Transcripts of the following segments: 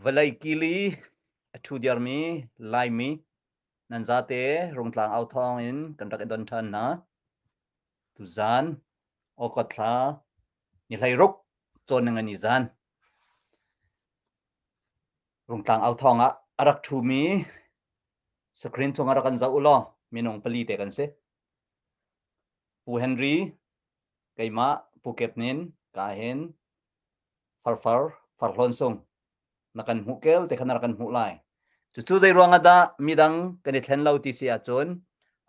Vawlei kili a ṭhu diarmi Laimi nan zate Rungtlang au thawng in kan rak i don ṭhan hna. Tuzaan August thla ni 16 cawn ningani zan Rungtlang au thawng ah a rak ṭhumi screen cung ah rak kan zoh u law minung pali te kan si. Pu Henry, keimah Pu Kep Nin, ka hin farfar farhlawn sung na kan hmuh kel te kha na rak kan hmuh lai. Cucu zei ruang ah dah midang kan i thlen lo ti si ahcun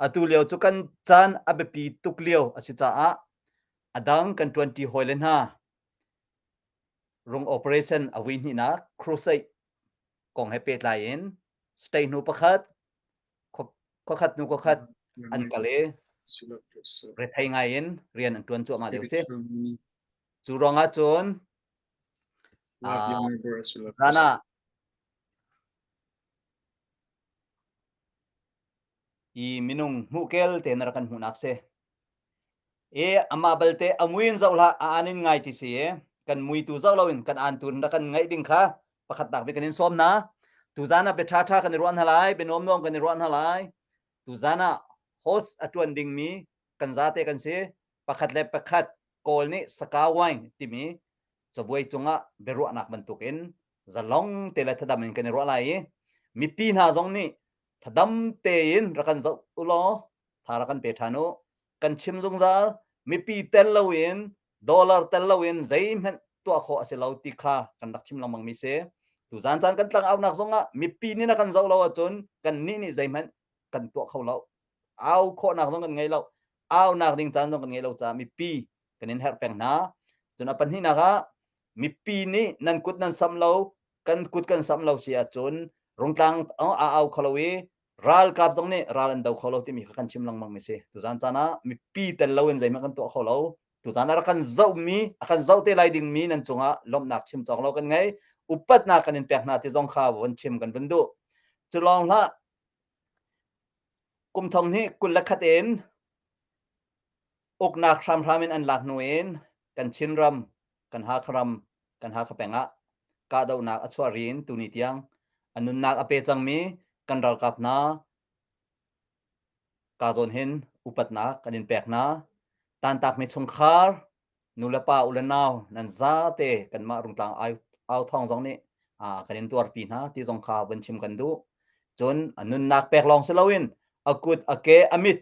atu lio cu kan caan a biapi tuk lio a si caah a dang kan ṭuanṭi hawile hna rung operation a vui hnihnak crusade kong he pehtlai in state hnu pakhat khuakhat hnu khuakhat an kal i rethei ngai in rian an ṭuan cuahmah lio si. Cu ruangah cun zan ah i minung hmuhkel te na rak kan hmuhnak si. I amah balte a mui in zoh hlah a an in ngai ti si i kan mui tu zoh loin kan an tu in rak kan ngaih ding kha pakhatnak bik kan in sawm hna. Tuzan ah bia ṭhaṭha kan i ruah hna lai, bia nuamnuam kan i ruah hna lai. Tuzan ah host a ṭuan dingmi kan zate kan si. Pakhat le pakhat Kawl nih saka wine timi cabuai cungah biaruahnak bantukin zalong te le thadam in kan i ruah lai i mipi hna zong nih thadam tein rak kan zoh u law tha rak kan pe ṭhan u. Kan chim zungzal mipi tel loin dollar tel loin zeihmanh tuah khawh a si lo ti kha kan rak chim lengmang mi si. Tuzan caan kan tlang aunak zongah mipi nih na kan zoh lo ahcun kan nih nih zeihmanh kan tuah kho lo. Au khawhnak zong kan ngei lo. Aunak ding caan zong kan ngei lo caah mipi kan in herh peng hna. Cun a pahnihnak ah mipi nih nan kut nan sam lo, kan kut kan sam lo si ahcun rungtlang a au kho lo i ralkap zong nih ral an do kho lo timi kha kan chim lengmang mi si. Tuzan caan ah mipi tel loin zeihmanh kan tuah kho lo. Tuzan ah rak kan zohmi, a kan zoh te lai dingmi nan cungah lawmhnak chim cawk lo kan ngei. Upatnak kan in pek hna ti zong kha von chim kan vun duh. Cu lawng hlah kum thong hnih 21 in uknak hramhram in an lak hnu in kan Chinram, kan Hakha ram, kan Hakha peng ah kahdohnak a chuah ri in tuni tiang a nunnak a pe cangmi kan ralkap hna ka zawn hin upatnak kan in pek hna. Tantakmi chungkhar, nulepa u le nau nan zate kanmah Rungtlang au thawng zong nih kan in tuarpi hna ti zong kha vun chim kan duh. Cun a nunnak pek lawng si loin a kut, a ke, a mit,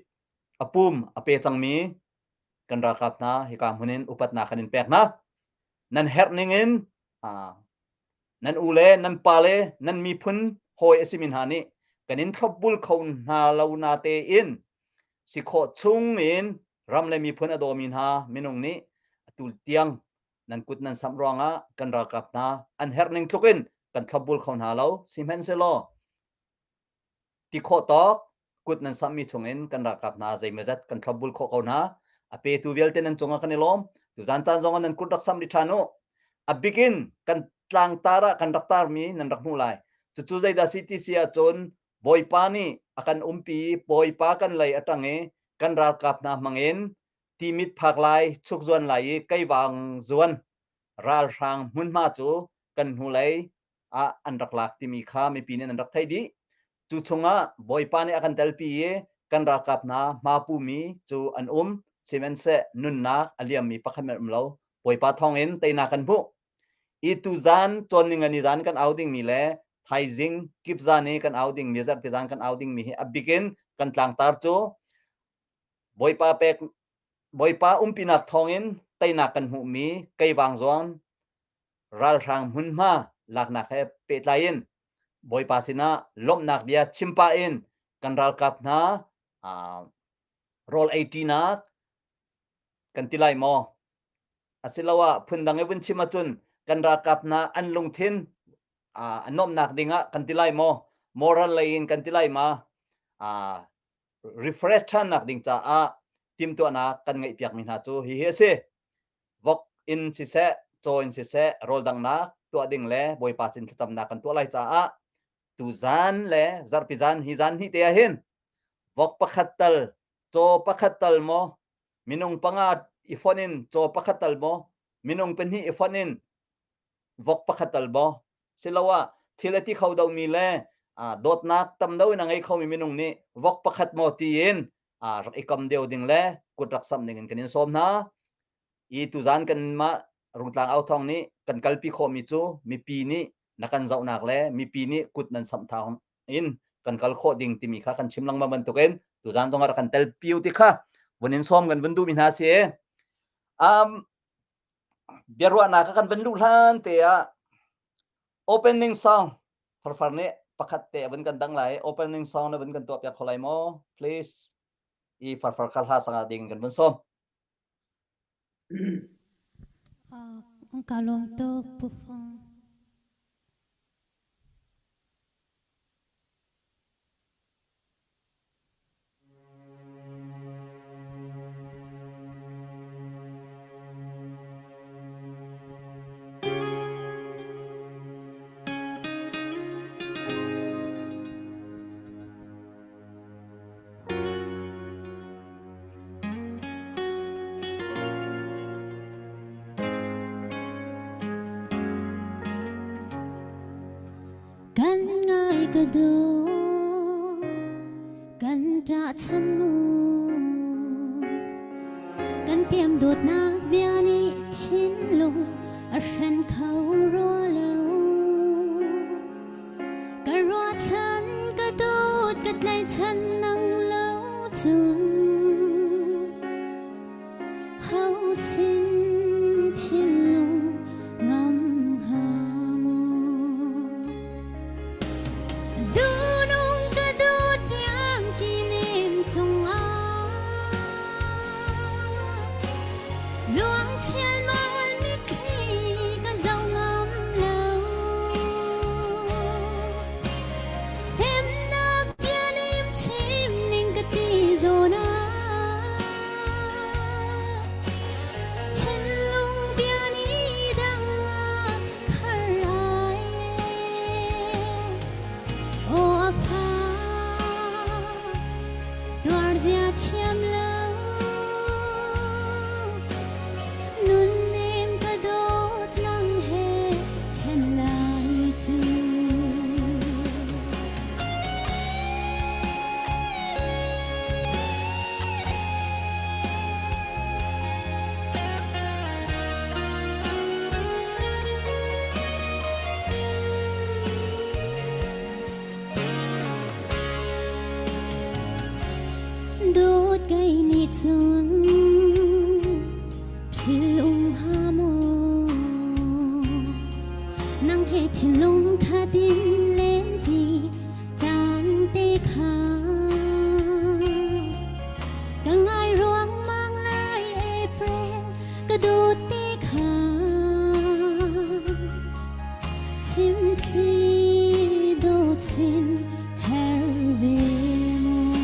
a pum a pe cangmi kan ralkap hna hika hmun in upatnak kan in pek hna. Nan herh ning in nan u le nan pa le nan miphun hawi a simi hna nih kan in thlopbul kho hna lo na tein si khawh chung in ram le miphun a dawmi hna minung nih atu tiang nan kut nan samh ruangah kan ralkap hna an herh ning tluk in kan thlopbul kho hna lo sihmanhsehlaw Ti khawh tawk kut nan samhmi chungin kan ralkap hna zeimawzat kan thlopbul khawh ko hna. A petu vialte nan cungah kan i lawm. Tuzan caan zongah nan kut rak samh rih ṭhan u. A bikin kan tlangtar ah kan rak tarmi nan rak hmuh lai. Cucu zeidah si ti si ahcun Bawipa nih a kan umpi, Bawipa kan lei a ṭang i kan ralkap hna hmangin timit phak lai, chuk zuan lai i keivang zuan ralhrang hmunhma cu kan hnulei ah an rak lak timi kha mipi nih an rak theih dih. Cu chungah Bawipa nih a kan telpi i kan ralkap hna hmapumi cu an um. Sihmanhseh nunnak a liammi pakhat hmanh um lo. Bawipa thawngin teinak kan hmuh. I tuzan cawn ningani zan kan au dingmi le thaizing kip zan i kan au dingmi zarhpi zan kan au dingmi hi a bik in kan tlangtar cu Bawipa pek Bawipa umpinak thawngin teinak kan hmuhmi keivang zuan ralhrang hmunhma laknak he pehtlai in Bawipa sinah lawmhnak bia chim pah in kan ralkap hna rawl ei ṭinak kan ti lai maw? Asiloah phundang i vun chim ahcun kan ralkap hna an lungthin a nuamhnak ding ah kan ti lai maw? Moral lei in kan ti lai ma? Refresh ṭhannak ding caah timhtuahnak kan ngeihpiakmi hna cu hihi a si. Vok in siseh, caw in siseh rawl danghnak tuah ding le Bawipa sin thlacamnak kan tuah lai caah tuzan le zarhpi zan hi zan hnih te ah hin vok pakhat tal, caw pakhat tal maw, minung panga i fonh in caw pakhat tal maw, minung pahnih i fonh in vok pakhat tal maw, siloah. Thil a ti kho domi le dawtnak tam deuh in a ngei khomi minung nih vok pakhat maw tiin rak i kam deuh ding le kut rak samh ding in kan in sawm hna. I tuzan kanmah Rungtlang Authawng nih kan kalpi khawhmi cu mipi nih na kan zohnak le mipi nih kut nan samh thawng in kan kal khawh ding timi kha kan chim lengmang bantukin tuzan zong ah rak kan tel piu ti kha vun in sawm kan vun duhmi hna si. Biaruahnak kha kan van luh hlan te ah opening song farfar nih pakhat te a vun kan dang lai. Opening song na vun kan tuah piak kho lai maw? Please. I farfar kha hla sanga ding kan vun sawm. Ka lawm tuk Pu Fung. Kan ngai ka duh, kan ṭah chan mu. Kan tiam dawtnak bia nih thinlung a hren kho rua lo. Ka ruahchan ka dawt ka tlaihchan nang lo cun ho sin thinlung ngam hnga maw? Dunung ka dawt biangki nem cungah luang chialmal mitthli ka zoh ngam lo. Hnemnak bia nim chim ning ka ti zawn ah thinlung bia ni dang ah khar ai aw a fa tuar zia thiam lo Nunnem ka dawt nang he then lai cu. Dawt kei nih cun phil um hnga maw? Nang he thinlung khat in lenti caan te kha ka ngai ruangmang lai April ka dawt te kha chimthli dawt sin her ve maw?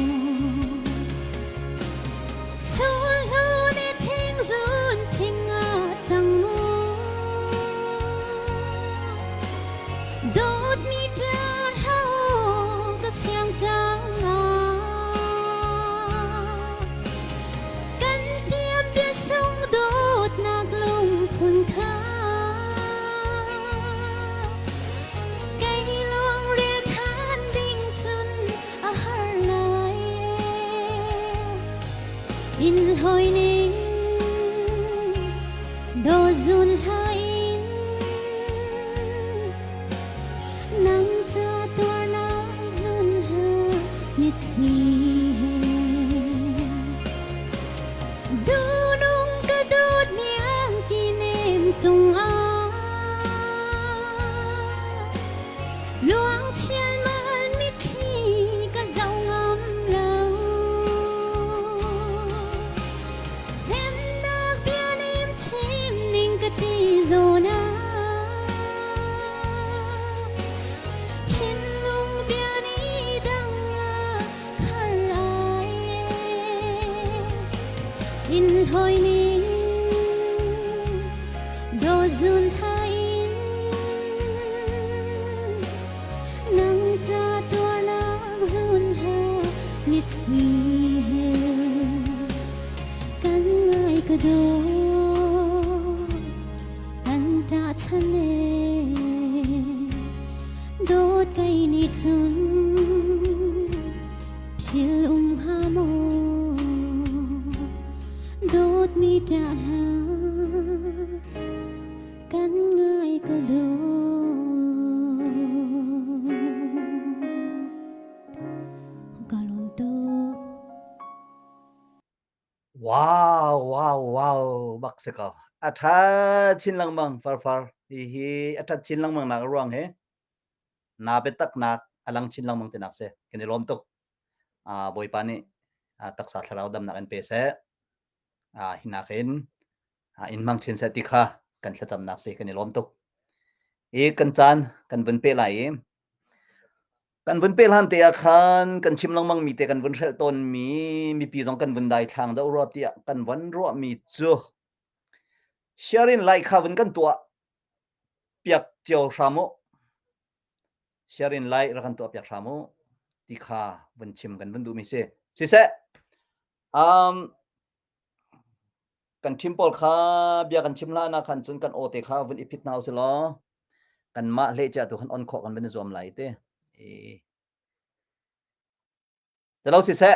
Sulhnu ni thing zun thing ah cang mu Dawtmi ta hlah ka siang tang ah Kan tiam bia sung dawtnak lungphun kha Kei lawng rel ṭhan ding cun a har lai In hoi ning do zun hlah in nang ca tuarnak zun hlah mitthli he Dunung ka dawt mi angki nem cungah luang chialmal mitthli ka zoh ngam lo. Hnemnak bia nem chim ning ka ti zawn ah thinlung bia ni dang ah khar ai in hoi ning do zun hai in nang ca tuarnak zun ha mitthli he kan ngai ka do kan ṭah chan e. Dawt kei nih cun phil um hnga maw? Dawtmi ṭah hlah, kan ngai ka dawt. Ka lawm tuk. Wow, wow, wow, bak si ko. A ṭha chin lengmang farfar. Hihi a ṭhat chin lengmang nak ruang hi naa biataknak a lang chin lengmang tinak si. Kan i lawm tuk. Uh, Bawipa nih uh, taksa thlarau damnak in pe seh. Uh, hinak in uh, in hmang chin seh ti kha kan thlacamnak si kan i lawm tuk. I kan caan kan vun pe lai i Kan vun peh hlan te ah khan kan chim lengmang mi te kan vun hrelh tawn mi mipi zong kan vun daithlang deuh rua tiah kan von ruah mi cu sharing like kha vun kan tuah piak cio hram u. Sharing like rak kan tuah piak hram u ti kha vun chim kan vun duh mi si. Siseh um kan ṭhim pawl kha bia kan chim hlan ah khan cun kan aw te kha vun i phit hna usih law kanmah hlehcia tu khan on khawh kan van i zuam lai te. Calo siseh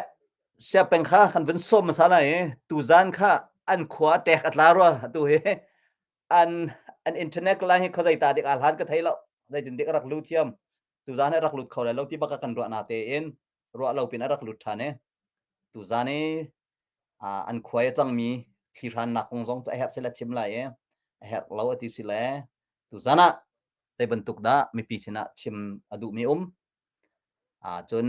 siapeng kha kan vun sawm hmasa lai i tuzan kha an khua tek a tla rua atu hi an an internet line hi khawzei ta dik a hlan ka thei lo zeitin dik a rak lut thiam tuzan hi rak lut kho lai lo ti bak kan ruah na tein ruah lo pin a rak lut than i tuzan i an khuai a cangmi thlihrannak kong zong cu a herh sila chim lai i a herh lo a ti si le tuzan ah zei bantuk dah mipi sinah chim a duhmi um cun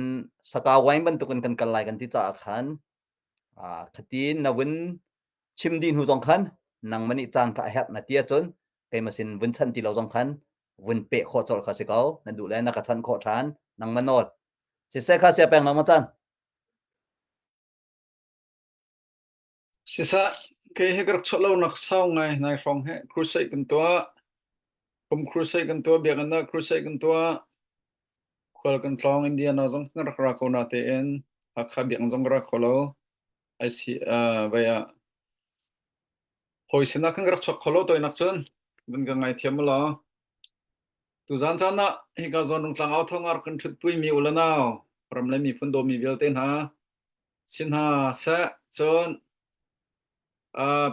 saka wine bantukin kan kal lai kan ti caah khan khati na vun chim dih hnu zong khan nangmah nih caan kha a herh na ti ahcun keimah sin vun chan ti lo zong khan vun peh khawh colh kha si ko na duh le na ka chan khawh ṭhan nangmah nawl siseh kha sia peng nangmah caan Siseh, kei hi ka rak chuah lonak sau ngai nai hrawng hi crusade kan tuah. Kum crusade kan tuah, biakinn ah crusade kan tuah. Khual kan tlawng Indiana zong kan rak ra ko na tein Hakha biakinn zong ka ra kho lo. IC uh, vai ah hawi sinah khan ka rak chuak kho lo toinak cun vun ka ngaithiam u law. Tuzaan caan ah hika zawn Rungtlang au thawng ah rak kan ṭhutpui mi u le nau ram le miphun dawmi vialte hna Si hna seh cun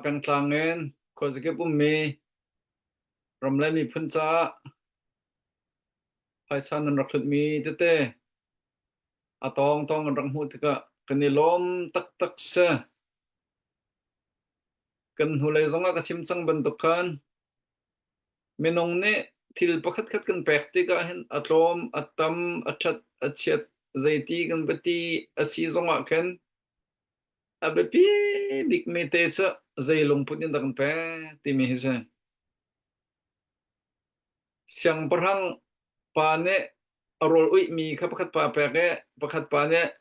pengtlang in khuazakip ummi ram le miphun caah phaisa nan rak hlutmi tete a tawngtawng kan rak hmuh tikah kan i lawm taktak si. Kan hnulei zongah ka chim cang bantuk khan Minung nih thil pakhatkhat kan pek tikah hin a tlawm, a tam, a ṭhat, a chiat, zeiti kan va ti a si zongah khin a biapi bikmi te cu zei lungput in dah kan pek timi hi si. Siangpahrang pa nih a rawl uihmi kha pakhat pa pek i pakhat pa nih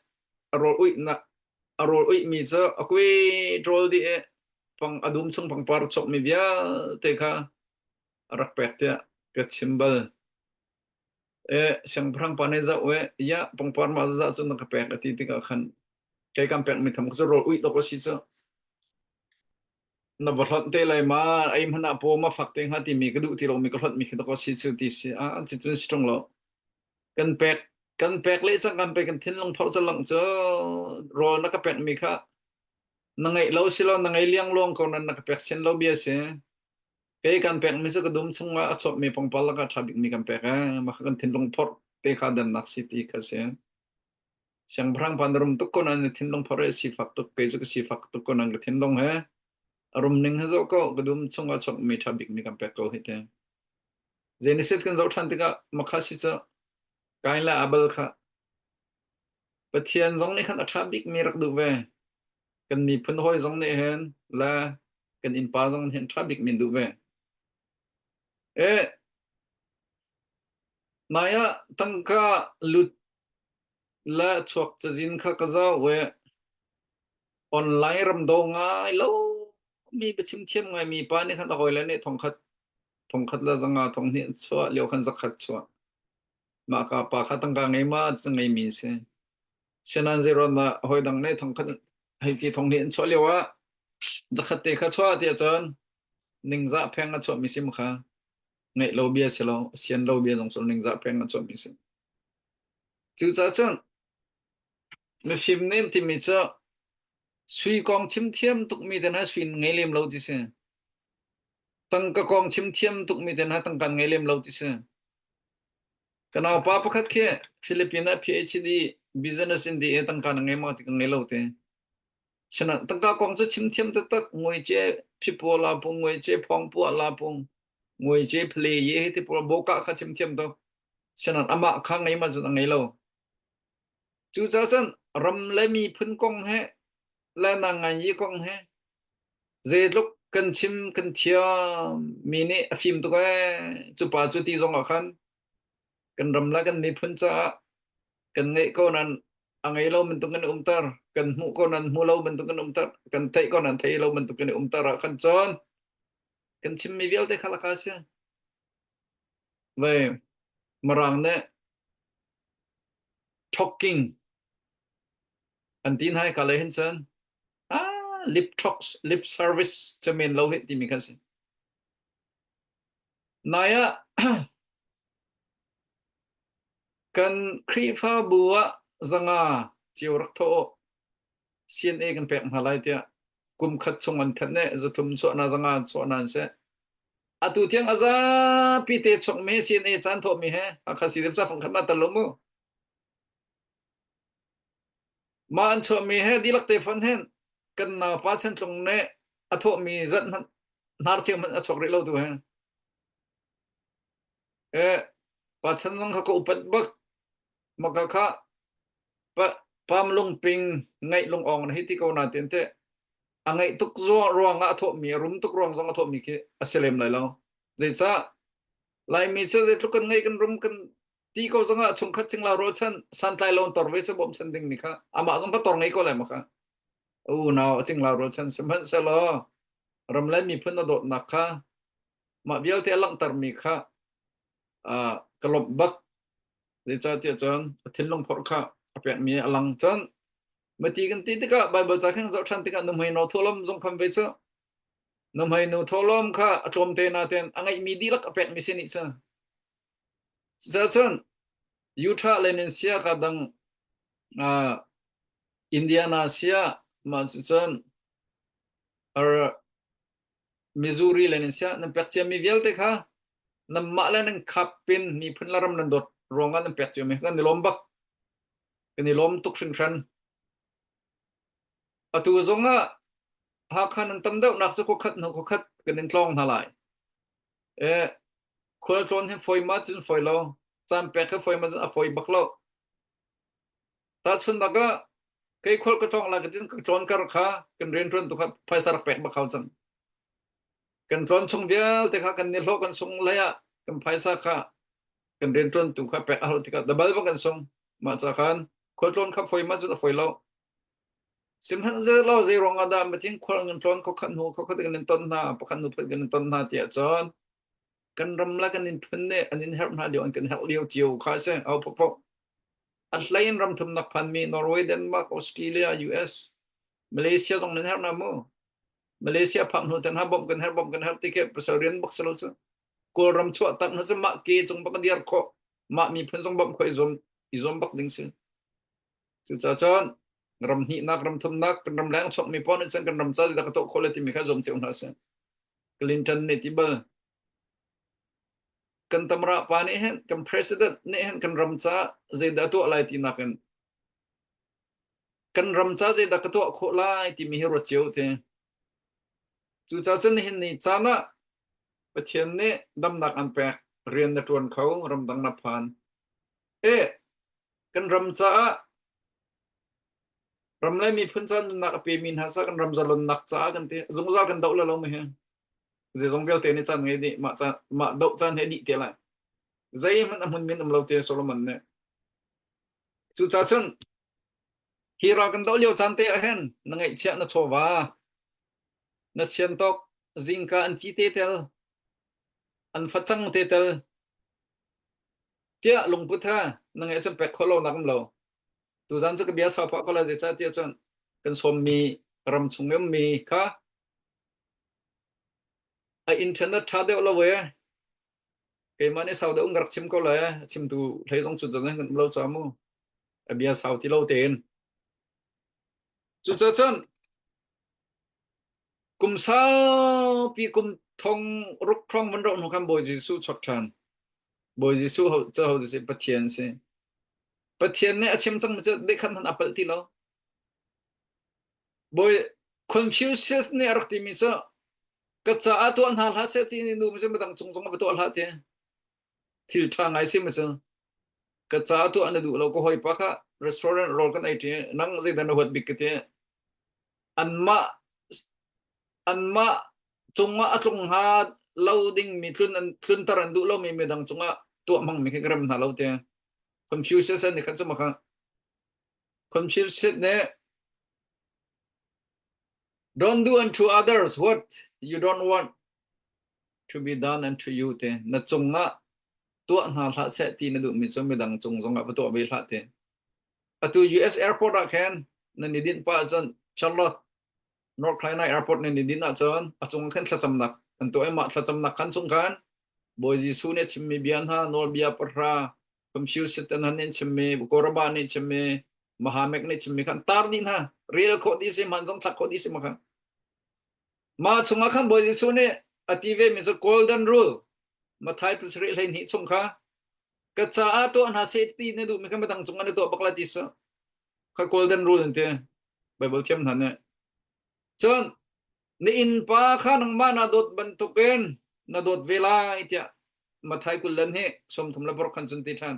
a rawl uihnak a rawl uihmi cu a kui ṭawl dih i pang a dum chung pangpar cawkmi vialte kha a rak pek tiah ka chim bal. E siangpahrang pa nih zoh e ya pangpar mah zah cu na ka pek a ti tikah khan kei kan pekmi tham cu rawl uih dawk a si cu na va hlonh te lai ma ei hmanh ah paw ma fak te hnga timi ka duh ti lomi ka hlonh mi khi dawk a si cu ti si a cun si ṭung lo kan pek kan pek le cang kan pek kan thinlung phorh cu lang cu rawl na ka pek mi kha na ngeih lo si lo na ngei liangluang ko nan na ka pek sin lo bia si kei kan pek mi cu ka dum chungah a chuak mi pangpar lakah ṭha bik mi kan pek eh mah kha kan thinlung phorh te kha dannak si ti kha si siangpahrang pa na rum tuk ko nan na thinlung phorh he sifak tuk kei cu ka sifak tuk ko nan ka thinlung he a rum ning he zoh ko ka dum chungah chuak mi ṭha bik mi kan pek ko hi te Genesis kan zoh ṭhan tikah makha si cu Kain le Abel kha Pathian zong nih khan a ṭha bikmi rak duh ve. Kan miphun hawi zong nih hin le kan innpa zong nih hin ṭha bikmi duh ve. E, nai ah tangka lut le chuak cazin kha ka zoh i online ramdo ngai lo mi biachim thiam ngai mi pa nih khan a hawile nih thongkhat thongkhat le zanga thonghnih an chuah lio khan zakhat chuah. Mah ka pa kha tangka ngei ma cu ngeimi a si. Sianan zeiruang dah hawi dang nih thongkhat hei ti thonghnih an chuah lio ah zakhat te kha chuah ti ahcun ningzah pheng a chuahmi sim kha. Ngeih lo bia si lo, sian lo bia zong cu ningzah peng a cuanmi si. Cucaah cun mifim nen timi cu sui kong chim thiam tukmi te hna sui ngei lem lo ti si. Tangka kong chim thiam tukmi te hna tangka ngei lem lo ti si. Ka naupa pakhat khi Philippines ah PhD business in di tangka na ngei maw ti ka ngei lo ti. Sinain tangka kong cu chim thiam taktak ngui ce phipaw la pung ngui ce phong puah la pung ngui ce phle ye hi ti pawl boka kha chim thiam tuk. Sinain amah kha ngei ma cun a ngei lo. Cucaah cun ram le miphun kong he le nang yi kong he zeitluk kan chim kan thiam mi nih a fim tuk ee cu pa cu ti zong ah khan kan ram le kan miphun caah kan ngeih ko nan a ngei lo bantuk kan umter kan hmuh ko nan hmu lo bantuk kan umter kan theih ko nan thei lo bantuk kan umter ah khan cun kan chimmi vialte kha laka si vai marang nih talking an ti hna ka le hin cun ah lip talks lip service cu men lo hi timi kha si nai ah Kan Khrihfabu ah zanga cio rak thawh u. CNA kan pek hna lai tiah kum khat chung an thanh i zathum chuahna zanga chuahna an si. Atu tiang a zapi te chuakmi CNA caan thawhmi he Hakha CDF ca fang khat ma tal lo mu. Mah an chuahmi he dihlak te fon hen kan naupa Chantlung nih a thawhmi zat hmanh hnar cio hmanh a chuak rih lo tu he. Eh, pa chan zong kha ka upat bak. Maka kha pa pam lungping ngaih lungawng na hei ti ko na tin te a ngaih tuk ruang ah a thawhmi a rum tuk ruang zong a thawhmi khi a si lem lai lo. Zeicah Laimi cu zeitluk kan ngaih kan rum kan ti ko zong ah chungkhat cingla rualchan santlai lo tor ve cu bawmchan ding mi kha amah zong kha tor ngei ko lai ma kha unau a cingla rualchan sihmanhsehlaw ram le miphun a dawtnak kha Mah vialte a langhtermi kha uh, ka lawmh bak. Zeicahtiah cun a thinlung phorh kha a pekmi a lang cun mati kan ti tikah Bible ca khin zoh ṭhan tikah nuhmei no thawhlawm zong khan ve cu nuhmei nu thawhlawm kha a tlawm te na ten a ngeihmi dihlak a pekmi si nih cu cucaah Utah le nin sia ka dang uh, Indiana sia mah cu cun ar Missouri le nan siah nan pek ciami vialte kha nanmah le nan khap pin miphun le ram nan dawt ruangah nan pek ciami kan i lawm bak. Kan i lawm tuk hringhran. Atu zongah Hakha nan tam deuhnak cu khuakhat hnu khuakhat kan in tlawng hna lai. E, khualtlawn hi fawi ma cun fawi lo. Caan pek hi fawi ma cun a fawi bak lo. Tahchunhnak ah kei khual ka tlawng lai ka tin ka tlawn kar kha kan rianṭuan tu kha phaisa rak pek bak hau cang. Kan tlawn chung vialte kha kan nihlawh kan sung hlei ah kan phaisa kha kan rianṭuan tu kha pek a hau tikah dabal bang kan sung. Mah ca khan khualtlawn kha fawi ma cun a fawi lo. Sihmanhsehlaw zei ruang ah dah matin khual kan tlawn khokhat hnu khokhat kan in ton hna pakhat hnu pakhat kan in ton hna tiah cun kan ram le kan miphun nih an in herh hna lio an kan herh lio cio kha a si. Au pokpok. A hlei in ram thumnak phanmi Norway, Denmark, Australia, US, Malaysia zong nan herh na mu. Malaysia phak hnu tan ha bom kan herh bom kan herh ti ke pasal rian bak selo cu. Kawlram chuah tak hnu cu mah ke cung bak diar khawh mah miphun zong bom khawh i zuam i zuam bak ding si. Cucaah cun ram hnihnak ram thumnak kan ram leng chuakmi pawl nih cun kan ram ca zeidah ka tuah khawh le timi kha zuam cio hna sih. Clinton nih ti bal kan tamra pa nih hin kan president nih hin kan ram ca zeidah tuah lai ti nakin kan ram ca zeidah ka tuah khawh lai timi hi ruat cio te cucaah cun nihin ni caan ah Pathian nih damnak an pek rian na ṭuan kho ramdang na phan e kan ram caah ram le miphun ca nunnak a pemi hna sa kan ram zalonnak caah kan ti zungzal kan doh le lo ma hi Zeizong vialte nih caan ngei dih mah caan mah doh caan he dih te lai. Zeihmanh a hmun min um lo te Solomon nih. Cucaah cun hi ral kan doh lio caan te ah hin na ngeihchiah na chawva na siantawk zingka an ci te tel an facang te tel tiah lungput ha na ngeih cun pek khawh lo nak um lo. Tuzan cu ka bia sau pah ko lai zeicah tiah cun kan sawmmi ram chung i ummi kha A internet ṭha deuh lo ee. Keimah nih sau deuh in ka rak chim ko lai. A chimtu hlei zong cu kan um lo ca mu. A bia sau ti lo tein. Cucaah cun kum saupi kum thong ruk hrawng van roh hnu khan Bawi Jesuh chuak ṭhan. Bawi Jesuh ho cu ho si Pathian si. Pathian nih a chim cang mi cu dehkhat hmanh a palh ti lo. Bawi Confucius nih a rak timi cu ka caah tuah hna hlah seh ti ni nu mi cu midang cung zong ah va tuah hlah ti. Thil ṭha ngai si mi cu ka caah tuah na duh lo ka hawipa kha restaurant rawl kan ei ṭi nang zeidah na huat bik ka ti. Anmah anmah cungah a tlung hnga lo dingmi tlun an tlunter an duh lomi midang cungah tuah hmangmi khi ka rem hna lo ti. Confucius nih khan cu ma kha Confucius nih Don't do unto others what you don't want to be done unto you te na cungah tuah hna hlah seh ti na duhmi cu midang cung zongah va tuah ve hlah te. Atu US airport ah khan nan i dinh pah ahcun Charlotte, North Carolina airport nan i dinh ahcun a cung khan thlacamnak an tuah i mah thlacamnak khan chung khan Bawi Jesuh nih a chimmi bia hna nawlbia pahra Confucius hna nih an chimmi Koraba nih chimmi Mahamek nih chimmi khan tar dih hna rel khawh dih si hman zong thlak khawh dih si ma khan mah chungah khan Bawi Jesuh nih a ti ve mi cu golden rule Mathai pasarih 12 chung kha ka caah tuah hna seh ti na duh mi kha midang cungah na tuah bak la ti su kha golden rule an ti Bible thiam hna nih cun na innpa kha nangmah na dawt bantukin na dawt ve lai tiah Mathai 20 le hnih 36 khan cun ti ṭhan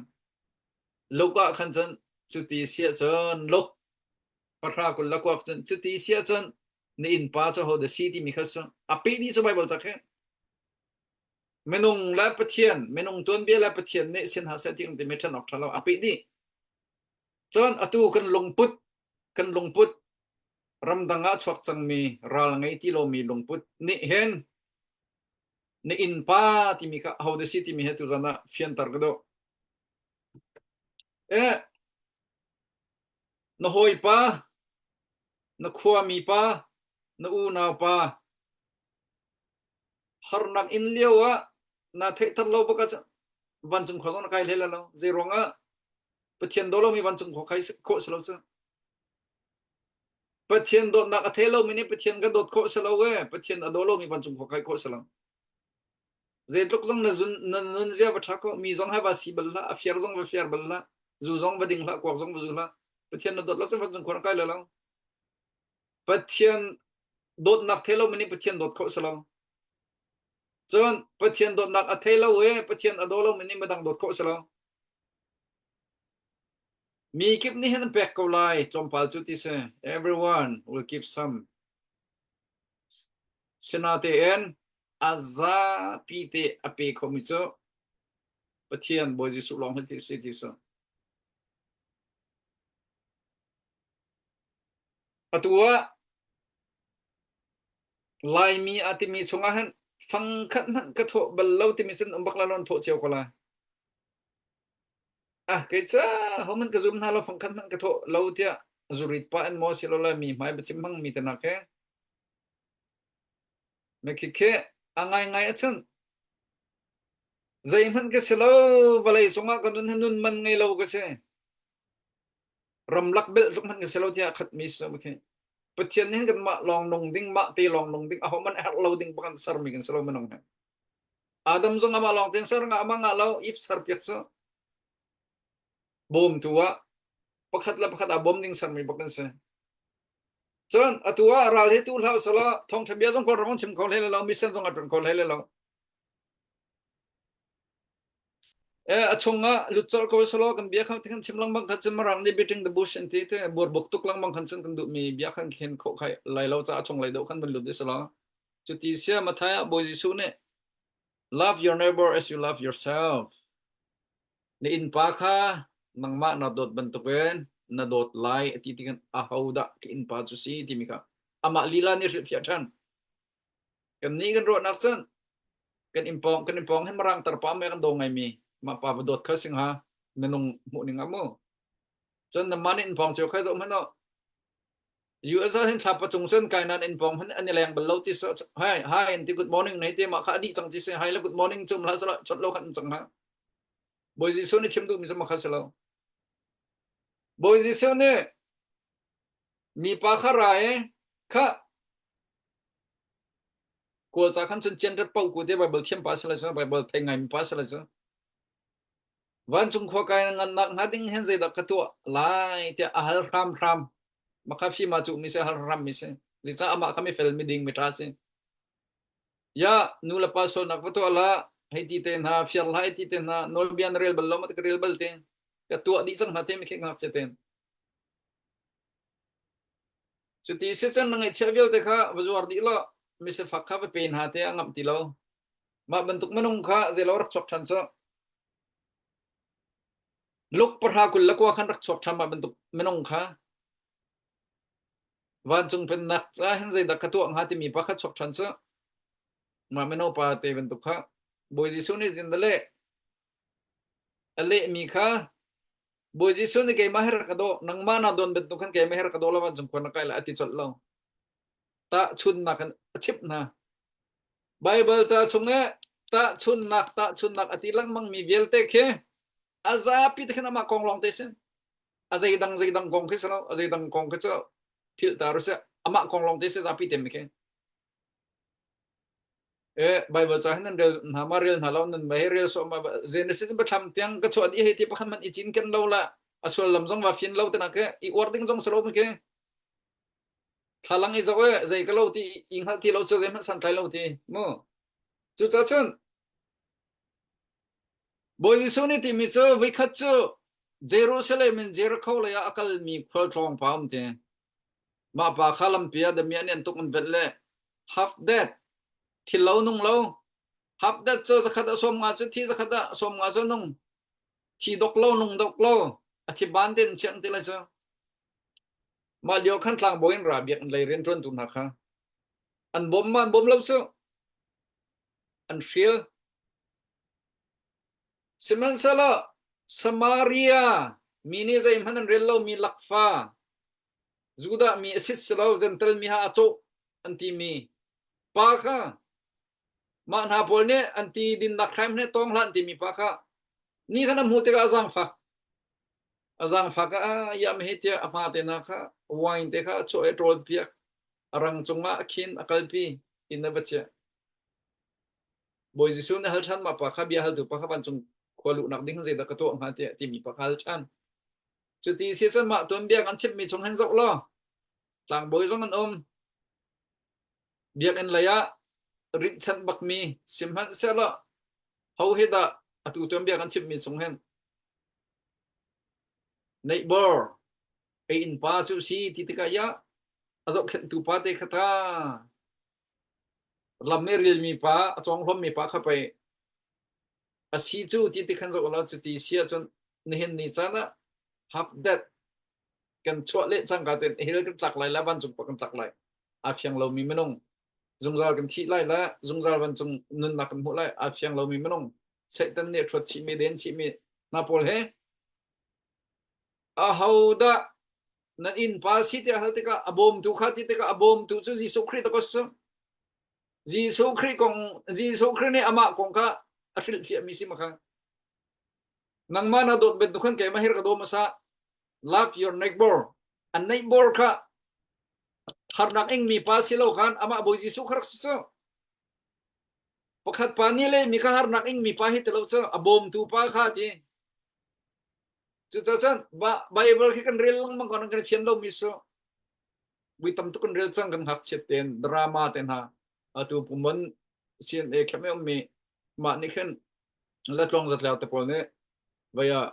Luke ah khan cun cuti si ahcun Luke pahra kul le kuak cun cuti si ahcun na innpa cu ho dah si timi kha su a peh dih cu Bible ca khi minung le Pathian minung tuanbia le Pathian nih sin hna seh ti kan timi ṭhen awk ṭha lo a peh dih cun atu kan lungput kan lungput ramdang ah chuak cangmi ral ngei ti lomi lungput nih hin na innpa timi kha ho dah si timi he tuzan ah fianter ka duh. Eh, na hawipa, na khuami pa, na unau pa, harnak in lio ah na theihter lo bak ah vancung khua zong na kai hlei lai lo. Zei ruangah Pathian daw lomi vancung khua kai khawh si lo cu. Pathian dawtnak a thei lomi nih Pathian ka dawt khawh si lo e. Pathian a daw lomi vancung khua kai khawh si lo. Zeitluk zong na zun na nun zia va ṭha ko mi zong he va si bal hlah a fiar zong va fiar bal hlah zu zong va ding hlah kuak zong va zu hlah Pathian na dawt lo cun vancung khua na kai lai lo. Pathian dawtnak thei lomi nih Pathian dawt khawh si lo. Cun Pathian dawtnak a thei lo i Pathian a daw lomi nih midang dawt khawh si lo. Mi kip nih hin an pek ko lai tlawmpal cu ti si. Everyone will give some. Sinatein a zapi te a pe khomi cu Pathian Bawi Jesuh lawng hi si ti si. Atu ah Laimi a timi chungah hin fangkhat hmanh ka thawh bal lo timi cun um bak la lon thawh cio ko lai. Ah kei ca homan ka zum hna lo fangkhat hmanh ka thawh lo tiah zurit pa in maw silole mi hmai biachim hmang mi te nak he me khi khi a ngai ngai achan zeihmanh ka si lo vawlei cungah ka nun nun man ngei lo ka si ramlak belh tluk hmanh ka si lo tiah khat mi si khi Pathian nih kan mah lawng nung ding mah te lawng nung ding aho man herh lo ding bak ser mi kan si lo minung he Adam zong amah lawng ten ser nga amah ngah lo if ser piak cu bawmtu ah pakhat le pakhat ah bawm ding sermi bak kan si cun atu ah ral he tu hlah sala thawngtha bia zong kawlram chim kho hlei lo mission zong a ṭuan kho hlei lo Eh, a chungah lut colh ko selaw kan bia kha kan chim lengmang kha cun mirang nih beating the bush an ti te burbuk tuk lengmang khan cun kan duhmi bia khan khen khawh khai lai lo caah chung lei deuh khan van lut i selaw cuti sia Mathai ah Bawi Jesuh nih love your neighbor as you love yourself na innpa kha nangmah na dawt bantukin na dawt lai a ti tikhan aho dah ka innpa cu si timi kha amah lila nih hrilhfiah ṭhan Kannih kan ruahnak cun kan innpawng kan innpawng hin mirang tarpa me kan daw ngaimi mah pa va dawt kha sing ha minung hmuh ning ah mu cun namah nih innpawng cio kha zoh hmanh u. US ah hin thla pacung cun kai nan in pawng hin an i leng bal lo ti so hi hi an ti good morning nei te ma kha adi cang ti se hi le good morning cum la sala chot lo khan cang ha Bawi Jesuh nih chim duh mi cu ma kha si lo Bawi Jesuh nih mipa kha ra i kha kawl ca khan cun chian ret pau ku te Bible thiam pa si lai cu Bible thei ngai mi pa si lai cu Vancung khua kai na ngannak hnga ding hin zeidah ka tuah lai tiah a hal hramhram. Makha fima cu mi si hal hram mi si. Zeicah amah kha mifel miding miṭha si. Ya nu le pa sualnak va tuah hlah, hei ti te hna, fiar hlah hei ti te hna, nawlbia na rel bal lo ma ka rel bal te. Ka tuah dih cang hna te mi khi ngakchia ten. Cuti si cun na ngaihchiah vialte kha va zuar dih law misifak kha va pe hna te a ngamh ti lo. Mah bantuk minung kha zeilo rak chuak ṭhan cu. Luk pahra 29 khan rak chuak ṭhan mah bantuk minung kha vancung pennak ca hin zeidah ka tuah hnga timi pa kha chuak ṭhan cu mah mino pa te bantuk kha Bawi Jesuh nih zin leh a lehmi kha Bawi Jesuh nih keimah hi rak ka daw nangmah na dawn bantuk khan keimah hi rak ka daw la vancung khua na kai la a ti colh lo tahchunnak in a chimh hna Baibal ca chungah tahchunhnak tahchunhnak a ti lengmangmi vialte khi a zapi te khin amah kong lawng te si. A zeidang zeidang kong khi si lo, a zeidang kong khi cu philh ta sih. Amah kong lawng te si zapi te mi khi. E Bible ca hin nan rel hna ma rel hna lo nan ma he rel so ma Genesis biathlam tiang ka chuah dih hei ti pakhat man i cin ken lo la a suallam zong va fin lo te nak ke i uar ding zong si lo mi khi Thlalang i zoh e zei ka lo ti i hngalh ti lo cu zeihmanh santlai lo ti mu. Cucaah cun Bawi Jesuh nih timi cu voikhat cu Jerusalem in Jericho lei ah a kalmi khualtlawng pa um ti. Mah pa kha lampi ah damiah nih an tuk an velh le half dead thil lo nung lo half dead cu zakhat ah 50 cu thi zakhat ah 50 cu nung thi dok lo nung dok lo a thi ban ten chiang ti lai cu Mah lio khan tlangbawi in ra biakinn lei rianṭuantu hna kha an bawm ma an bawm lo cu an hrial. Sihmanhsehlaw Samaria mi nih zeihmanh an rel lomi lakfa Judah mi a sit si lo Jentail mi ha a cawh an timi pa kha mah hna pawl nih an ti dinnak hraim he tawng hlah an timi pa kha ni khan a hmuh tikah a zaangfak. A zaangfak ah iam he tiah a hma te na kha wine te kha a chuah i a ṭawl piak. A rang cungah a khin a kalpi inn a va chiah. Bawi Jesuh nih hal ṭhan mah pa kha bia haltu pa kha vancung khua luhnak ding zeidah ka tuah hnga tiah timi pa kha hal ṭhan. Cuti si cun mah tuanbia kan chimmi chung hin zoh law tlangbawi zong an um. Biakinn lei ah rinhchanh bakmi sihmanhsehlaw ho hi dah atu tuanbia kan chimmi chung hin Neighbor, ei innpa cu si ti tikah ya a zohkhenhtu pa te kha ta lam i rilmi pa a cawnghlawmmi pa kha pei a si cu ti ti khan zoh la cu ti si ahcun nihin ni caan ah half dead kan chuah leh cangka ten hell kan tlak lai la vancung pa kan tlak lai aa fiang lomi minung zungzal kan thih lai la zungzal vancung nunnak kan hmuh lai aa fiang lomi minung Satan nih ṭhuat chihmi den chihmi hna pawl he ahodah nan innpa si tiah hal tikah a bawmtu kha ti tikah a bawmtu cu Jesuh Khrih ta si. Jesuh Khrih kong Jesuh Khrih nih amah kong kha a hrilhfiahmi si ma kha. Nangmah na dawt bantuk khan keimah hi ka daw hmasa. Love your neighbor. A neighbor kha harnak ingmi pa si lo khan amah Bawi Jesuh kha rak si cu. Pakhat pa nih le mi kha harnak ingmi pa hi ti lo cu a bawmtu pa kha ti. Cucaah cun Bible khi kan rel lengmang ko kan fian lomi cu vui tam tuk kan rel cang kan ngakchiat tein drama te hna atu pumon CNA khem i ummi mah nih khin latlong zatler te pawl nih vaya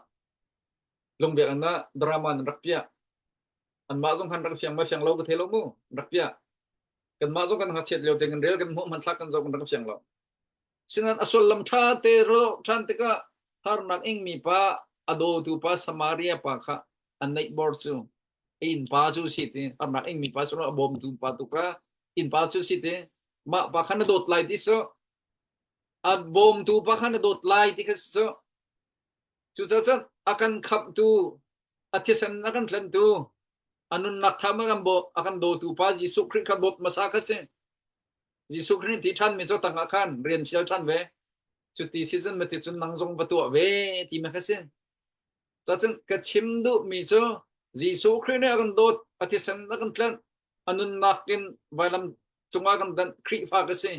lungbiak an ah drama an rak piah anmah zong khan rak fiang ma fiang lo ka thei lo mu rak piah kanmah zong kan ngakchiat lio te kan rel kan hmuh hmanthlak kan zoh kan rak fiang lo sinan a sullam ṭha te ro ṭhan tikah harnak ingmi pa a dawtu pa Samaria pa kha a neighbor cu a innpa cu si ti harnak ingmi pa cu a bawmtu pa tu kha innpa cu si ti mah pa kha na dawt lai ti cu a bawmtu pa kha na dawt lai ti kha cu cucaah cun a kan khamhtu a thisen a kan tlantu. A nunnak tha ma kan bo a kan dawtu pa Jesuh Khrih kha dawt hmasa kha si. Jesuh Khrih nih ti ṭhan mi cu tangah khan rian fial ṭhan ve. Cuti si cun mati cun nang zong va tuah ve ti ma kha si. Cacun ka chim duhmi cu Jesuh Khrih nih a kan dawt, a thisen a kan tlanh, a nunnak in vailam cungah kan danh Khrihfa ka si.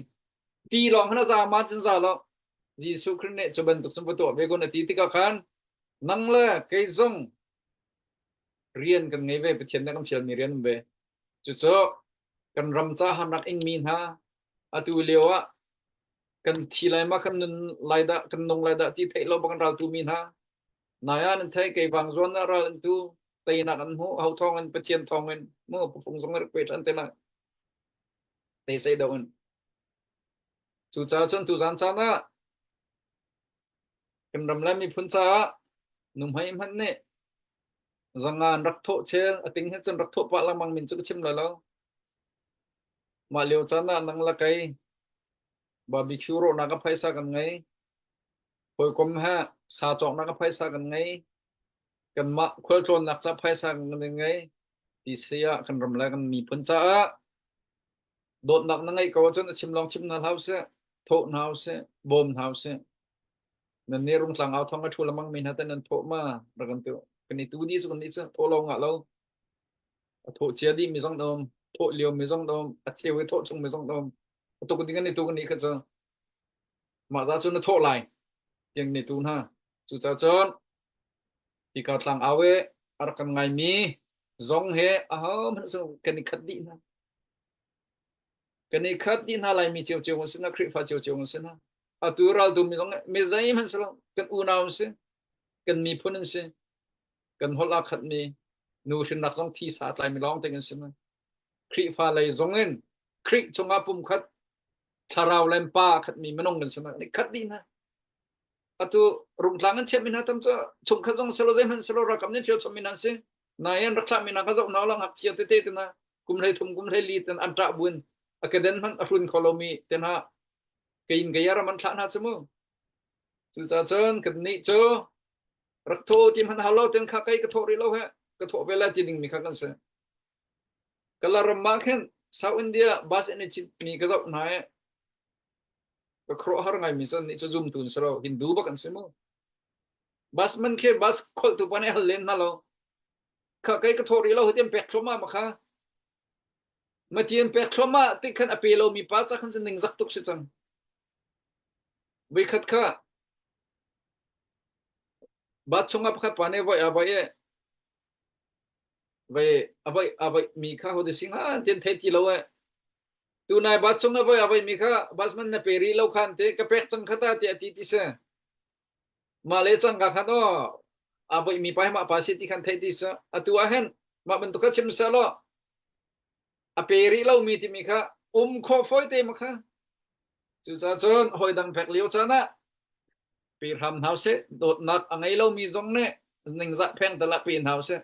Ti lawng khan a za ma cun za lo. Jesuh Khrih nih cu bantuk cun va tuah ve kun a ti tikah khan nang le kei zong rian kan ngei ve Pathian nih kan fialmi rian um ve. Cucu kan ram ca harnak ingmi hna atu lio ah kan thi lai ma kan nun lai dah kan nung lai dah ti theih lo bak kan ral tu mi hna nai ah nan thei kei vang zuan ah ral an tu teinak an hmu ho thawng in Pathian thawng in mu pufung zong rak pe than te lai te sei do in cucaah cun tuzan caan ah kan ram le miphun caah nuhmei hmanh nih zangan rak thawh chel a ting he cun rak thawh pah lengmang min cu ka chim lai lo mah lio caan ah nang la kei barbecue rawhnak a phaisa kan ngei hawikom he sa cawknak a phaisa kan ngei kanmah khualtlawnnak ca phaisa kan ngei ti si ah kan ram le kan miphun caah dawtnak na ngeih ko ahcun a chim lawng chim hna hlah usih thawh hna usih bawm hna usih nan nih rungtlang au thong a thu lamang mi hna te nan thawh ma rak kan tu kan i tu di cu kan ni cu thawh lo ngah lo a thawh cia dih mi zong um thawh lio mi zong um a cheu i thawh chung mi zong um a tuk ding kan i tu kan ni kha cu mah za cu na thawh lai tiang ni tu hna cucaah cun hika tlang au i a rak kan ngai mi zong he aho hmanh kan i khat dih hna kan i khat dih hna laimi ciocio kan si hna Khrihfa ciocio kan si hna atu raltu mi zong mi zeihmanh si lo kan unau an si kan miphun an si kan holh aa khatmi nu hrinnak zong thi sa tlaimi lawng te kan si hna Khrihfa lei zong in Khrih chungah pumkhat thlarau le pa a khatmi minung kan si hna kan i khat dih hna atu rungtlang an chiahmi hna tam cu chungkhat zong silo zeihmanh silo ralkap nih fial chommi hna an si nain rak thlahmi hna ka zoh hna lo ngakchia tete te hna kum hlei thum kum hlei li ten an ṭah buin a keden hmanh a hrun kho lomi te hna kein kei ram an thlah hna cu mu cucaah cun kan nih cu rak tho ti hmanh hau lo ten kha kei ka thawh rih lo he ka thawh ve lai ti ding mi kha kan si kala ram ah khin South India bus in i chit mi ka zoh hna i ka khuaruahhar ngai mi cu nih cu zumtu an si lo Hindu bak an si mu bus man khi bus kholhtu pa nih hal len hna lo kha kei ka thawh rih lo hitian pek thluahmah ma kha matian pek thluahmah ti khan a pe lo mi pa ca khan cu ningzak tuk si cang voikhat kha bat chungah pakhat pa nih voi a voi e vai a voi a voi mi kha ho de sing han tian thei ti lo e Tunai bus chung na voi a voi mi kha bus man na pe rih lo khan te ka pek cang khata ti a ti ti si. Mah le cang ka khan aw a voi mi pa hi mah pa si ti khan thei ti si. Atu ah hin mah bantuk kha chim seh law a pe rih lo mi timi kha um khawh fawi te ma kha. Cucaah cun hawi dang pek lio caan ah pe hram hna usih. Dawtnak a ngei lomi zong nih ningzah pheng tal ah pe hna usih.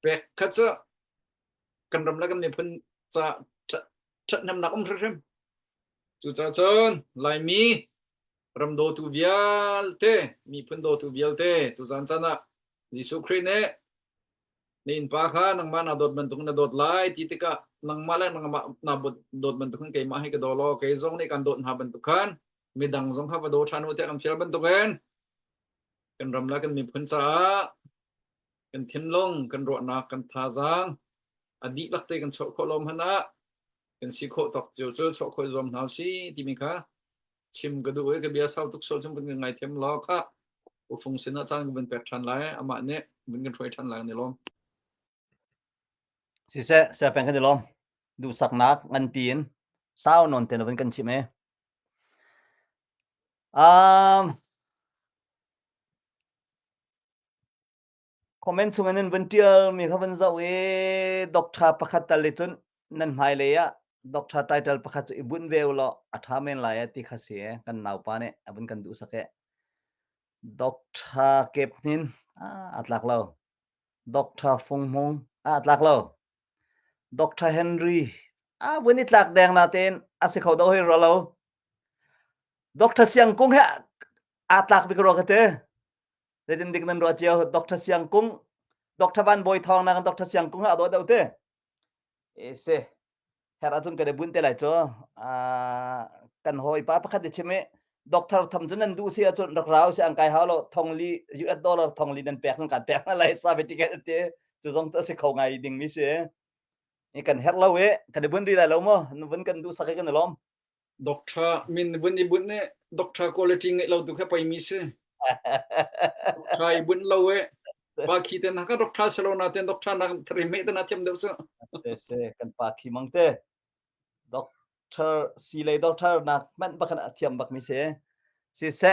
Pek kha cu kan ram le kan miphun ca ṭhathnemnak um hrimhrim. Cucaah cun Laimi ram dawtu vialte, miphun dawtu vialte tuzan caan ah Jesuh Khrih nih na innpa kha nangmah naa dawt bantuk na dawt lai ti tikah nangmah le nangmah naa dawt bantuk in keimah hi ka daw law kei zong nih kan dawt hna bantuk khan midang zong kha va daw ṭhan u tiah kan fial bantukin kan ram le kan miphun caah kan thinlung, kan ruahnak, kan thazaang a dihlak te kan chuah khawh lo hmanh ah kan si khawh tawk cio cu chuah khawh i zuam hna usih timi kha chim ka duh i ka bia sau tuk sual chung kan ngai thiam law kha ufung sin ah caan ka vun pek ṭhan lai amah nih vun kan hruai ṭhan lai ni lawm. Siseh, siapeng kan i lawm. Duhsaknak nganpi in sau nawn te na vun kan chim e. Um, Comment chung in nan vun ṭialmi kha vun zoh i doctor pakhat tal i cun nan hmailei ah doctor title pakhat cu i bunh ve u law a ṭha men lai eh ti kha si ee kan naupa nih a vun kan duhsak eh. Doctor Kep Hnin ah aa tlak lo. Doctor Fung Hmung ah aa tlak lo. Doctor Henry a vun i tlak deng natein a si kho deuh hoi rua lo. Doctor Siang Kung he aa tlak bik rua ka ti. Zeitin dik nan ruah cio Dr. Siang Kung. Dr. Van Bawi Thawng na kan Dr. Siang Kung ha dawh deuh te. E se her ahcun kan i bunh te lai cu. Kan hawipa pakhat i chim i doctor tham cu nan duh si ahcun rak rau si an kai hau lo thong li US dollar thong li nan pek nan kan pek na lai certificate te cu zong cu a si kho ngai ding mi si. I kan herh lo i kan i bunh rih lai lo maw? Vun kan duh sak i kan i lawm. Doctor min vun i bunh nih doctor quality ngeih lo tu kha pei mi si. Doctor i bunh lo e. Pa khi ten ka doctor selo na ten doctor nak thari me te na thiam deuh cu. Te se kan pa khi mang te. Doctor si lei doctor nak hmanh bakhan a thiam bak mi si. Si se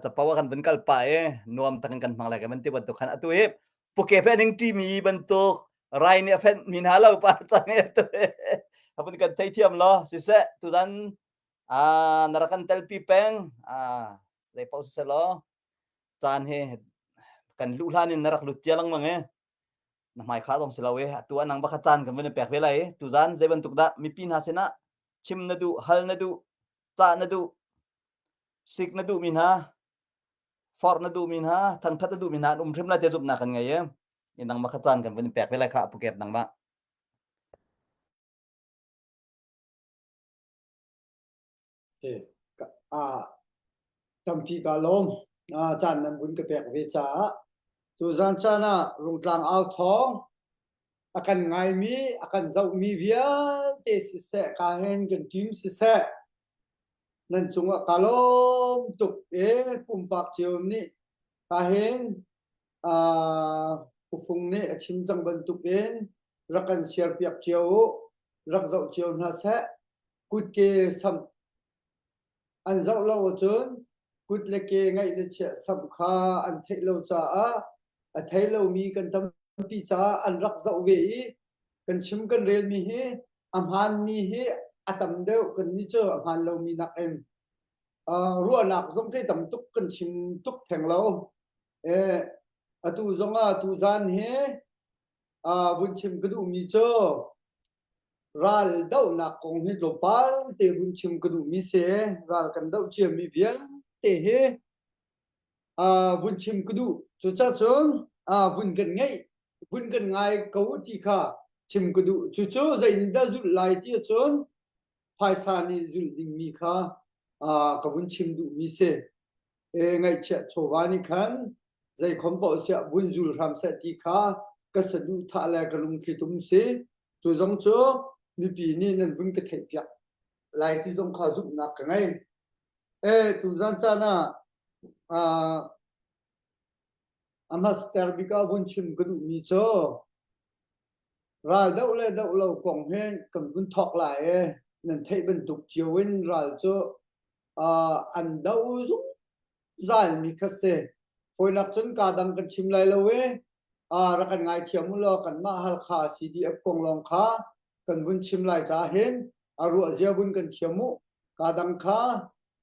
capo kan vun kal pa e nuam takin kan hmang lai kan ti bantuk khan atu hi puke pe ning ti mi bantuk rai nih a fenh mi hna lo pa cang e tu apun kan thei thiam lo siseh tuzan a na rak kan telpi peng a zei paoh siseh law caan hi kan luh hlan in na rak lut cia lengmang e na hmai kha dong si lo e atu anang bakha caan kan vun pek ve lai tuzan zei bantuk dah mipi hna sinah chim na duh hal na duh cah na duh sik na duh mi hna forh na duh mi hna thangthat na duh mi hna an um hrim lai te zumhnak kan ngei e i nangmah kha caan kan vun pek ve lai kha pukep nangmah. Tampi ka lawm. Caan nan vun ka pek ve caah tuzan caan ah Rungtlang au thawng a kan ngaimi a kan zohmi vialte siseh ka hen kan team siseh nan cungah ka lawm tuk e pumpak cio nih ka hen Ufung nih a chim cang bantukin rak kan siarpiak cio u, rak zoh cio hna seh. Kutke samh an zoh lo ahcun kut le ke ngaih le chiah samh kha an theih lo caah a thei lomi kan tampi caah an rak zoh ve i kan chim kan relmi hi a hmaanmi hi a tam deuh kannih cu a hmaan lomi nakin ruahnak zong khi tam tuk kan chim tuk theng lo. Atu zongah tuzan hi vun chim ka duhmi cu ral dohnak kong hi tlawmpal te vun chim ka duhmi si. Ral kan doh ciami vialte hi vun chim ka duh. Cucacun vun kan ngeih, vun kan ngai ko ti kha chim ka duh. Cucu zeitindah zulh lai ti ahcun phaisa nih zulh dingmi kha ka vun chim duhmi si. Ngaihchiah chawva nih khan zeikhom paoh siah vun zul hram seh ti kha ka saduhthah le ka lungthlitum si. Cu zong cu mipi nih nan vun ka theihpiak lai ti zong kha zumhnak ka ngei. Tuzan caan ah a hmasater bik ah vun chim ka duhmi cu ral doh le doh lo kong hi kan vun thawk lai i nan theih bantuk cio in ral cu an do zungzalmi kha si. Fawinak cun kaa dang kan chim lai lo i rak kan ngaithiam u law kanmah Halkha CDF kong lawng kha kan vun chim lai caah hin a ruah zia vun kan thiam u. Kaa dang kha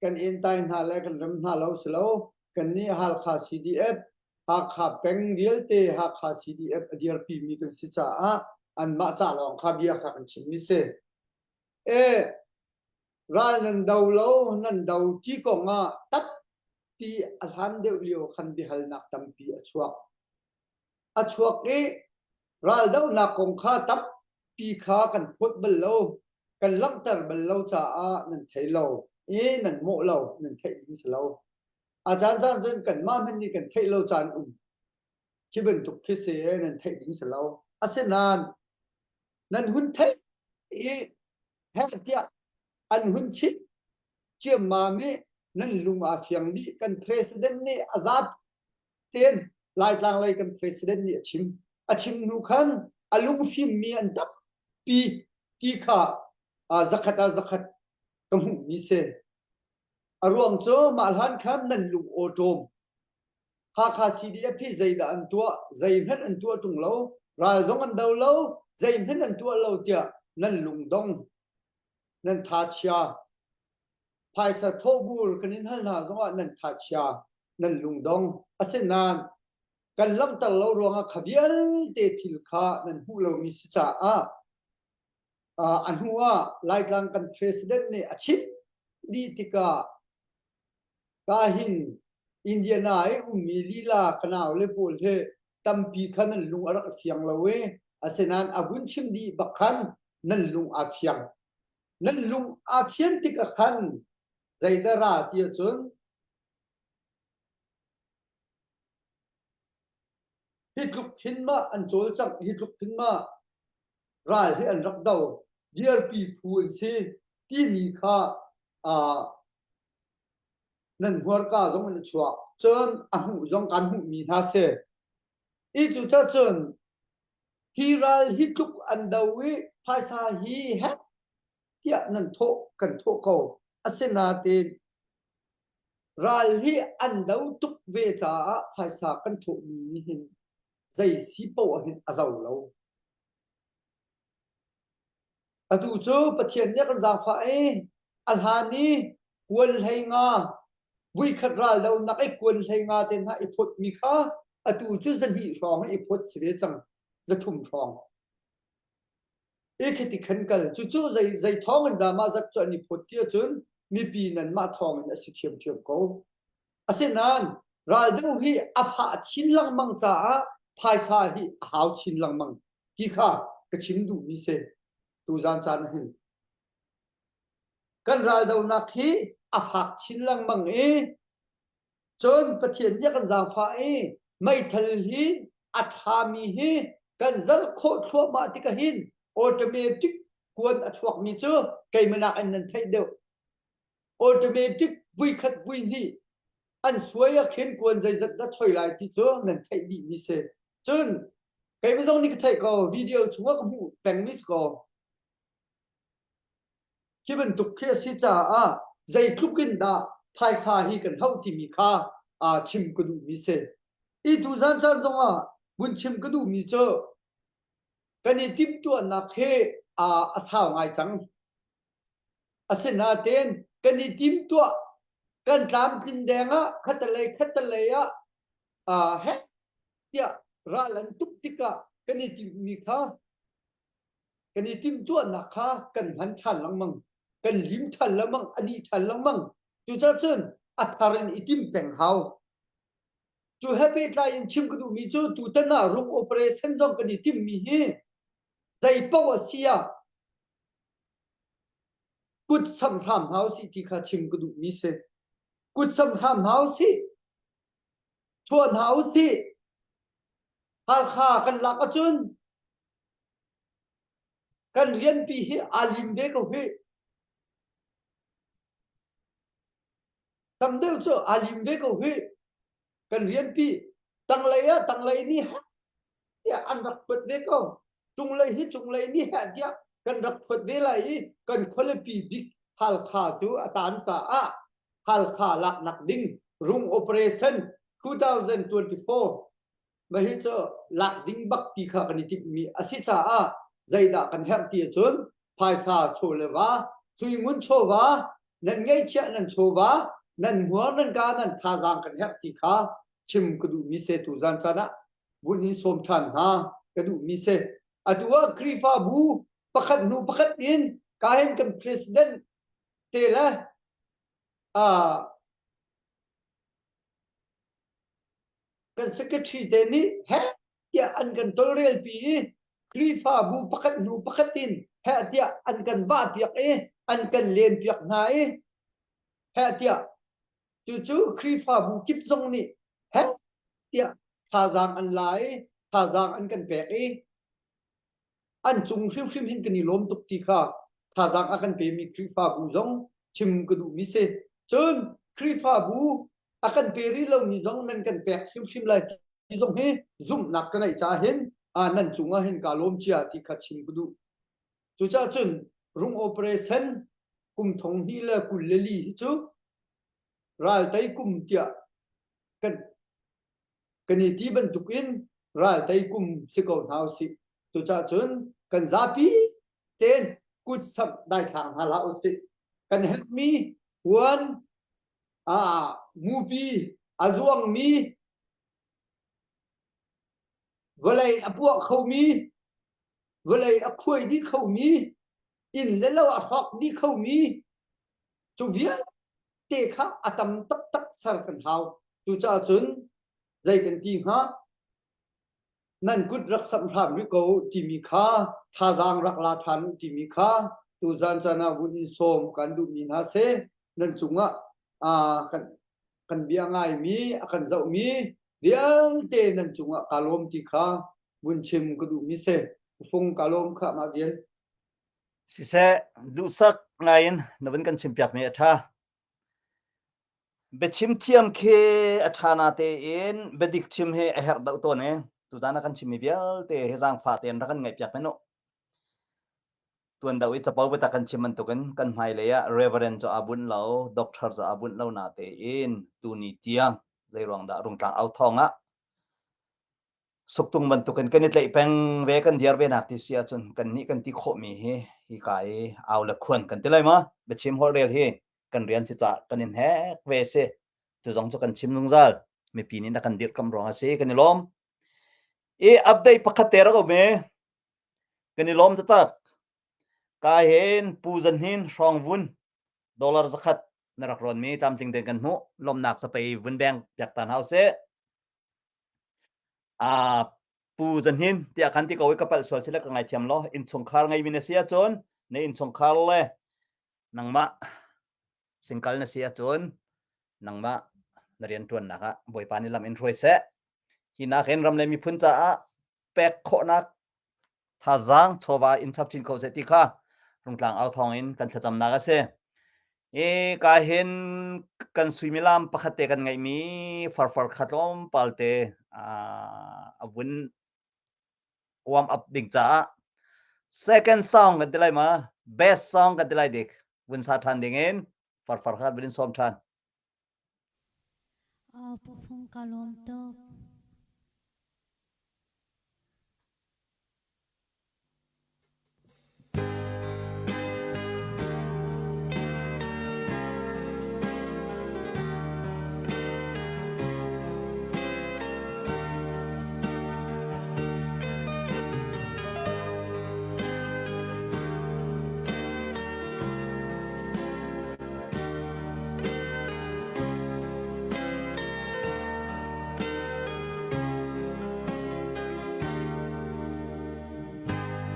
kan entai hna le kan rem hna lo si lo. Kannih Halkha CDF Hakha peng vialte Hakha CDF a dirpimi kan si caah anmah ca lawng kha bia kha kan chimmi si. E Ral nan do lo, nan do ti kong ah tampi a hlan deuh lio khan biahalnak tampi a chuak. A chuak i raldohnak kong kha tampi kha kan phawt bal lo, kan langhter bal lo caah nan thei lo i nan mawh lo, nan theih ding si lo. A caan caan cun kanmah hmanh nih kan theih lo caan um. Khi bantuk khi si nan theih ding si lo. Asinain nan hun theih i heh tiah an hun chim ciammam i nan lung aa fiang dih kan president nih a zat tein Laitlang lei kan president nih a chim a chim hnu khan a lungfimmi an tampi ti kha zakhat ah zakhat ka hmuhmi si a ruang cu mah hlan khan nan lung awṭawm Hakha CDF hi zeidah an tuah zeihmanh an tuah ṭung lo ral zong an do lo zeihmanh an tuah lo tiah nan lungdong nan thachia phaisa thawhbur kan in hal hna zongah nan thachia nan lungdong asinain kan langhter lo ruangah kha vialte thil kha nan hmuh lomi si caah a hnu ah Laitlang kan president nih a chim dih tikah Ka hin Indiana i ummi lila ka naule pawl hi. tampi kha nan lung a rak fiang lo i asinain a vun chim dih bak khan nan lung aa fiang. Nan lung aa fian tikah khan zeidah ra ti ahcun hi tluk hin mah an cawlcangh, hi tluk hin mah ral hi an rak do, dirpi phu an si timi kha uh, nan hmurka zong in a chuak. Cun a hmuh zong kan hmuhmi hna si. I cu cun hi ral hi tluk an do i phaisa hi hek tiah nan thawh kan thawh ko. Asinain ral hi an do tuk ve caah phaisa kan thawhmi nih hin zei si poah hin a zo lo. Atu cu Pathian nih a kan zaangfah i a hlan i kuan hlei nga vuikhat ral lonak i kuan hlei nga te hna i phawtmi kha atu cu zahnih hrawng i phawt si ve cang zathum hrawng. I khiti khan kal cucu zei zei thawng in dah mah zat cu an i phawt ti ahcun mipi nanmah thawng in a si ṭhiamṭhiam ko. Asinain raldoh hi a fah chin lengmang caah phaisa hi a hau chin lengmang ti kha ka chim duhmi si tuzan caan ah hin. Kan raldohnak hi a fak chin lengmang i cun Pathian nih a kan zaangfah i meithal hi a ṭhami hi kan zalh khawh thluahmah tikah hin automatic kuan a chuakmi cu keimah nakin nan theih deuh. Automatic vuikhat vuihnih an suai ah khin kuan zeizat dah choi lai ti cu nan theih dihmi si. Cun keimah zong nih ka theih ko video chungah ka hmuh pengmi si ko. Hi bantuk khi a si caah zeitluk in dah phaisa hi kan hauh timi kha aa chim ka duhmi si. I tuzan caan zongah vun chim ka duhmi cu kan i timhtuahnak hi aa a sau ngai cang. Asinain kan i timtuah kan tlamtlin deng ah khatalei khatalei ah aa heh tiah ral an tuk tikah kan i timhmi kha kan i timhtuahnak kha kan hman ṭhan lengmang kan lim ṭhan lengmang a dih ṭhan lengmang cucaah cun a thar in i tim peng hau cu he pehtlai in chim ka duhmi cu tutan ah rung operation zong kan i timhmi hi zei paoh a si ah kut samh hram hna usih ti kha chim ka duhmi si kut samh hram hna usih chuah hna usih Halkha kan lak ahcun kan rianpi hi aa lim ve ko hih. Tam deuh cu aa lim ve ko hih. Kan rianpi tanglei ah tanglei nih heh tiah an rak phuat ve ko. Cunglei hi cunglei nih heh tiah kan rak phuat ve lai i kan khualipi bik Halkha cu a tan caah Halkha laknak ding rung operation 2024 Mah hi cu lak ding bak ti kha kan i timhmi a si caah zeidah kan herh ti ahcun phaisa chaw le va, suingun chawva, nan ngeihchiah nan chawva, nan hmuar nan ka nan thazaang kan herh ti kha chim ka duhmi se tuzan caan ah vun in sawm ṭhan hna ka duhmi si. Atu ah Khrihfabu pakhat hnu pakhat in kahin kan president te le uh, kan secretary te nih heh tiah an kan tolrelpi i Khrihfabu pakhat hnu pakhat in heh tiah an kan vahpiak i an kan lenpiak hna i heh tiah cucu Khrihfabu kip zong nih heh tiah thazaang an la i thazaang an kan pek i an cung hrimhrim hin kan i lawm tuk ti kha thazaang a kan pemi Khrihfabu zong chim ka duhmi si. Cun Khrihfabu a kan pe rih lomi zong nan kan pek hrimhrim lai ti zong hi zumhnak ka ngeih caah hin nan cungah hin kaa lawm cia ti kha chim ka duh. Cucaah cun rung operation kum thong hnih le 24 hi cu raltei kum tiah kan kan i ti bantukin raltei kum si ko hna usih. Cucaah cun kan zapi tein kut samh daithlang hna hlah usih. Kan herhmi puan ah mupi a zuangmi vawlei a puah khomi vawlei a khuai dih khomi inn le lo a hrawk dih khomi cu vialte kha a tam taktak ser kan hau. Cucaah cun zei kan ti hnga? Nan kut rak samh hram rih ko u timi kha thazaang rak la ṭhan u timi kha tuzan caan ah vun in sawm kan duhmi hna si. Nan cungah kan kan bia ngaimi a kan zohmi vialte nan cungah kaa lawm ti kha vun chim ka duhmi si. Fung kaa lawm kha mah vial. Siseh, duhsak ngaiin na vun kan chimpiakmi a ṭha. Biachim thiam khi a ṭha natein biadik chim hi a herh deuh tawn i tuzaan ah kan chimmi vialte hi zaangfah tein rak kan ngaihpiak men u. Tuan deuh i capo biatak kan chim bantukin kan hmailei ah Reverend cu aa bunh lo, Doctor cu aa bunh lo natein tuni tiang zeiruang dah Rungtlang au thawng ah Suktung bantukin kan i tlaih peng ve kan diar ve nak ti si ahcun kannih kan ti khawhmi hi hika i au le khuan kan ti lai ma biachim holhrel hi kan rian si caah kan in hek ve si tu zong cu kan chim zungzal mipi nih na kan dirhkamh ruang a si kan i lawm i update pakhat te rak um i kan i lawm taktak ka hin pu zan hin hrawng vun dollar zakhat na rak rawn mi tlamtling den kan hmuh lawmnak zapei vun beng piak ta hna usih Pu Zan Hnin tiah kan ti ko i ka palh sual sile ka ngaithiam law innchungkhar ngeimi na si ahcun na innchungkhar le nangmah singkal na si ahcun nangmah na rianṭuannak ah Bawipa nih lam in hruai seh. Hi nakin ram le miphun caah pek khawhnak thazaang chawva in chap chin kho seh ti kha Rungtlang au thawng in kan thlacamnak a si. I ka hin kan suimilam pakhat te kan ngeihmi farfar kha tlawmpal te a vun warm up ding caah second song kan ti lai ma best song kan ti lai dik vun sa ṭhan ding in farfar kha vun in sawm ṭhan. Pu Fung ka lawm tuk.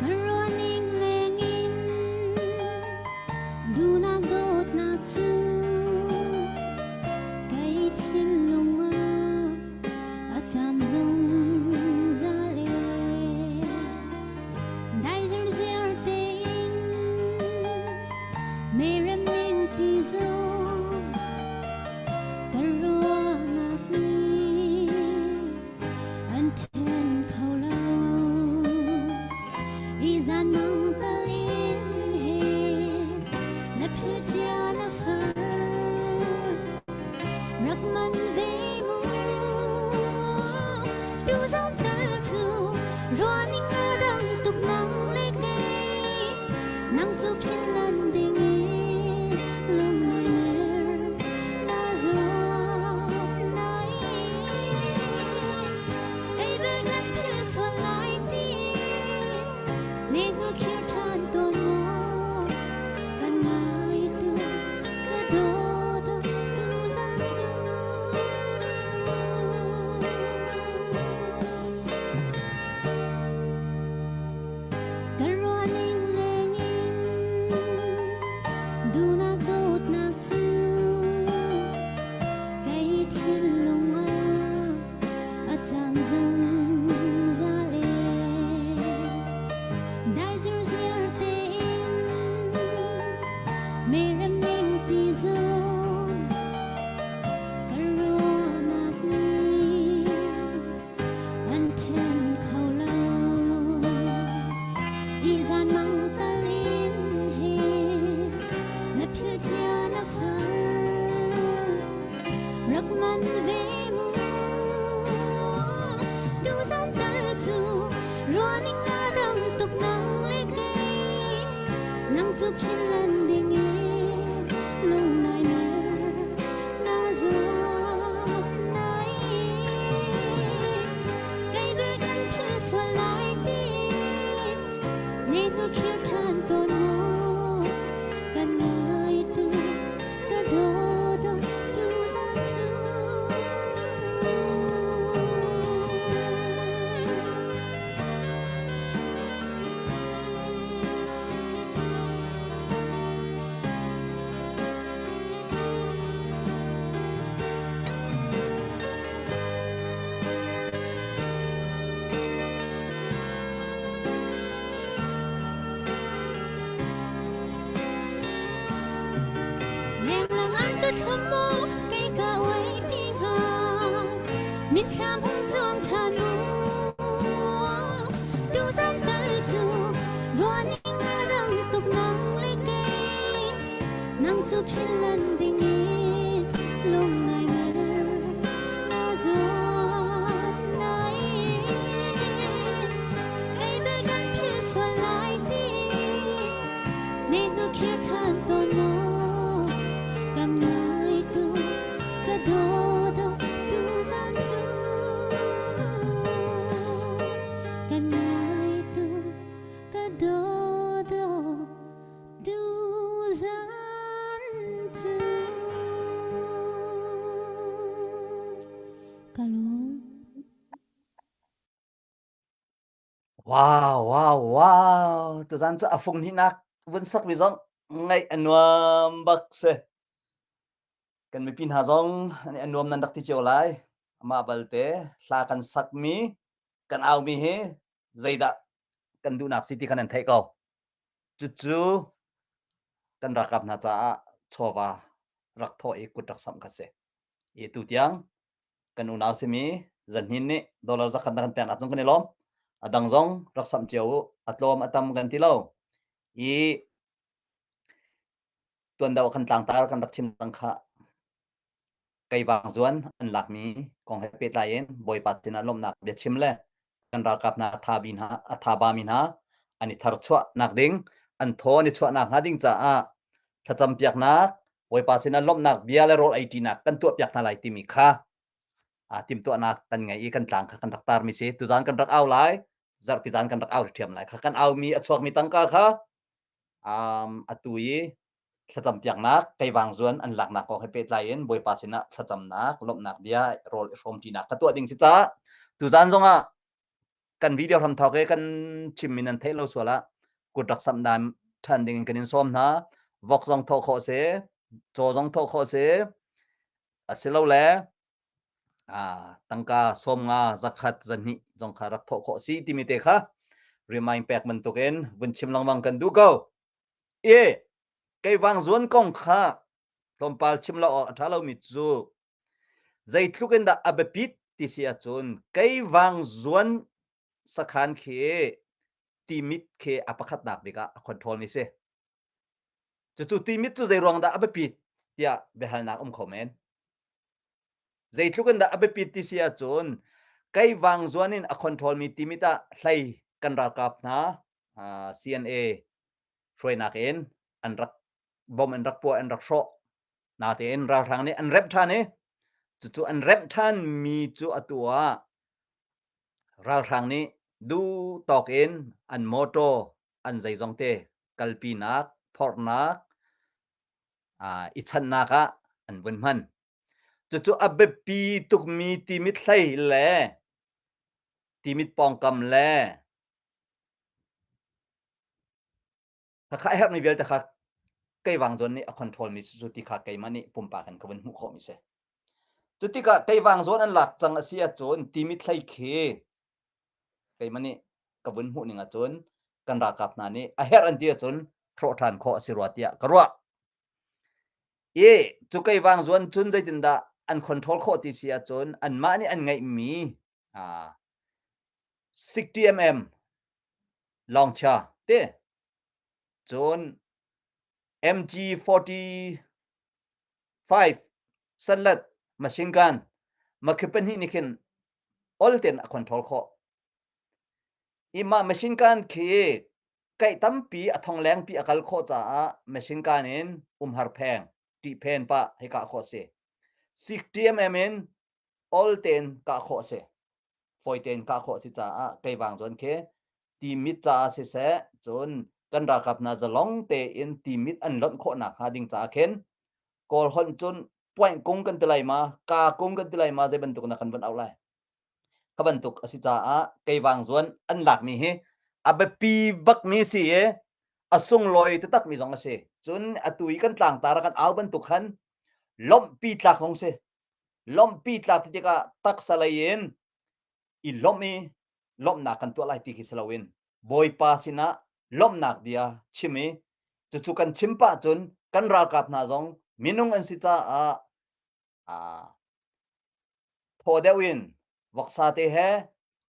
Ka ruahning lengin duhnak dawtnak cu kei thinlung ah a cam zungzal e. Dai zirziar tein merem ning ti zong ka ruahnak nih an ṭhen kho lo. I zan mang tal in he na philh cia na far rak man ve mu tu zan tal cu ruahning a dang tuk nang le kei nang cu phin lan ding i lung nai mer na zuam nai Kei bel kan thil sual lai tiin ne hnu khir ṭhan tawn maw kan ngai tu ka dawt tu zan cu. Ka ruahning lengin duhnak dawtnak cu kei thinlung ah a cang zungzal e. Dai zirziar tein merem ning ti zawn ka ruahnak nih an ṭhen kho lo. I zan mang talin he na philh cia na far rak man ve mu tu zan tal cu ruahning a dang tuk nang le kei nang cu phin lan ding e lung nai mer na zuam nai kei bel kan thil sual lai tin ne nu khil than tawn mu kan ngai tu ka dawt tu zan cu. Zeitlum mu kei ka uai pi hnga Mitthlam hung cuang ṭhan u Tuzan tal cu ruahning a dang tuk nang le kei Nang cu philh ding in lung ngai mer na zuam nain Kei bel kan philh sual lai ti Ne hnu khir ṭhan tawn maw kan ngai tu ka daw daw tu zan cu kan ngai tu ka daw daw tu zan cu ka lung Wow, wow, wow. Tuzan cu a fung hnihnak vun sakmi zong ngaih a nuam bak si. Kan mipi hna zong a nuam nan rak ti cio lai. Amah balte hla kan sakmi, kan aumi hi zeidah kan duhnak si ti kha nan theih ko. Cucu kan ralkap hna caah chawva rak thawh i kut rak samh kha si. I tu tiang kan unau simi zanhin nih dollar zakhat na kan pek nak cung kan i lawm. A dang zong rak samh cio u. A tlawm a tam kan ti lo. I tuan deuh kan tlangtar kan rak chim cang kha. Keivang zuan an lakmi kong he pehtlai in Bawipa sinah lawmhnak biachim le kan ralkap hna a tha bi hna a tha ba mi hna an i tharchuah nak ding an thaw an i chuahnak hnga ding caah thlacam piaknak Bawipa sinah lawmhnak bia le rawl ei ṭinak kan tuah piak hna lai timi kha a timhtuahnak kan ngei i kan tlang kha kan rak tarmi si tuzan kan rak au lai zarhpi zan kan rak au ṭhiam lai kha kan aumi a chuakmi tangka kha um, atu i thlacam piaknak keivang zuan an laknak kong he pehtlai in Bawipa sinah thlacamnak lawmhnak bia rawl i hrawmṭinak ka tuah ding si caah tuzan zongah kan video hram thawk i kan chimmi nan theih lo sual ah kut rak samh dan ṭhan ding in kan in sawm hna vok zong thawh khawh si caw zong thawh khawh si asilole tangka 50 100 200 zong kha rak thawh khawh si timi te kha remind pek bantukin vun chim lengmang kan duh ko. E keivang zuan kong kha tlawmpal chim lo awk a ṭha lomi cu zeitluk in dah a biapit ti si ahcun keivang zuan sakhan khi timit khi a pakhatnak bik ah a control mi si. Cucu timit cu zei ruang dah a biapit tiah biahalnak um kho men. Zeitluk in dah a biapit ti si ahcun keivang zuan in a control mi timit ah hlei kan ralkap hna CNA hruainak in an rak bom an rak puah an rak hrawh. Natein ralhrang nih an remh ṭhan i cucu an remh ṭhan mi cu atu ah ralhrang nih duh tawk in an motor an zeizong te kalpinak phorhnak i chanhnak ah an vun hman. Cucu a biapi tukmi timit hlei le timit pawngkam le Khakha a herhmi vialte kha keivang zawn nih a control mi cu ti kha keimah nih pumpak in ka vun hmuh khawhmi si. Cu tikah keivang zawn an lak cang a si ahcun timi thlei khi keimah nih ka vun hmuh ning ahcun kan ralkap hna nih a herh an ti ahcun hrawh ṭhan khawh a si rua tiah ka ruah. I cu keivang zuan cun zeitindah an control khawh ti si ahcun anmah nih an ngeihmi 60 mm lawngchia te cun MG45 sanlat machine gun makhi pahnih nih khin ol ten a control khawh i mah machine gun khi kaih tampi a thong lengpi a kal khawh caah machine gun in umhar pheng ṭih phen pah hei kah khawh si 60 mm in ol ten kah khawh si fawi tein kah khawh a si caah keivang zawn khi timit caah siseh cun kan ralkap hna zalong tein timit an lonh khawh nakhnga ding caah khin kawl holh cun point kung kan ti lai ma ka kung kan ti lai ma zei bantuk na kan van auh lai kha bantuk a si caah keivang zuan an lakmi hi a biapi bakmi si i a sunglawi taktak mi zong a si cun atu i kan tlangtar ah kan au bantuk khan lawmhpi tlak zong si lawmhpi tlak ti tikah taksa lei in i lawmh i lawmhnak kan tuah lai ti khi si loin Bawipa sinah lawmhnak bia chim i cucu kan chim pah cun kan ralkap hna zong Minung an si caah aa thaw deuh in voksa te he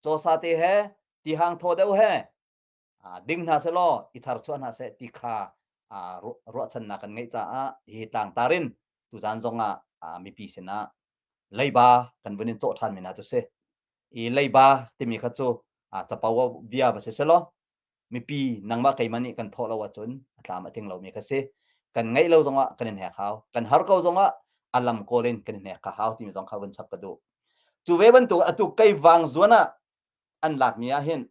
cawsa te he tihang thaw deuh he ding hna selaw i tharchuah hna seh ti kha ruahchannak kan ngeih caah hi tlangtar in tuzan zong ah mipi sinah leiba kan vun in cawh ṭhan mi hna cu si. I leiba timi kha cu capo bia va si selaw mipi nangmah keimah nih kan thawh lo ahcun a tlam a tling lomi kha si. Kan ngeih lo zongah kan in hek hau. Kan har ko zongah a lam kawl in kan in hek kha hau timi zong kha vun chap ka duh. Cu ve bantuk atu keivang zuan ah an lakmi ah hin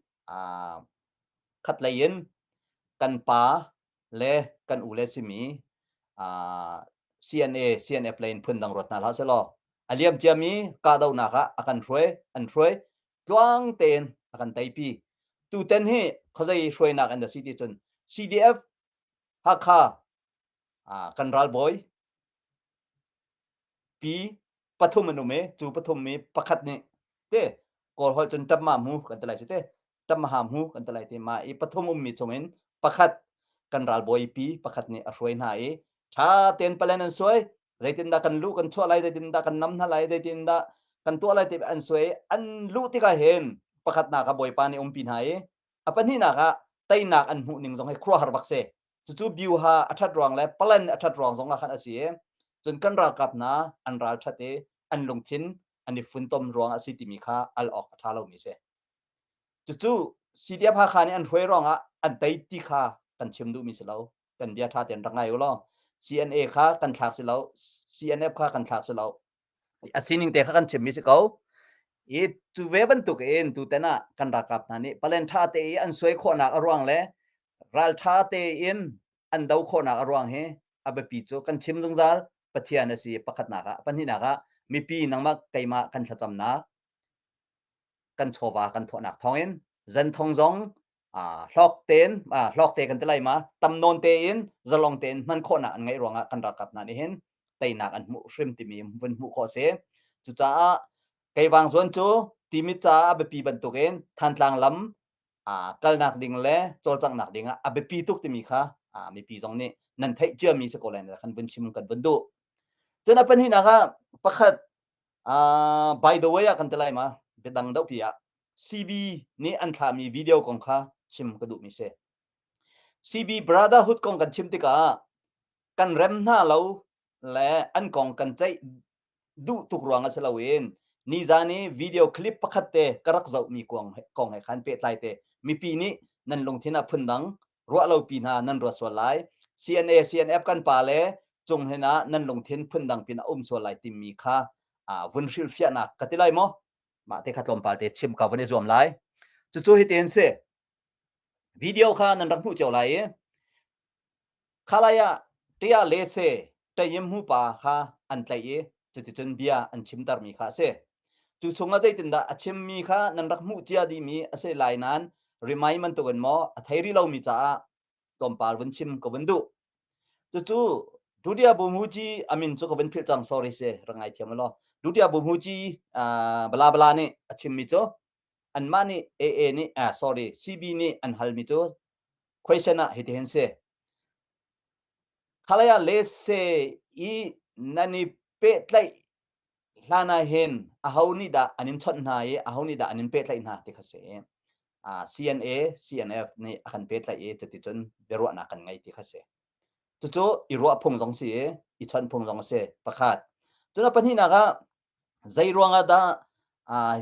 khatlei in kan pa le kan u le simi CNA CNF lei in phundang ruat hna hlah selaw a liam ciami kahdohnak ah a kan hruai an hruai tluang tein a kan teipi tuten hi khuazei hruainak in dah si ti cun CDF Hakha kan ralbawi pi pathum an um i cu pathum mi pakhat nih te kawl holh cun ṭamma mu kan ti lai cu te ṭamma ha mu kan ti lai te ma i pathum ummi chungin pakhat kan ralbawi pi pakhat nih a hruai hna i ṭha tein palen an suai zeitindah kan luh kan chuah lai zeitindah kan nam hna lai zeitindah kan tuah lai ti an suai an luh tikah hin pakhatnak ah bawipa nih umpi hna i a pahnihnak ah teinak an hmuh ning zong hi khuaruahhar bak si Cucu biuha a ṭhat ruang le plan a ṭhat ruang zongah khan a si i cun kan ralkap hna an ral ṭhat i an lungthin an i funtom ruang a si timi kha al awk a ṭha lomi a si. Cucu CDF Hakha nih an hruai ruangah an tei ti kha kan chim duhmi si lo. Kan bia ṭha tein rak ngai u law. CNA kha kan thlak si lo, CNF kha kan thlak si lo. A sining te kha kan chimmi si ko. I cu ve bantuk in tutan ah kan ralkap hna nih palen ṭha te i an suai khawhnak a ruang le ralṭha tein an do khawhnak a ruang hi a biapi cu kan chim zungzal Pathian a si pakhatnak ah pahnihnak ah mipi nangmah keimah kan thlacamnak kan chawva kan thawhnak thawngin zenthong zong hlawk tein hlawk te kan ti lai ma tam nawn tein zalong tein hman khawhnak an ngeih ruangah kan ralkap hna nih hin teinak an hmuh hrim timi vun hmuh khawh si cucaah keivang zuan cu timit caah a biapi bantukin Thantlang lam kalnak ding le cawlcanghnak ding ah a biapi tuk timi kha mipi zong nih nan theih ciami si ko lai kan vun chim kan vun duh. Cun a pahnihnak ah pakhat by the way ah kan ti lai ma biadang dohpi ah CB nih an thlahmi video kong kha chim ka duhmi si. CB Brotherhood kong kan chim tikah kan rem hna lo le an kong kan ceih duh tuk ruang ah si loin nizan i video clip pakhat te ka rak zohmi kong kong he khan pehtlai te mipi nih nan lungthin ah phundang ruah lo pi hna nan ruat sual lai CNA CNF kan pa le cung hin ah nan lungthin phundang pin a um sual lai timi kha vun hrilhfiahnak ka ti lai maw mah te kha tlawmpal te chim ka vun i zuam lai cucu hitin si video kha nan rak hmuh cio lai i Khalai ah ṭia le se ṭayim hmupa kha an tlaih i cuticun bia an chimtermi kha a si. Cu chungah zeitindah a chimmi kha nan rak hmuh cia dihmi a si lai nain remind bantukin maw a thei rih lomi caah tlawmpal vun chim ka vun duh. Cucu Dutiya Bumuci a min cu ka vun philh cang sorry si rak ngaithiam ulaw. Dutiya Bumuci bala bala nih a chimmi cu anmah nih AA nih sorry CB nih an halmi cu question ah hitihin si. Khalaya le se i nan i pehtlaih hlan ah hin aho nih dah an in chawnh hna i aho nih dah an in pehtlaih hna ti kha si. CNA, CNF nih a kan pehtlaih i cuticun biaruahnak kan ngei ti kha si. Cucu i ruah phung zong si i i chawnh phung zong a si. Pakhat. Cun a pahnihnak ah Zei ruangah dah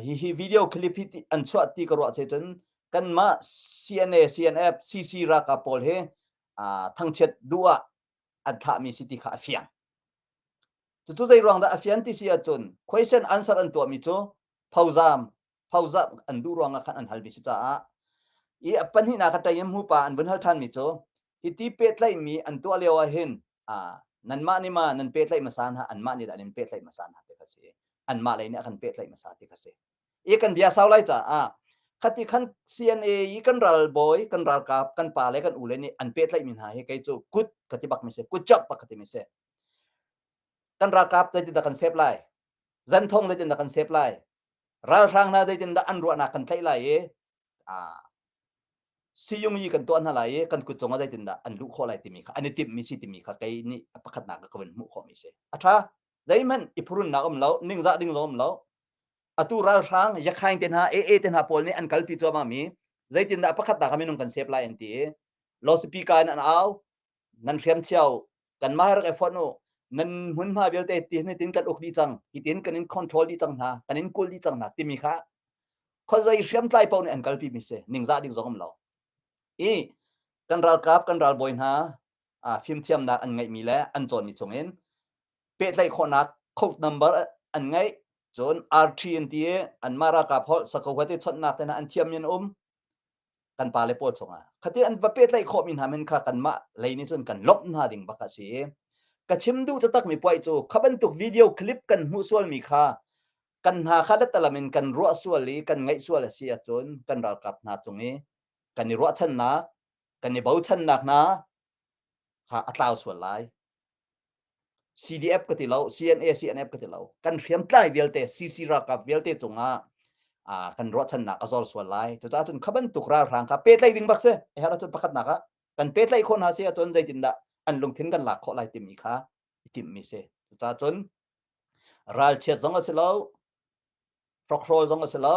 hihi video clip hi an chuah ti ka ruah che cun kanmah CNA, CNF, CC ralkap pawl hi thangchiat duh ah an thlahmi si ti kha a fiang. Cucu zei ruang dah a fian ti si ahcun question answer an tuahmi cu phozam phozah an duh ruangah khan an halmi si caah i a pahnihnak a ṭaim hmupa an vun hal ṭhanmi cu hiti pehtlaihmi an tuah lio ah hin nanmah nih ma nan pehtlaih hmasa hna anmah nih dah an in pehtlaih hmasa hna ti kha si anmah lei nih a kan pehtlaih hmasa ti kha si i kan bia sau lai caah khati khan CNA i kan ralbawi kan ralkap kan pa le kan u le nih an pehtlaihmi hna hi kei cu kut ka ti bak mi si kut chap bak ka ti mi si kan ralkap zeitindah kan sep lai zanthong zeitindah kan sep lai ralhrang hna zeitindah an ruahnak kan tlaih lai i. Siyung yi kan tuah hna lai i kan kut cungah zeitindah an luh khawh lai timi kha an i timhmi si timi kha kei nih a pakhatnak ah ka vun hmuh khawhmi si. A ṭha. Zeihmanh i phurunnak um lo, ningzah ding zong um lo. Atu ralhrang yakhaing te hna, AA te hna pawl nih an kalpi cuahmah mi zeitindah pakhatnak ah minung kan sep lai an ti i loudspeaker in an au nan hriam cio kanmah rak i fonh u nan hmunhma vialte ti tin kan uk dih cang hitin kan in control dih cang hna kan in kul dih cang hna timi kha khuazei hriamtlai paoh nih an kalpi mi si ningzah ding zong um lo i kan ralkap kan ralbawi hna fimthiamnak an ngeihmi le an cawnmi chungin pehtlaih khawhnak code number an ngeih cun RT an ti i anmah ralkap holh sakohuat i chawnhnak te hna an thiammi an um kan pale pawl chungah khati an va pehtlaih khawhmi hna men kha kanmah lei nih cun kan lawmh hna ding bak a si i ka chim duh taktak mi puai cu kha bantuk video clip kan hmuh sualmi kha kan hna kha letalam in kan ruah sual i kan ngaih sual a si ahcun kan ralkap hna cung i kan i ruahchannak kan i bochannak hna kha a tlau sual lai CDF ka ti lo CNA CNF ka ti lo kan hriamtlai vialte CC ralkap vialte cungah kan ruahchannak a zor sual lai cucaah cun kha bantuk ralhrang kha pehtlaih ding bak si a herh ahcun pakhatnak ah kan pehtlaih khawh hna si ahcun zeitindah an lungthin kan lak khawh lai timi kha i timhmi si cucaah cun ralchiat zong a si lo hrokhrawl zong a si lo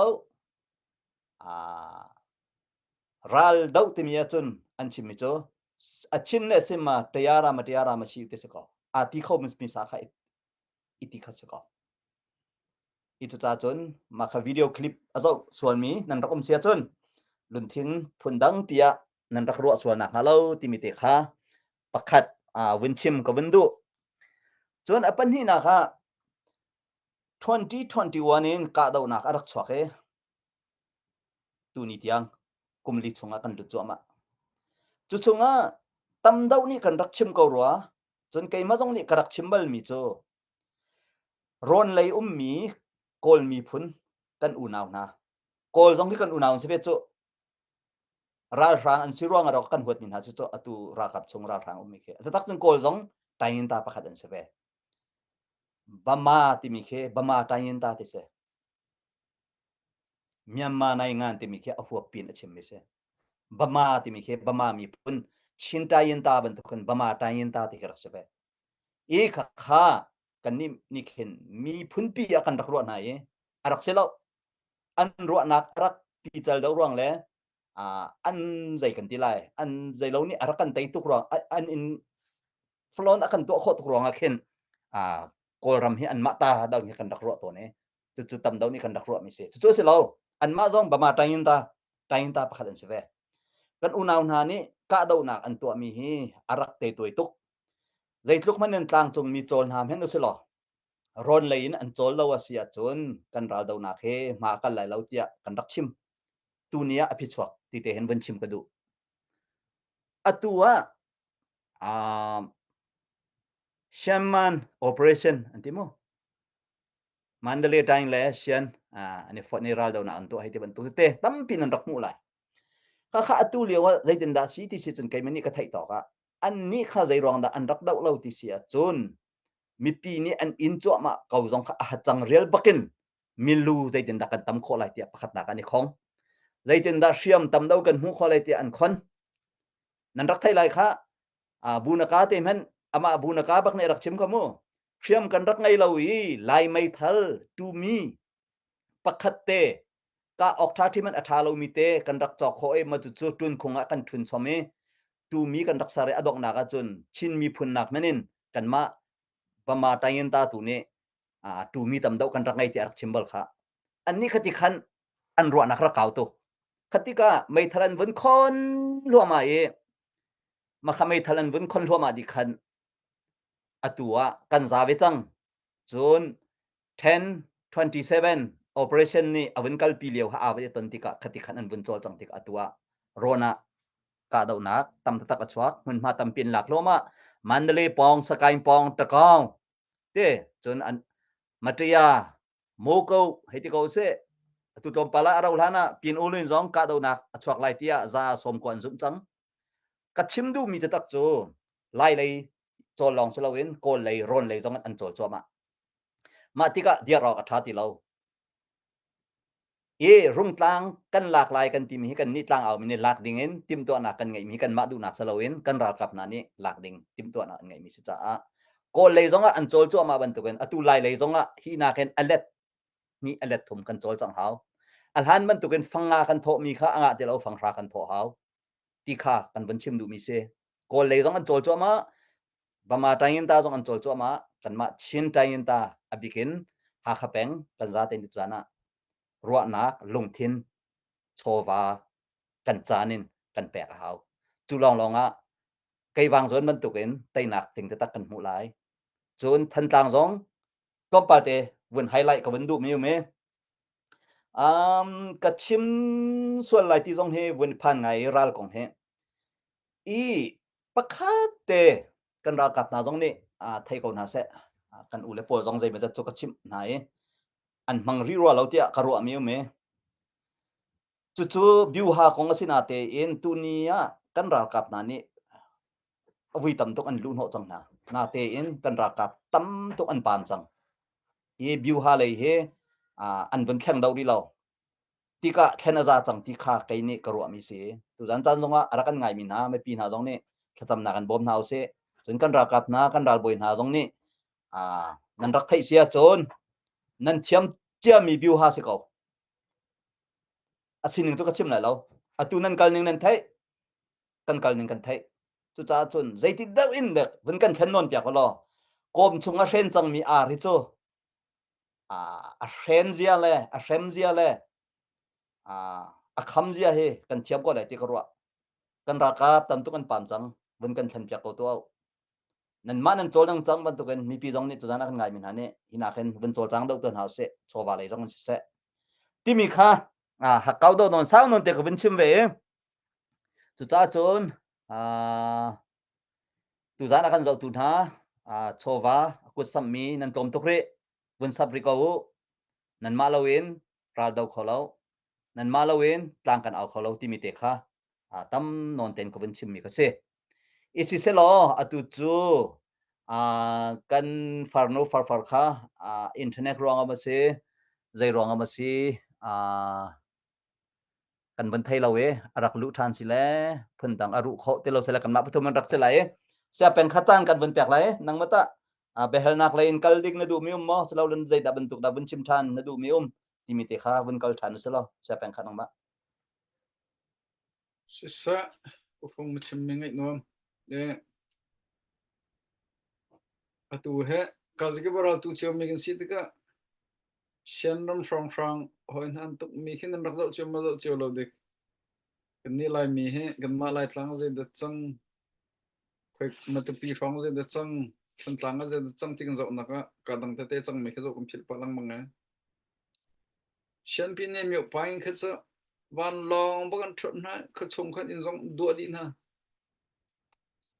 ral doh timi ahcun an chimmi cu a chin le sim ma tayara ma tayara ma si te si ko a ti kho mi sa kha i ti kha si ko i cuca cun ma kha video clip a zoh sualmi nan rak um sia cun lunthin phundang tiah nan rak ruah sual nak hnga lo timi te kha pakhat vun chim ka vun duh cun a pahnihnak ah 2021 in kahdohnak a rak chuak i tuni tiang kum li chungah kan lut cuahmah. Cu chungah tam deuh nih kan rak chim ko rua, cun keimah zong nih ka rak chim balmi cu rawn lei ummi Kawl miphun kan unau hna. Kawl zong hi kan unau an si ve cu. Ralhrang an si ruang ah kan huatmi hna cu atu ralkap chung ralhrang ummi khi. Taktak cun Kawl zong Tainginta pakhat an si ve. Bama timi khi Bama Tainginta ti si. Myanmar Naingan timi khi a huap pin a chimmi si. Bama timi khi Bama miphun Chin Tayinta bantukin Bama Tayinta ti khi rak si ve. I kha kha kan nih nih khin miphun pi ah kan rak ruah hna i a rak si lo. An ruahnak a rak pical deuh ruang le an zei kan ti lai an zei lo nih a rak kan tei tuk ruang an in flown a kan tuah khawh tuk ruangah khin Kawlram hi anmah ta dang hi kan rak ruah tawn i cucu tam deuh nih kan rak ruahmi si. Cucu a si lo. Anmah zong Bama Tayinta Tayinta pakhat an si ve. Kan unau hna nih kahdohnak an tuahmi hi a rak tetuai tuk. Zeitluk hmanh in tlangcung mi cawl hna hmenh usih law rawn lei in an cawl lo a si ahcun kan raldohnak hi hma a kal lai lo tiah kan rak chim. Tuni ah a phichuak ti te hin vun chim ka duh. Atu ah uh, Shanman Operation an ti mu. Mandalay Taing le Shan an i fonh i raldohnak an tuah hei ti bantuk te tampi nan rak hmuh lai. Khakha atu lio ah zeitindah si ti si cun keimah nih ka theih tawk ah annih kha zei ruang dah an rak doh lo ti si ahcun mipi nih an inn cuahmah ko zong kha a hacang rial bakin milu zeitindah kan tam khawh lai tiah pakhatnak an i khong. Zeitindah hriam tam do kan hmuh khawh lai tiah an khon. Nan rak theih lai kha bunaka te hmanh amah bunaka bak nih rak chim kha mu hriam kan rak ngei lo i lai meithal tumi pakhat te ka ok tha thi man a tha lomi te kan rak cawk khawh i ma cu cu tun khung ah kan thun chom i tumi kan rak sar i a donghnak ahcun Chin miphun nak men in kanmah Bama Tayin ta tu nih tumi tam deuh kan rak ngei ti a rak chim bal kha annih khati khan an ruahnak rak kau tuk khatika meithal an vun khon hluahmah i makha meithal an vun khon hluahmah dih khan atu ah kan za ve cang cun 1027 operation nih a vun kalpi lio ha aa va ton tikah khati khan an vun cawl cang tikah atu ah rawn ah kahdohnak tam taktak a chuak hmunhma tampi an lak hluahmah Mandalay pawng Sakaing pawng Takaung te cun an Matia Moko hei ti ko seh atu tlawmpal ah a rauh hlan ah Pin Ulin zong kahdohnak a chuak lai tiah za sawm ko an zumh cang ka chim duhmi taktak cu Lai lei cawl lawng si loin Kawl lei rawn lei zong an cawl cuahmah. Mah tikah diar awk a ṭha ti lo. I Rungtlang kan lak lai kan timi hi kan nih tlangau mi nih lak ding in timhtuahnak kan ngeihmi kanmah duhnak si loin kan ralkap hna nih lak ding timhtuahnak an ngeihmi si caah Kawl lei zongah an cawl cuahmah bantukin atu Lai lei zongah hi nakin a let hnih a let thum kan cawlcangh hau. A hlan bantukin fang nga kan thawhmi kha a ngah ti lo fanghra kan thawh hau ti kha kan vun chim duhmi si. Kawl lei zong an cawl cuahmah, Bama Tainginta zong an cawl cuahmah, kanmah Chin Tainginta a bikin Hakha peng kan zate nih caan ah ruahnak, lungthin, chawva kan caan in kan pek a hau. Cu lawnglawng ah keivang zawn bantukin teinak ting taktak kan hmuh lai. Cun Thantlang zong tlawmpal te vun highlight ka vun duhmi um i um, ka chim sual lai ti zong hi vun phan ngai i ral kong hi i pakhat te kan ralkap hna zong nih uh, thei ko hna seh kan u le pawl zong zeimawzat cu ka chimh hna i an hmang rih rua lo tiah ka ruahmi um i cucu biuha kong a si natein tuni ah kan ralkap hna nih vui tam tuk an luh hnawh cang hna. Natein kan ralkap tam tuk an paam cang. Hi biuha lei hi an vun thleng do rih lo. Tikah thlen a za cang ti kha kei nih ka ruahmi si. Tuzan caan zongah a rak kan ngaimi hna mipi hna zong nih thlacamnak an bawm hna usih. Cun kan ralkap hna, kan ralbawi hna zong nih nan rak theih si ahcun nan thiam ciami biuha si ko. A sining cu ka chim lai lo. Atu nan kal ning nan theih. Kan kal ning kan theih. Cucaah cun zeiti deuh in dek vun kan thlen nawn piak law kawm chung a hren cangmi ar hi cu a hren zia le a hrem zia le a kham zia hi kan thiam ko lai ti ka ruah. Kan ralkap tam tuk an pam cang vun kan thlen piak ko tuah u. Nanmah nan cawl nang cang bantukin mipi zong nih tuzan a kan ngaimi hna nih hi nakin vun cawlcang deuh tuah hna usih chawva lei zong in siseh timi kha hakkau do nawn sau nawn te ka vun chim ve i cucaah cun tuzan a kan zohtu hna chawva a kut samhmi nan tlawm tuk rih vun sap rih ko u nanmah loin ral do kho lo nanmah loin tlang kan au kho lo timi te kha tam nawn ten ka vun chimmi ka si I siselaw atu cu kan farnu farfar kha internet ruangah maw si zei ruangah maw si kan vun thei lo i a rak luh ṭhan si le phundang a ruh khawh ti lo si le kanmah pathum an rak si lai i siapeng kha caan kan vun pek lai nangmah tah biahalnak lei in kal ding na duhmi um maw silole zeidah bantuk dah vun chim ṭhan na duhmi um timi te kha vun kal ṭhan usih law siapeng kha nangmah. Siseh, ufung na chimmi ngaih nuam. Le atu he kazakip raltu ciomi kan si tikah Sianram hrawnghrang hawi hna an tukmi khi nan rak zoh cio maw zoh cio lo dik. Kannih Laimi hi kanmah Laitlang zeidah cang, khoi Matupi hrawng zeidah cang, Thantlang ah zeidah cang ti kan zohnak ah kaa dang tete cangmi khi zoh kan philh pah lengmang ai. Sianpi nih miohpa in kha cu vanlawng bak an ṭhuat hna i khuachung khan inn zong duah dih hna.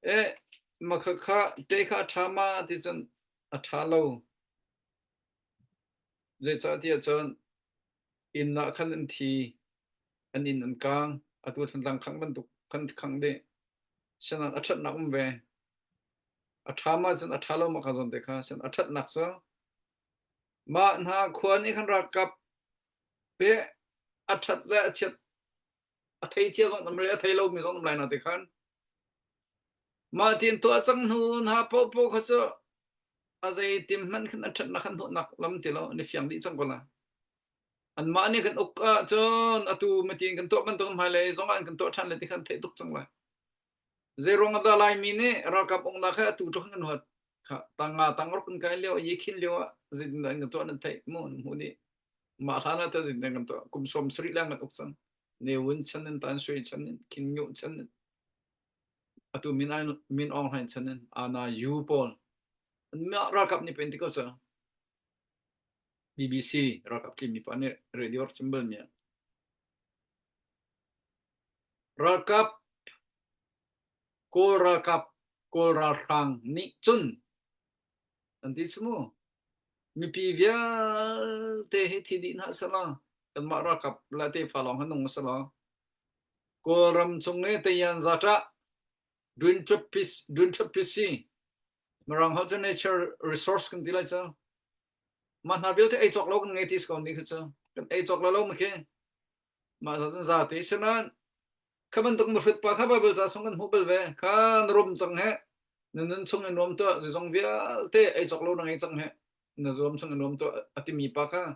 Eh, makha kha te kha a ṭha ma ti cun a ṭha lo. Zeicahtiah cun inn ah khan an thi, an inn an kaang, atu Thantlang khangh bantuk khan khangh dih. Sinain a ṭhatnak um ve. A ṭha ma cun a ṭha lo ma kha zawn te kha. Sin a ṭhatnak cu Mah hna khua nih khan ralkap hi a ṭhat le a chiat a thei cia zong um le a thei lomi zong um lai na ti khan. Mah tin tuah cang hnu hna paohpaoh kha cu a zeitin hmanh khan an ṭhatnak khan hmuhnak lam ti lo an i fiang dih cang ko lai. Anmah nih kan uk ahcun atu matin kan tuah bantuk hmailei zong ah an kan tuah ṭhan lai ti khan an theih tuk cang lai. Zeiruang ah dah Laimi nih ralkap uknak hi atu tluk in kan huat? Kha tanga tangruk kan kai lio, yi khin lio ah zeitindah in kan tuah nan theih mu nan hmuh dih. Mah hlan ah tah zeitindah kan tuah? Kum 70 leng kan uk cang. Ne Win chan in, Tan Sui chan in, Khin Nguh chan in, atu Min Min Aung Hlaing chan in, Ana Yu pawl. Mah ralkap nih pen ti ko sa. BBC ralkap tlimi pa nih radio rak chim bal mi ah. Ralkap Kawl ralkap Kawl ralhrang nih cun an ti cu mu mipi vialte hi thi dih hna selaw kanmah ralkap le tefa lawng hi nung selaw Kawlram chung i Tayanzatah Dwinthapisi Mirang holh cu nature resource kan ti lai cu mah hna vialte ei cawk lo kan ngei ti si ko nih khi cu. Kan ei cawk lo lo ma khi. Mah za cun za te sinan kha bantuk mihrut pa kha Bible ca sung kan hmuh bal ve. Kha na rum cang he. Na nun chung in nuam tuah zeizong vialte ei cawk lo na ngei cang he. Na zuam chung in nuam tuah a timi pa kha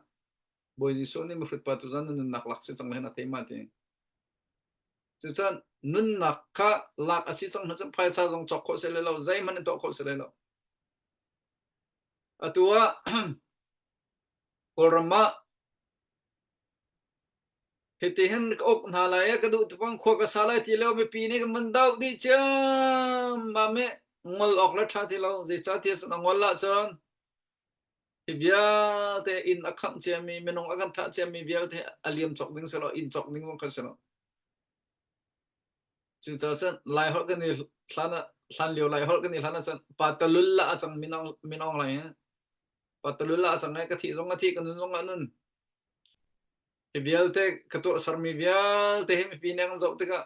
Bawi Jesuh nih mihrut pa tu zan na nunnak lak si cang le na thei ma ti. Cucan nunnak kha lak a si cang hna cun phaisa zong cawk khawh si lai lo, zeihmanh in tuah khawh si lai lo. Atu ah Kawlram ah hiti hin ka uk hna lai i ka duh tupang khua ka sa lai ti lo mipi nih kan van doh dih ciammam i ngol awk le ṭha ti lo. Zeicahtiah cun a ngol ahcun hi vialte inn a khangh ciami minung a kan thah ciami vialte a liam cawk ding si lo inn cawk ding zong kha si lo. Cucaah cun Laiholh kan i hlan ah hlan lio Laiholh kan i hlan ah cun patalul la a cang minong minong lai hi. Patalul la a cang i ka thih zong a thi ka nun zong a nun. Hi vialte ka tuah sermi vialte hi mipi nih an zoh tikah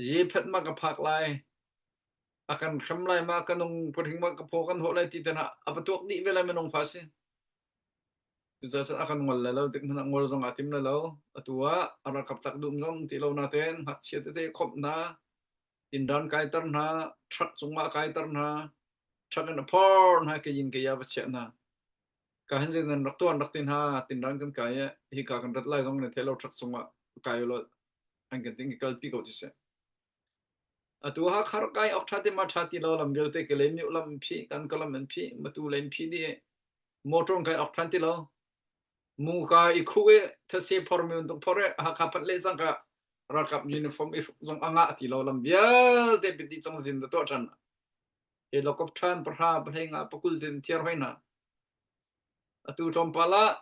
Yephet ma ka phak lai a kan hrem lai ma ka nung pahring ma ka phaw kan hawh lai ti te hna a va tuak dih ve lai minung fa si. Cucaah cun a kan ngol lai lo tik hmanh ah ngol zong aa tim lai lo. Atu ah a ralkap tak dum zong ti lo natein ngakchia tete khawmh hna, innran kaiter hna, truck cungah kaiter hna, truck in a phor hna, keyin keya va chiah hna. Ka hin zei nan rak tuan rak ti hna, tinran kan kai i hika kan rat lai zong na thei lo truck cungah kai ulaw an kan ting i kalpi ko ti si. Atu Hakha rak kai awk ṭha ti ma ṭha ti lo lam vialte Kalaymyo lam phih, kan ka lam an phih, Matu lei an phih dih. Motor kai awk ṭhan ti lo. Muka i khuh i thase phormi bantuk phor i Hakha phanh le cangka ralkap uniform i hruk zong a ngah ti lo lam vialte pit dih cang zin da tuah ṭhan. Helicopter ṭhan pahra pahlei nga pakul tin thiar hoi hna. Atu tlawmpal ah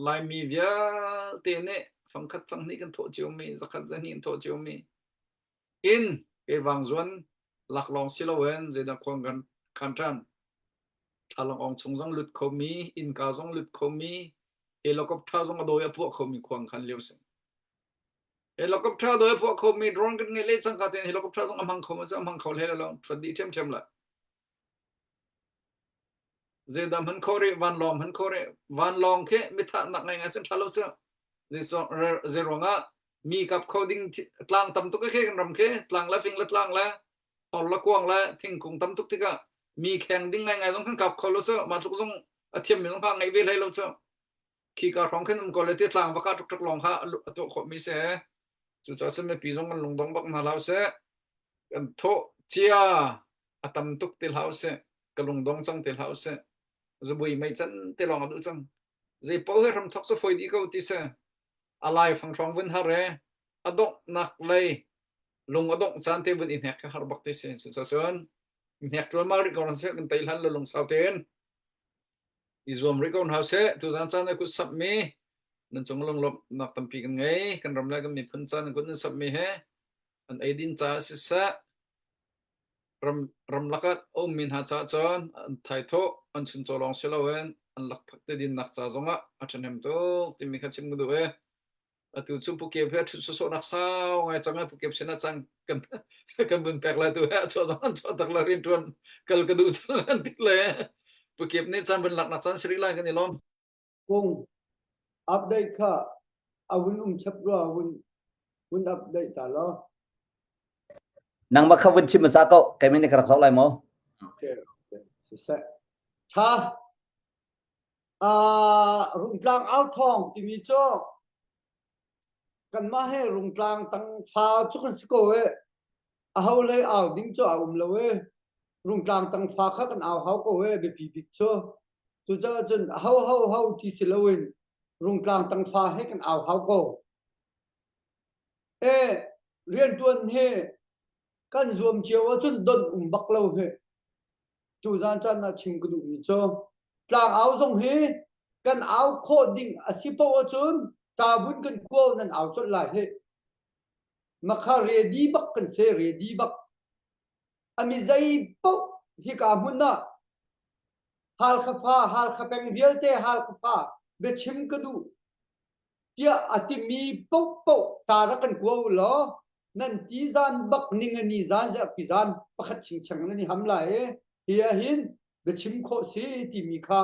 Laimi vialte nih fangkhat fanghnih kan thawh ciomi, zakhat zahnih kan thawh ciomi in keivang zuan laklawng si loin zeidah khuang kan khan ṭhan. Thlalangawng chung zong lut khomi, innka zong lut khomi, helicopter zong a dawi a puah khomi khuang khan lio si. Helicopter dawi a puah khomi drone kan ngeih le cangka tein helicopter zong a hmang kho ma cu a hmang kho hlei lo, ṭhuat dih ṭhiamṭhiam lai. Zeidah hman khawh rih, vanlawng hman khawh rih. Vanlawng khi mithahnak ngaingai cun ṭha lo cu. Zeiruang ah mi kap kho ding tlang tam tuk khi kan ram khi tlang le fing le tlang le hor le kuang le thingkung tam tuk tikah mi kheng ding ngaingai zong kan kap kho lo cu. Mah tluk zong a thiammi zong kha ngeih ve hlei lo cu. Khi ka hrawng khin um ko le ti tlang va kah ṭukṭuk lawng kha a tuah khawhmi si. Cucaah cun mipi zong kan lungdong bak hna hlah usih. Kan thawh cia a tam tuk ti hlah usih. Ka lungdong cang ti hlah usih. Zabui mei can te lawng a duh cang. Zei paoh hi hramthok cu fawi dih ko ti si. A lai fang hrawng vun har e a donghnak lei lung a dongh caan te vun i hnek kha har bak ti si. Cucaah cun hnek ṭualmal rih ko hna seh kan tei hlan lo lungsau tein i zuam rih ko hna usih. Tuzaan caan na kut samhmi nan cung lunglawmhnak tampi kan ngei. Kan ram le kan miphun caan na kut nan samhmi he an eidin caah siseh, ram ramlak ah a ummi hna caah cun an thaithawh an chuncaw lawng si loin an lakphak te dinnak ca zongah a ṭhahnem tuk timi kha chim ka duh i Atu cu Pu Kep he ṭhut sawsawhnak sau ngai cang i Pu Kep sinah cang kan kan vun pek lai tu he a chuah zong an chuah tak la rianṭuan kal ka duh cang an ti le Pu Kep nih caan vun laknak caan si rih lai kan i lawm. Kung update kha a vun um chap rua vun vun update ta law. Nangmah kha vun chim hmasa ko keimah nih ka rak zoh lai maw? Okay, okay. Siseh. Tha. Uh, Rungtlang authawng timi cu kanmah he Rungtlang tang fa cu kan si ko e. Aho hlei au ding cu a um lo e. Rungtlang tang fa kha kan au hau ko e biapi bik cu. Cucaah cun ho ho ho ti si loin Rungtlang tang fa he kan au hau ko. E riantuan he kan zuam cio ahcun don um bak lo he. Tuzaan caan ah chim ka duhmi cu tlangau zong hi kan au khawh ding a si paoh ahcun tabun kan kuau nan au colh lai hih. Makha ready bak kan si ready bak. A mi zei paoh hika hmun ah Halkha fa Halkha peng vialte Halkha fa biachim ka duh tiah a timi paohpaoh ta rak kan kua u law nan ti zan bak ning ani zan zarhpi zan pakhat chingchang nan i ham lai i hi ah hin biachim khawh si timi kha.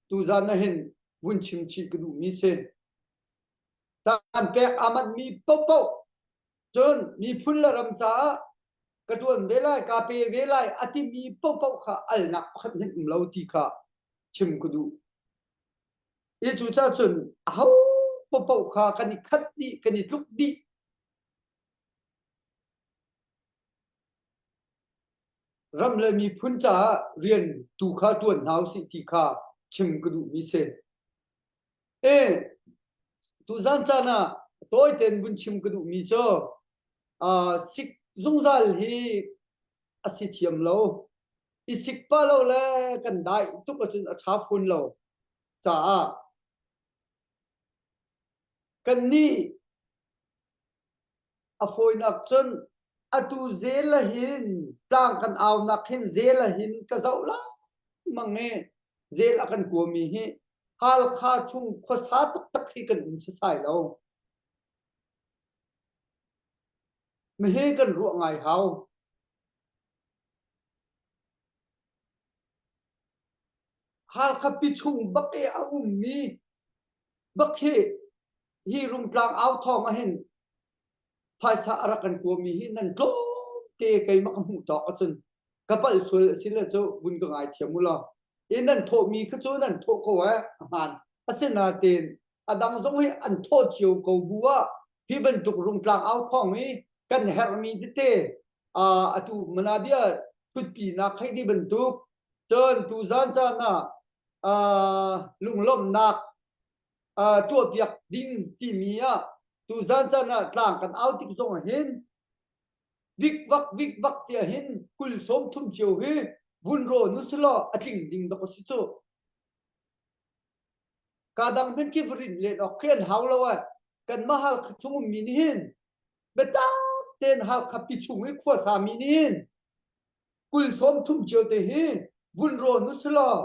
Tuzan ah hin vun chim chih ka duhmi si. Caan pek aa manhmi paohpaoh cun miphun le ram caah ka ṭuan ve lai, kaa pe ve lai a timi paohpaoh kha alnak pakhat hmanh um lo ti kha chim ka duh. I cucaah cun aho paohpaoh kha kan i khat dih, kan i tluk dih. Ram le miphun caah rian tu kha ṭuan hna usih ti kha chim ka duhmi si. E, tuzan caan ah tawi tein vun chim ka duhmi cu uh, sik zungzal hi a si thiam lo. I sik pa lo le kan dai tuk ahcun a ṭha fawn lo caah kannih A fawinak cun atu zel ahhin tlang kan aunak hin zel ahhin ka zoh lengmang i zel a kan kuami hi Halkha chung khuasa taktak hi kan um setsai lo. Mihi kan ruah ngai hau. Halkha pi chung bak i a ummi bak hi hi Rungtlang au thawng ahhin phaisa a rak kan kuami hi nan tlawmte keimah ka hmuh tawk ahcun ka palh sual a si le cu vun ka ngaithiam u law i nan thawhmi kha cu nan thawh ko eh a hmaan asinain a dang zong hi an thawh cio ko bu ah hi bantuk Rungtlang au thawng i kan herhmi tete atu manabia thutpinak hei ti bantuk cun tuzan caan ah lunglawmhnak tuahpiak ding timi ah tuzan caan ah tlang kan au tik zong ah hin vikvak vikvak tiah hin kul sawm thum cio hi vun rawn u silaw a tling ding dok a si cu. Ka dang hmanh khi varin len awk khi an hau lo eh. Kanmah Halkha chung ummi nih hin biatak tein Halkha pi chung i khuasa mi nih hin kul sawm thum cio te hi vun rawn u silaw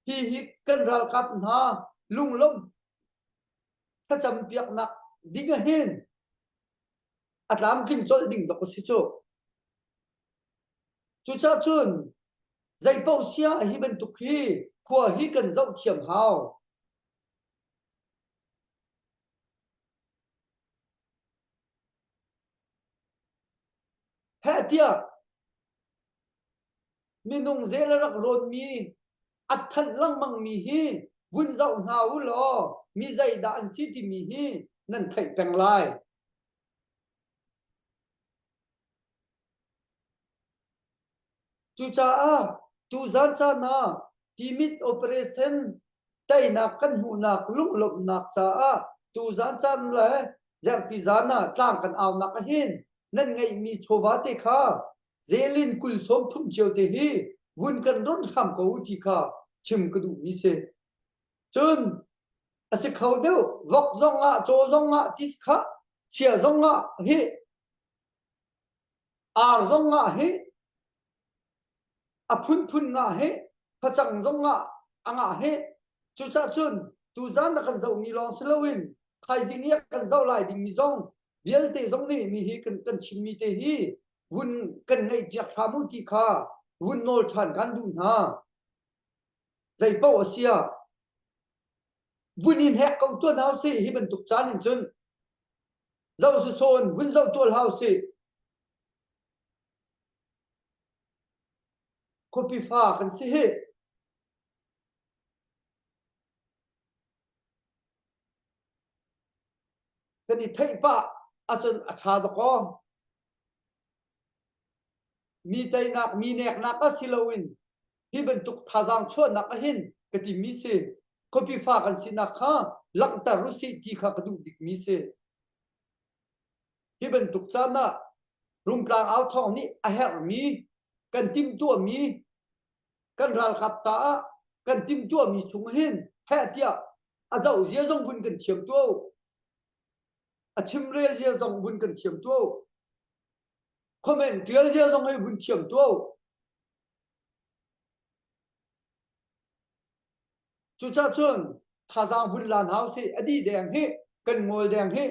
Hihi kan ralkap hna lunglawmh thlacam piaknak ding ah hin a tlamtling colh ding bak a si cu. Cucaah cun zeipaoh sia hi bantuk hi khua hi kan zoh thiam hau. Heh tiah Minung zel a rak rawnmi, a thanh lengmangmi hi vun zoh hna u law mi zeidah an si timi hi nan theih peng lai. Cucaah tuzan caan ah Timit operation teinak kan hmuhnak lunglawmhnak caah tuzan caan le zarhpi zan ah tlang kan aunak ahhin nan ngeihmi chawva te kha Zelin kul sawm thum cio te hi vun kan ron hram ko u ti kha chim ka duhmi si. Cun a si kho deuh vok zong ah caw zong ah ti kha chia zong ah hi ar zong ah hi a phunphun ngah hi facang zong ah a ngah hi cucaah cun tuzan na kan zohmi lawng si loin thaizing i a kan zoh lai dingmi zong vialte zong nih mi hi kan, kan chimmi te hi vun kan ngaihpiak hram u ti kha vun nawl ṭhan kan duh hna. Zei paoh a si ah vun in hek ko tuan hau si hi bantuk caan in cun zoh si sawn vun zoh tual hau si khuapi fa kan si hi kan i theih pah ahcun a ṭha dakaw. Mi teinak, mi neknak ah si loin hi bantuk thazaang chuahnak ahhin ka timi si. Khuapi fa kan sinak kha langhter u sih ti kha ka duh bikmi si. Hi bantuk caan ah Rungtlang au thawng nih a herhmi kan timhtuahmi kan ralkap ta ah kan timhtuahmi chung hin heh tiah a doh zia zong vun kan thiam tuah u. A chimrel zia zong vun kan thiam tuah u. Comment tial zia zong hi vun thiam tuah u. Cucaah cun thazaang vun lan hau si a dih deng hi kan ngol deng hi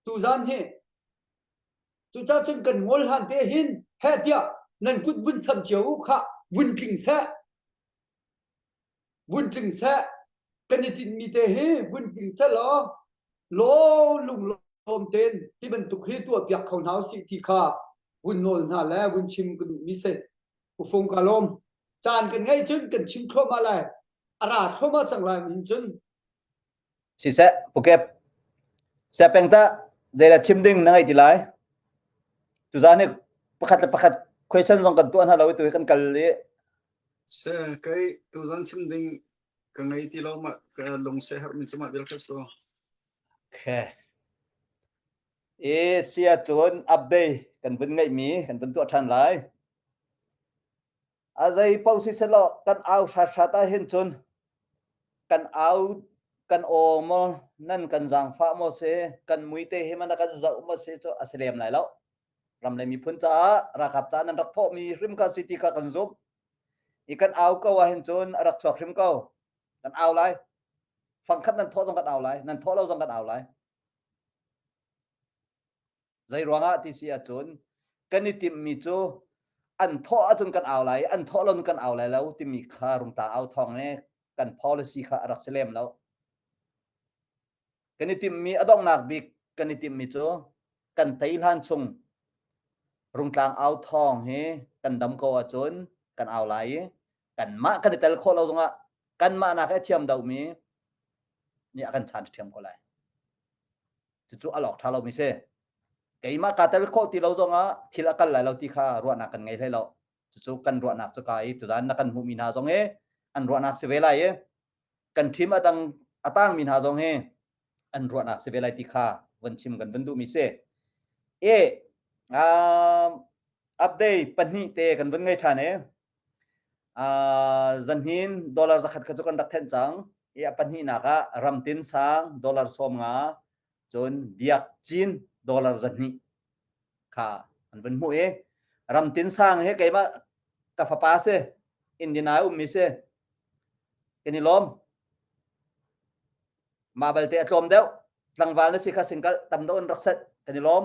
tuzan hi cucaah cun kan ngol hlan te hin heh tiah nan kut vun tham cio u khah vun tling seh. Vun tling seh kan i tinhmi te hi vun tling seh law law lunglawm tein hi bantuk hi tuah piak kho hna usih ti kha vun nawl hna le vun chim ka duhmi si. Ufung ka lawm. Caan kan ngeih cun kan chim thluahmah lai. A ra thluahmah cang lai min cun. Siseh, Pukep. Siapeng ta zeidah chim ding na ngei ti lai? Tuzaan hi pakhat le pakhat question zong kan tuah hna lo i tu hi kan kal i Se kei tuzan chim ding ka ngei ti lo ma ka lung se herh min cuma bil khas ko. Okay. E sia cun update kan vun ngeih mi kan vun tuah ṭhan lai. A zei paoh si selaw kan au hrat ah hin cun kan au kan aw maw nan kan zaangfah maw si kan mui te hi man kan zoh maw si cu a si lem lai lo. Ram le miphun caah ralkap caah nan rak thawhmi hrim kha si ti kha kan zumh. I kan au ko ah hin cun a rak chuak hrim ko. Kan au lai. Fangkhat nan thawh zong kan au lai. Nan thawh lo zong kan au lai. Zei ruangah ti si ahcun kan i timhmi cu an thawh ahcun kan au lai i an thawh lo kan au lai lo timi kha rungtlang au thawng le kan policy kha a rak si lem lo. Kan i timhmi a donghnak bik kan i timhmi cu kan tei hlan chung rungtlang au thawng hi kan dam ko ahcun kan au lai i kanmah kan i tel khawh lo zongah kanmah nak he thiam dohmi nih a kan chan ṭhiam ko lai. Cucu a lawk ṭha lomi si. Keimah kaa tel khawh ti lo zongah thil a kal lai lo ti kha ruahnak kan ngei hlei lo. Cucu kan ruahnak cu ka i tuzan na kan hmuhmi hna zong hi an ruahnak si ve lai i kan ṭhim a dang a tangmi hna zong hi an ruahnak si ve lai ti kha von chim kan vun duhmi si. E um, update pahnih te kan vun ngei ṭhan e. Uh, zanhin dollar zakhat kha cu kan rak thenh cang. I a pahnihnak ah ramtin sang dollar 50 cun biak cin dollar zahnih kha an vun hmuh i ramtin sang hi keimah ka fapa si Indiana ummi si kan i lawm mah balte a tlawm deuh tlangval na si kha singkal tam deuh in rak set kan i lawm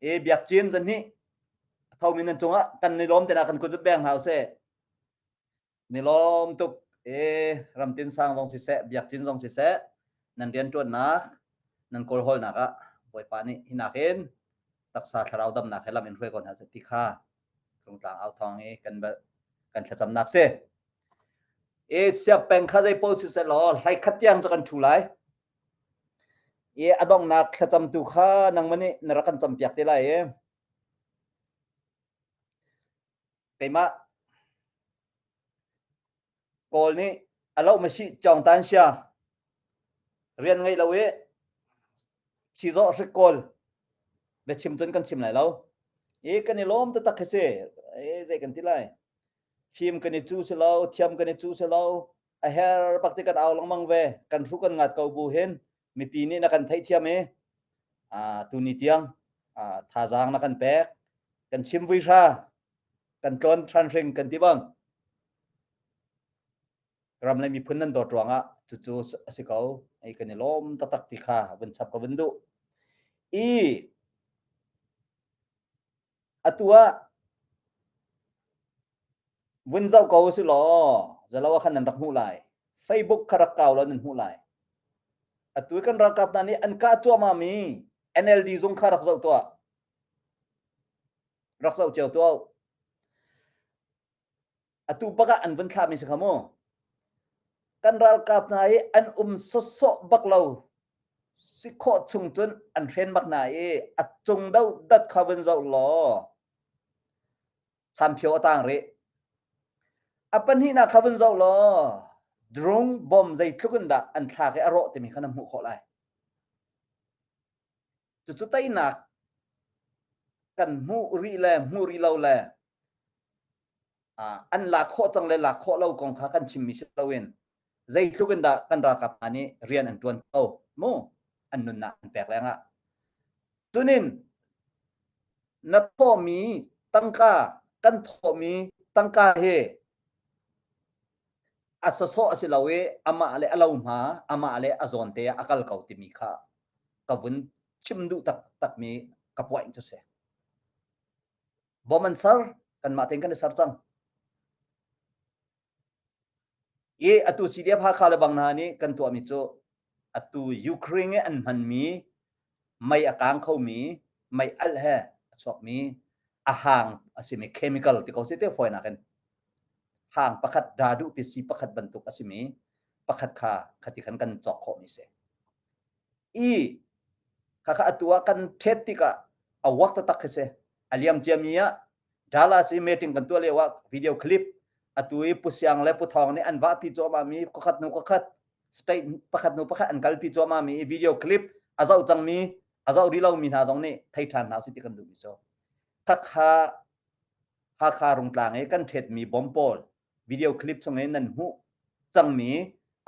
i biak cin zahnih thomi nan cungah kan i lawm te kan kut beng hna usih Ni lawm tuk e ramtin sang zong siseh biakcin zong siseh nan rianṭuannak nan kawlhawlnak ah Bawipa nih hinak in taksa thlarau damnak he lam in hruai ko hna seh ti kha Rungtlang au thawng i kan kan thlacamnak si. E siap peng kha zei pawl siseh law hlai khat tiang cu kan ṭhu lai. I a donghnak thlacamtu kha nangmah nih na rak kan campiak te lai i Keimah Kawl nih a loh masih cawng tan sia rian ngei lo i chizawh hrik kawl biachim cun kan chim lai lo i kan i lawm taktak khi si e zei kan ti lai fim kan i cu si lo thiam kan i cu si lo a her bak ti kan au lengmang ve kan hru kan ngat ko bu hin mipi nih na kan theihthiam i tuni tiang thazaang na kan pek kan chim vui hra kan tlawn than hring kan ti bang ram le miphun nan dawt ruangah cucu a si ko ei kan i lawm taktak ti kha vun chap ka vun duh i atu ah vun zoh ko si law zalo ah khan nan rak hmuh lai Facebook kha rak kau law nan hmuh lai atu kan ralkap hna nih an kah cuahmah mi NLD zung kha rak zoh tuah rak zoh cio tuah atu bak ah an vun thlahmi si kha mu kan ralkap hna hi an um sawsawh bak lo si khawh chung cun an hren bak hna i a cung do dat kha vun zoh law champhio a tang rih a pahnihnak kha vun zoh law drone bomb zeitluk in dah an thlak i a rawh timi kha na hmuh khawh lai Cucu teinak kan hmuh rih le hmuh rih lo le an lak khawh cang le lak khawh lo kong kha kan chimmi si loin zeitluk in dah kan ralkap hna nih rian an ṭuan ko mu an nunnak an pek lengah cunin na thawhmi tangka kan thawhmi tangka hi a sawsawh a si lo i amah le a lo hma amah le a zawn te ah a kal ko timi kha ka vun chim duh taktakmi ka point cu si. Bom an ser, kanmah tein kan i ser cang. I atu CDF Hakha le bang hna nih kan tuahmi cu atu Ukraine i an hmanmi mei a kang khomi mei alh he a chuakmi a hang a simi chemical ti ko si te fawinak in hang pakhat da duh pi si pakhat bantuk a simi pakhat kha khati khan kan cawk khawhmi si. I khakha atu ah kan thet tikah a wak taktak khi si. A liam ciami ah Dallas i meeting kan tuah lio ah video clip atu i Pu Siang le Pu Thawng nih an vahpi cuahmah mi khuakhat hnu khuakhat state pakhat hnu pakhat an kalpi cuahmah mi i video clip a zoh cangmi a zoh rih lomi hna zong nih thei ṭhan hna usih ti kan duhmi cu khakha Hakha Rungtlang i kan ṭhetmi bomb pawl video clip chung i nan hmuh cangmi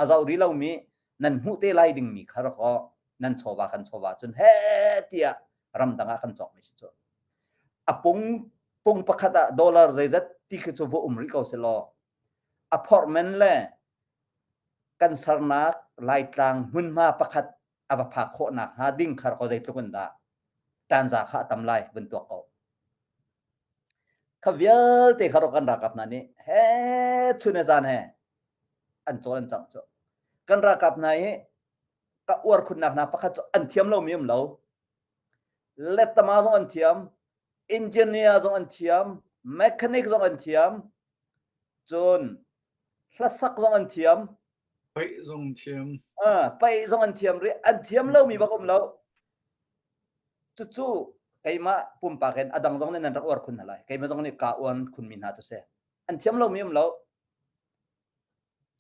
a zoh rih lomi nan hmuh te lai dingmi kha rak aw nan chawva kan chawva cun he tiah ramdang ah kan cawkmi si cu a pung pung pakhat ah dollar zeizat ti khi cu va um rih ko selaw a phorh men le kan sernak laitlang hmunhma pakhat a va phak khawhnak hnga ding kha ko zeitluk in dah ṭanza kha a tam lai vun tuak ko kha vialte kha ro kan ralkap hna nih he chun he zan he an cawl an cangh cu kan ralkap hna hi ka uar khunnak hna pakhat cu an thiam lomi um lo lettama zong an thiam engineer zong an thiam mechanic zong an thiam cun hlasak zong an thiam paih zong an thiam paih zong an thiam rih an thiam lomi bak um lo cucu keimah pumpak in a dang zong nih nan rak uar khun hna lai keimah zong nih ka uar khunmi hna cu si an thiam lomi um lo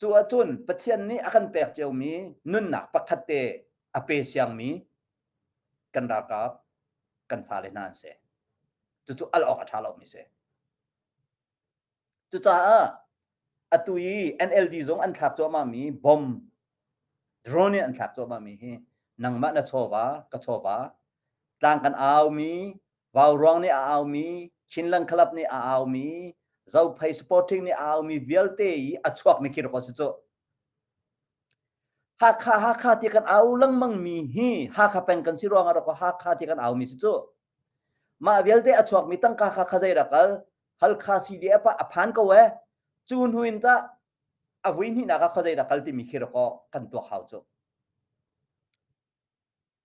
Cu ahcun Pathian nih a kan pek ciomi nunnak pakhat te a pe siangmi kan ralkap, kan fale hna an si. Cucu al awk a ṭha lomi si. Cucaah atu i NLD zong an thlak cuahmahmi bomb drone in an thlak cuahmahmi hi nangmah na chawva, ka chawva, tlang kan aumi Vauruang nih a aumi, Chinland Club nih a aumi, Zophei Sporting nih a aumi vialte i a chuakmi khi rak si cu. Hakha Hakha ti kan au lengmang mi hi Hakha peng kan si ruangah rak Hakha ti kan au mi si cu. Mah vialte a chuakmi tangka kha kha zei rak kal Halkha CDF ah a phan ko e. Cu hnu in tah a vui hnihnak ah khuazei dah kal timi khi rak kan tuak hau cu.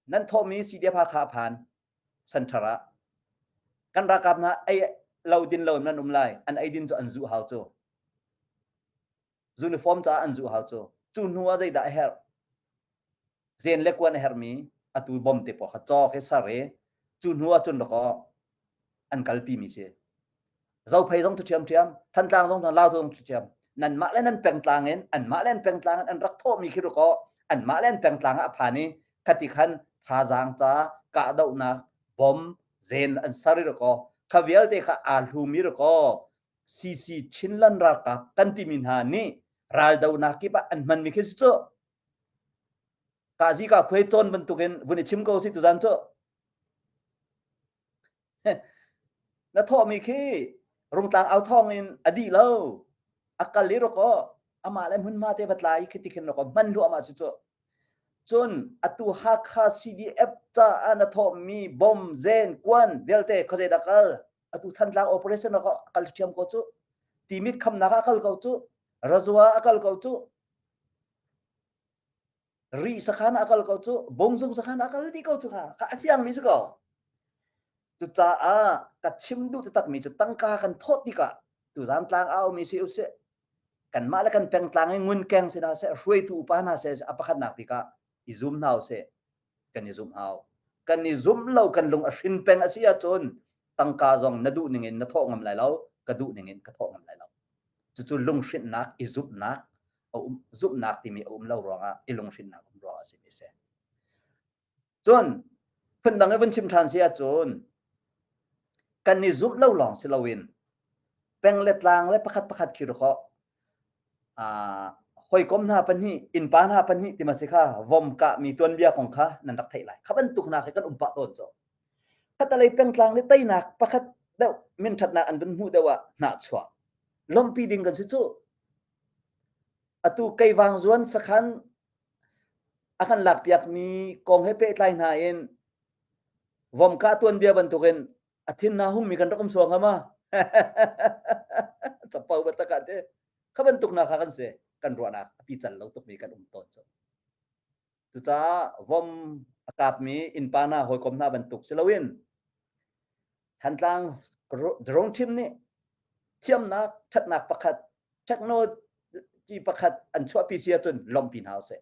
Nan thawhmi CDF Hakha a phan center ah kan ralkap hna ei lo din lo nan um lai an ei din cu an zuh hau cu uniform caah an zuh hau cu cu hnu ah zeidah a herh zen le kuan a herhmi atu bom te pawl kha cawk i sar i cu hnu ah cun dakaw an kalpi mi si Zophei zong ṭhiamṭhiam, Thantlang zong Lautu zong ṭhiamṭhiam. Nanmah le nan pengtlang in anmah le an pengtlang in an rak thawhmi khi rukaw anmah le an pengtlang ah a phan i khati khan thazaang ca kahdohnak bom zen an ser i rukaw kha vialte kha aa hlumi rukaw CC Chinland ralkap kan timi hna nih raldohnak kip ah an hmanmi khi si cu kazi ka khuai cawn bantukin vun i chim ko si tuzan cu Na thawhmi khi rungtlang au thawng in a dih lo. A kal i rok aw amah le hmunhma te va tla i khi ti khin rok aw hman hluahmah cu cu. Cun atu Hakha CDF caah na thawhmi bom, zen, kuan vialte khuazei dah kal? Atu Thantlang operation rok a kal ṭhiam ko cu. Timit khamnak ah a kal ko cu. Razua a kal ko cu. Rih sakhan a kal ko cu bungzung sakhan a kal dih ko cu kha kha a fiangmi si ko cucaah ka chim duh takmi cu tangka kan thawt tikah tuzan tlang a umi si usih kanmah le kan pengtlang i ngunkeng si hna seh hruaitu upa hna seh a pakhatnak bik ah i zum hna usih kan i zum hau kan i zum lo kan lung a hrin peng a si ahcun tangka zong na duh ning in na thawh ngam lai lo ka duh ning in ka thawh ngam lai lo cucu lunghrinhnak i zumhnak a um zumhnak timi a um lo ruangah i lunghrinnak um ruangah a simi si. Cun phundang i vun chim ṭhan si ahcun kan i zumh lo lawng si loin peng le tlang le pakhat pakhat khi rukawh hawikom hna pahnih innpa hna pahnih ti ma si kha vom kahmi tuanbia kong kha nan rak theih lai kha bantuk hna khi kan um pah tawn cu khatalei pengtlang le teinak pakhat deuh min ṭhatnak an vun hmuh deuh ah hnahchuah lawmhpi ding kan si cu Atu Keivang zuan sakhan a kan lakpiakmi kong he pehtlai hna in vomkah tuanbia bantukin a thin na hungmi kan rak um suang hnga ma? Capo batak ah te. Kha bantuk na kha kan si. kan ruahnak a pical lo tukmi kan um tawn cu. Cucaah vom a kapmi innpa hna hawikom hna bantuk si loin Thantlang drone team nih thiamnak ṭhatnak pakhat technology pakhat an chuahpi si ahcun lawmhpi hna usih.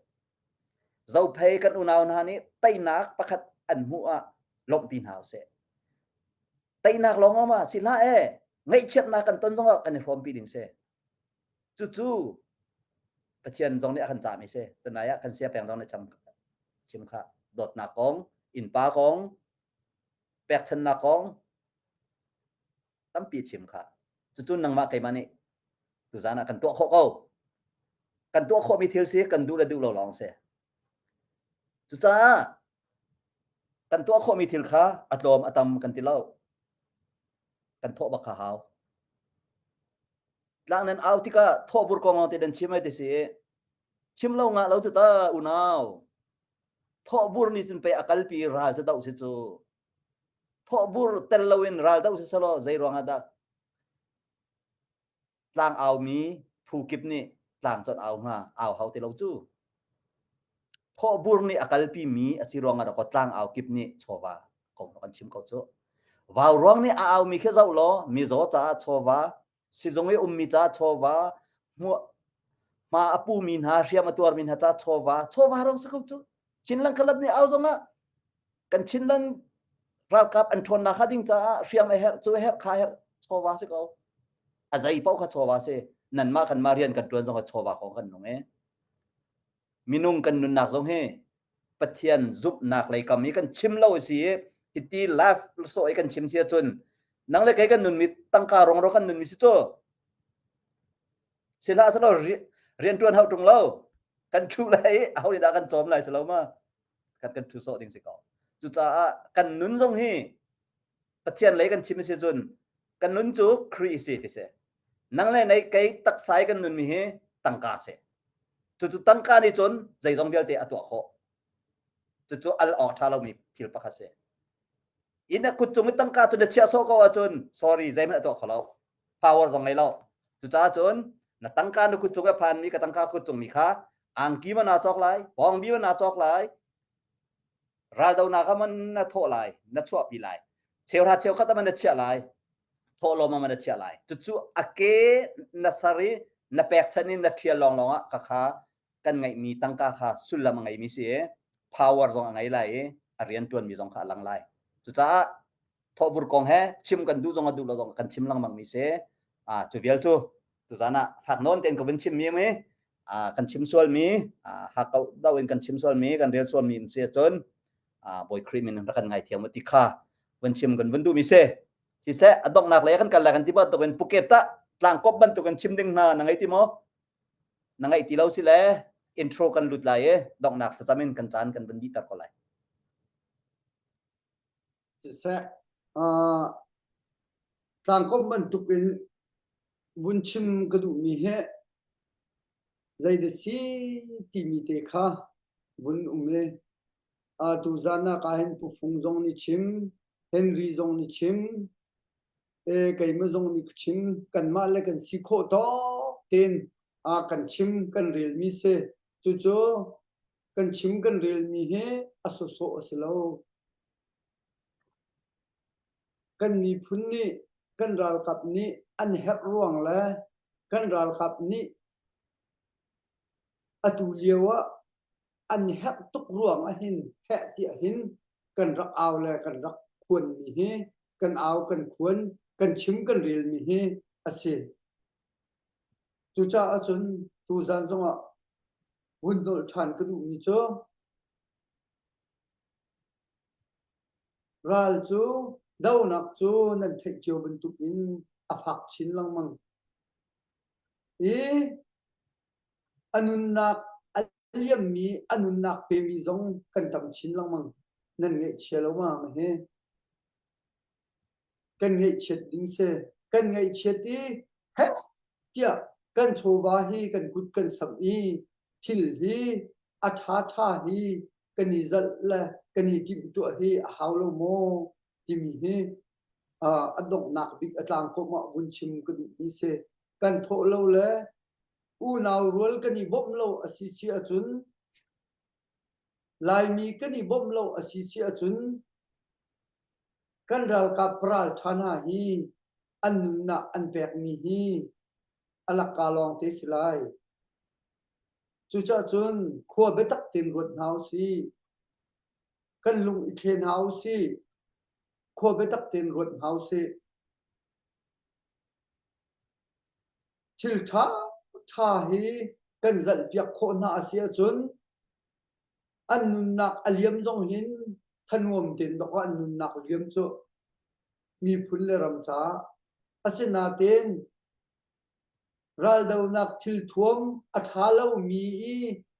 Zophei kan unau hna nih teinak pakhat an hmuh ah lawmhpi hna usih. Teinak lawng ma si hlah e ngaihchiatnak kan ton zongah kan i hrawmpi ding si. Cucu Pathian zong nih a kan cahmi si. Tunai ah kan sia peng zong nih cham chim kha dawtnak kong, innpa kong, pekchannak kong tampi chim kha. Cucu nangmah keimah nih tuzan ah kan tuah khawh ko. Kan tuah khawhmi thil si kan duh le duh lo lawng si. Cucaah kan tuah khawhmi thil kha a tlawm a tam kan ti lo. Kan thawh bak kha hau. Tlang nan au tikah thawhbur kong te dan chim ai ti si. Chim lo ngah lo cu ta unau. Thawhbur nih cun pei a kalpi ral cu doh si cu. Thawhbur tel loin ral doh si selaw zei ruangah dah tlang aumi phu kip nih tlang con au hnga au hau ti lo cu. Thawhbur nih a kalpi mi a si ruangah dah tlang au kip nih chawva kong kan chim ko cu. Vau ruang nih a aumi khi zoh law mizaw caah chawva, sizung i ummi caah chawva, hma a pumi hna, hriam a tuarmi hna caah chawva, chawva rong si ko cu. Chinland Club nih au zongah kan Chinland ralkap an ṭhawnnak hnga ding caah hriam a herh, cu a herh, kha a herh, chawva si ko. A zei paoh kha chawva si. Nanmah kanmah rian kan ṭuan zong ah chawva kong kan nung e. Minung kan nunnak zong hi Pathian zumhnak lei kam i kan chim lo a si i hiti life sawh i kan chim si ahcun nang le kei kan nunmi tangka rongro kan nunmi si cu si hlah selaw rianṭuan hau ṭung lo kan ṭhu lai i aho nih dah kan cawm lai si lo ma kan kan ṭhu sawh ding si ko cucaah kan nun zong hi Pathian lei kan chim si cun kan nun cu Khrih si ti si nang le nei kei taksa i kan nunmi hi tangka si cucu tangka nih cun zeizong vialte a tuah khawh cucu al awk ṭha lomi thil pakhat si in a kut cung i tangka cu na chiah sawh ko ahcun sorry zeihmanh a tuah kho lo power zong ngei lo cucaah cun na tangka na kut cung i phanmi ka tangka kut cung mi kha angki man naa cawk lai bawngbi man naa cawk lai raldonak ah man na thawh lai na chuahpi lai cheuhra cheukhat ah man na chiah lai thawhlawm ah man na chiah lai cucu a ke na sar i na pekchanh in na ṭhial lawnglawng ah ka kha kan ngeihmi tangka kha sullam a ngeimi si i power zong a ngei lai i a rian ṭuanmi zong kha a lang lai cucaah thawhbur kong he chim kan duh zong a duh lo zong kan chim lengmang mi si a cu vial cu tuzan ah fak nawn tein ka vun chim mi mi kan chim sual mi hakau do in kan chim sual mi kan rel sual mi si cun Bawi Khrih min rak kan ngai thiam ti kha vun chim kan vun duh mi si siseh a donghnak lei kan kal lai kan ti bantuk in Phuket ah tlangkop bantuk in chim ding hna na ngei ti maw na ngaih ti lo si le intro kan lut lai i donghnak thlacam in kan caan kan vun dih ter ko lai Siseh, uh, tlangkawm bantuk in vun chim ka duhmi hi zeidah si timi te kha vun um i uh, tuzan ah ka hin Pu Fung zong nih chim, Henry zong nih chim, e keimah zong nih ka chim, kanmah le kan si khawh tawk tein uh, kan chim kan relmi si. Cucu kan chim kan relmi hi a sawsawh a si lo. Kan miphun nih kan ralkap nih an herh ruang le kan ralkap nih atu lio ah an herh tuk ruang ahhin heh tiah hin kan rak au le kan rak khuanmi hi kan au kan khuan kan chim kan relmi hi a si. Cucaah cun tuzan zongah vun nolh ṭhan ka duhmi cu Ral cu donak cu nan theih cio bantukin a fak chin lengmang i a nunnak a liammi a nunnak pemi zong kan tam chin lengmang. Nan ngaihchia lo ma hi? Kan ngaihchiat ding si. Kan ngaihchiat i heh tiah kan chawva hi kan kut kan samh i thil hi a ṭhaṭha hi kan i zalh le kan i timhtuah hi a hau lo maw timi hi a donghnak bik a tlangkawm ah vun chim ka duhmi si. Kan thawh lo le Unau rual kan i bawmh lo a si si ahcun Laimi kan i bawmh lo a si si ahcun kan ralkap ralṭha hna hi an nunnak an pekmi hi a lakka lawng te si lai. Cucaah cun khua biatak tein ruat hna usih. Kan lung i thlen hna usih. Khua biatak tein ruat hna usih. Thil ṭha ṭha hi kan zalhpiak khawh hna a si ahcun an nunnak a liam zong hin thanuam tein dawk an nunnak liam cu miphun le ram caah asinain raldonak thilthuam a ṭha lomi i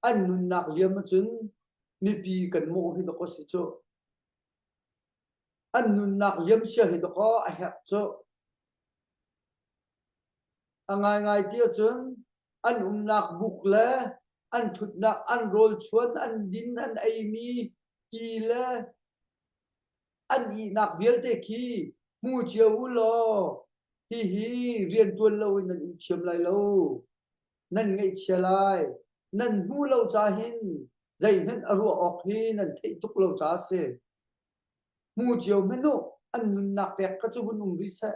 an nunnak liam ahcun mipi kan mawh hi dawk a si cu. An nunnak liam sia hi dawk a herh cu. A ngaingai ti ahcun an umnak buk le an ṭhutnak an rawlchuan an din an eimi ti le an ihnak vialte khi hmu cio u law hihi rianṭuan loin nan um thiam lai lo. Nan ngaihchia lai. Nan hmuh lo ca hin zeihmanh a ruah awk hi nan theih tuk lo ca a si. Hmu cio hmanh u, an nunnak pek kha cu vun um rih seh.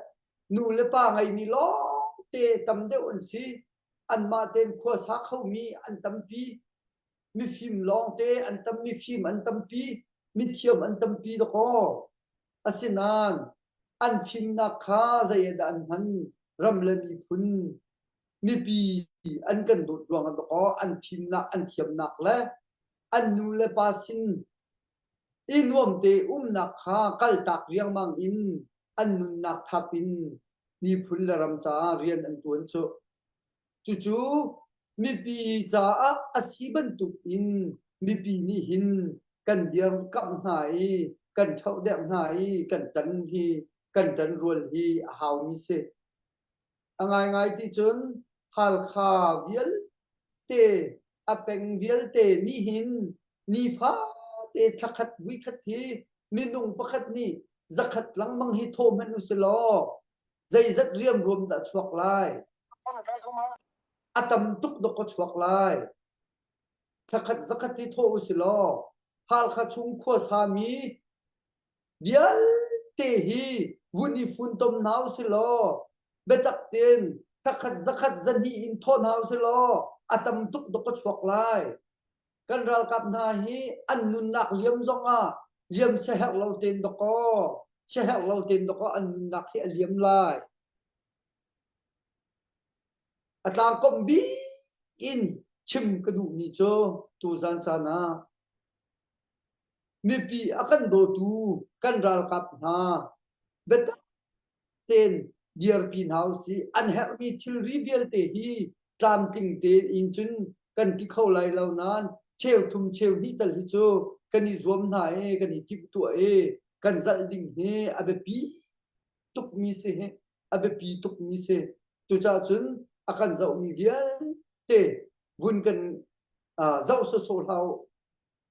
Nu le pa ngeimi lawngte tam deuh an si. Anmah tein khua sa khomi an tampi. Mifim lawngte an tam, mifim an tampi, mithiam an tampi dawkaw. Asinain an fimnak kha zei ah dah an hman? Ram le miphun, mipi an kan dawt ruangah dawkaw an fimnak, an thiamnak le an nu le pa sin i nuamte umnak kha kaltak riangmang in an nunnak thap in miphun le ram caah rian an ṭuan cu. Cucu mipi caah a si bantuk in mipi nih hin kan dirkamh hna i kan ṭhohderh hna i kan ṭan hi kan ṭanrual hi a haumi si. A ngaingai ti cun Halkha vialte a peng vialte nih hin nifate thlakhat vuikhat hi minung pakhat nih zakhat lengmang hi thawh hmanh u si law zeizat riamruam dah chuak lai? A tam tuk dawk ka chuak lai. Thlakhat zakhat hi thawh u si law Halkha chung khuasami vialte hi vun i funtom hna u si law biatak tein thlakhat zakhat zahnih in thawh hna u si law a tam tuk dawk ka chuak lai. Kan ralkap hna hi an nunnak liam zongah liam siaherh lo tein dawkaw siaherh lo tein dawkaw an nunnak hi a liam lai. A tlangkomh bik in chim ka duhmi cu tuzan caan ah mipi a kan dawtu kan ralkap hna biatak tein dirpi hna usih. An herhmi thilri vialte hi tlamtling tein cun kan ti kho lai lo nain cheu thum cheu hnih tal hi cu kan i zuam hna i kan i timhtuah i kan zalh ding hi a biapi tukmi si hi a biapi tukmi si. Cucaah cun a kan zohmi vialte vun kan zoh sawsawh hlah u.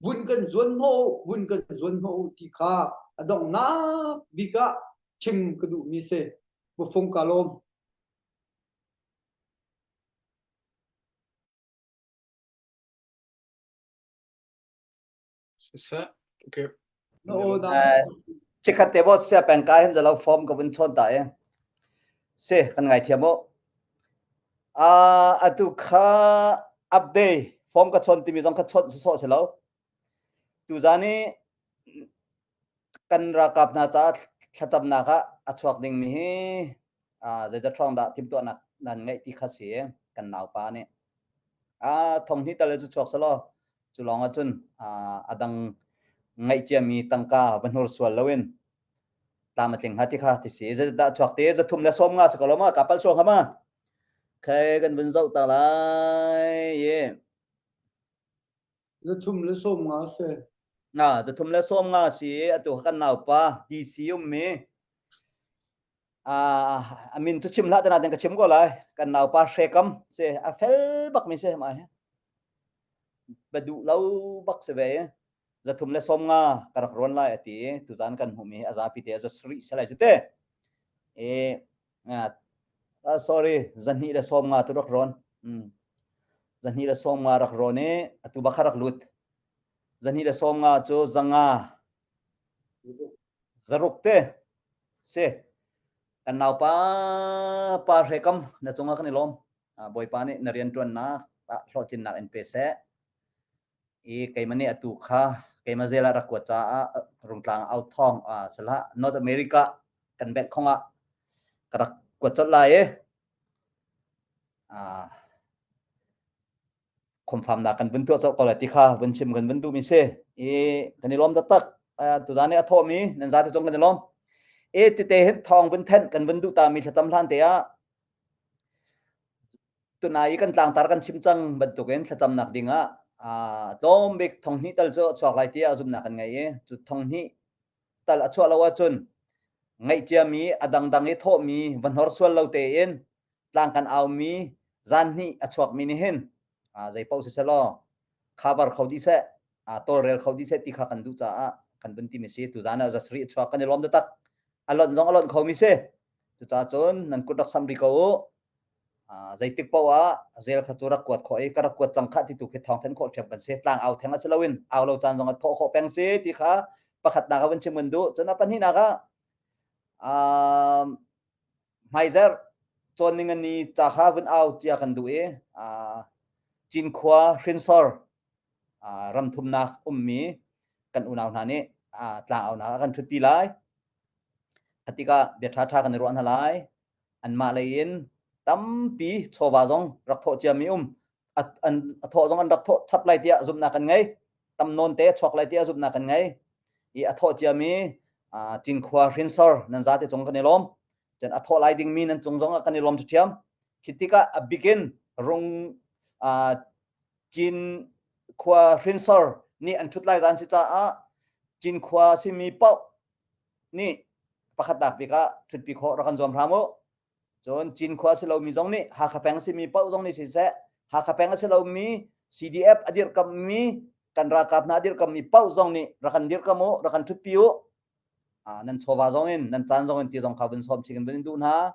Vun kan zuan hnawh u, vun kan zuan hnawh u ti kha a donghnak bik ah chim ka duhmi si. Bufung ka lawm. Siseh, okay. Na aw dah. Chikkhat te bo sia peng ka hin zalo form ka vun chawn ta e. Se kan ngai thiam o. A atu kha update form ka chawn timi zong kha chawnh sawsawh si lo. Tuzan i kan ralkap hna caah thlacamnak ah a chuak dingmi hi zeizat hrawng dah timhtuahnak nan ngeih ti kha si kan naupa nih. Thong hnih tal cu chuak selaw cu lawng ahcun a dang ngeih ciami tangka va hnursual loin tlam a tling hnga ti kha ti si. Zeidah chuak te zathum le sawm nga si ko lo ma ka pal suang ha ma. Khai kan vun zoh ta lai. Ye. Zathum le 50 si. Na zathum le 50 si atu kan naupa DC ummi a min cu chim hlah te nain ka chim ko lai kan naupa hrekam si a fel bak mi si ma hi ba duh lo bak si ve zathum le 50 ka rak ruan lai ati tuzan kan hmuh mi a zapi te za sri salai si te e sorry zahnih le 50 tu rak rawn. 250 rak rawn i atu bak kha rak lut. 250 cu 500 zaruk te si. Kan naupa pa hre kam na cungah kan i lawm. Bawipa nih na rianṭuannak ah hlawhtlinnak in pe seh. I keimah nih atu kha keimah zel ah rak kuat caah Rungtlang au thawng salah North America kan bank khong ah ka rak kuat colh lai i khomfamnak kan vun tuah colh ko lai ti kha vun chim kan vun duhmi si i kan i lawm taktak. Tuzan i a thawhmi nan zate cung kan i lawm. E tete hin thawng vun thenh kan vun duh ta mi thlacam hlan te ah tunai i kan tlangtar kan chim cang bantukin thlacamnak ding ah tlawm bik thong hnih tal cu a chuak lai tiah zumhnak kan ngei i cu thong hnih tal a chuah lo ahcun ngaih ciami a dangdang i thawhmi va hnorsual lo tein tlang kan aumi zan hnih a chuakmi nih hin zei paoh si selaw cover kho dih seh tawlrel kho dih seh ti kha kan duh caah kan vun timi si. Tuzan ah zasarih a chuak kan i lawm taktak. A lonh zong a lonh khomi si. Cucaah cun nan kut rak sam rih ko u. Zeitik paoh ah zel kha cu rak kuat khawh i ka rak kuat cang khah ti tu khi thawng thanh khawh ṭhiam kan si. Tlang au theng a si loin au lo caan zong ah thawh khawh peng si ti kha pakhatnak ah vun chim kan duh. Cun a pahnihnak ah hmaizarh cawn ning ni ca kha vun au cia kan duh i Cinkhua hrinsor ramthumnak ummi kan unau hna nih tlang aunak ah kan ṭhutpi lai. A tikah bia ṭhaṭha kan i ruah hna lai. Anmah lei in tampi chawva zong rak thawh ciami um. A, an, a thawh zong an rak thawh chap lai tiah zumhnak kan ngei. Tam nawn te chuak lai tiah zumhnak kan ngei. I a thawh ciami Cinkhua hrinsor nan zate cung kan i lawm. Cun a thawh lai dingmi nan cung zong ah kan i lawm ṭhiam. Khi tikah a bikin rung Cinkhua hrinsor nih an ṭhut lai zan si caah Cinkhua simi paoh nih pakhatnak bik ah ṭhutpi khawh rak kan zuam hram u. Cun Cinkhua si lomi zong nih Hakha peng simi paoh zong nih siseh Hakha peng a si lomi CDF a dirkammi kan ralkap hna a dirkammi paoh zong nih rak kan dirkam u, rak kan ṭhutpi u. Nan chawva zong in nan caan zong in ti zong kha vun sawm chih kan vun in duh hna.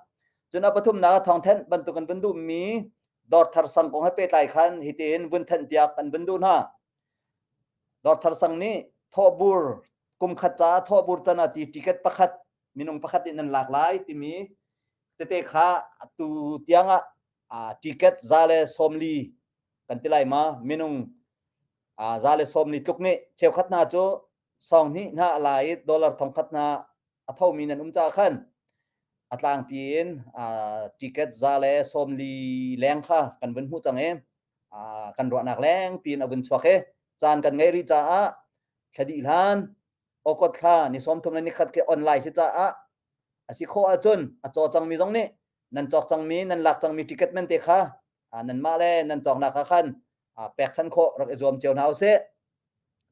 Cun a pathumnak ah thawngthenh bantuk kan vun duhmi Dawrthar sang kong he pehtlai khan hitin vun thenh piak kan vun duh hna. Dawrthar sang nih thawhbur kum khat caah thawhbur can ah ti ticket pakhat minung pakhat nih nan lak lai timi tete kha atu tiang ah ticket 140 kan ti lai ma minung 140 tluk nih cheukhat hna cu sawng hnih hna a la i dollar thongkhat hna a thomi nan um caah khan a tlangpi in ticket 140 leng kha kan vun hmuh cang i kan ruahnak leng piin a vun chuak i caan kan ngei rih caah thla dih hlan August thla ni 31 khi online si caah a si khawh ahcun a caw cangmi zong nih nan cawk cangmi nan lak cangmi ticket men te kha nanmah le nan cawknak ah khan pekchan khawh rak i zuam cio hna usih.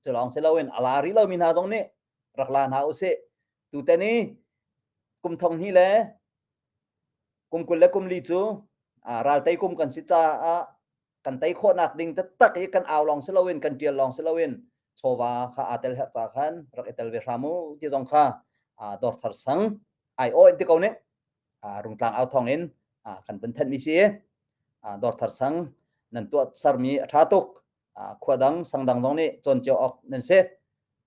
Cu lawng si loin a la rih lomi hna zong nih rak la hna usih. Tutan i kum thong hnih le kum 24 cu raltei kum kan si caah kan tei khawhnak ding taktak i kan au lawng si loin kan ṭial lawng si loin chawva kha aa tel herh ca khan rak i tel ve hram u ti zong kha dawrthar sang ai aw in ti ko ning Rungtlang au thawng in kan vun thenhmi si. Dawrthar sang nan tuah sermi a ṭha tuk. Khua dang sang dang zong nih cawn cio awk nan si.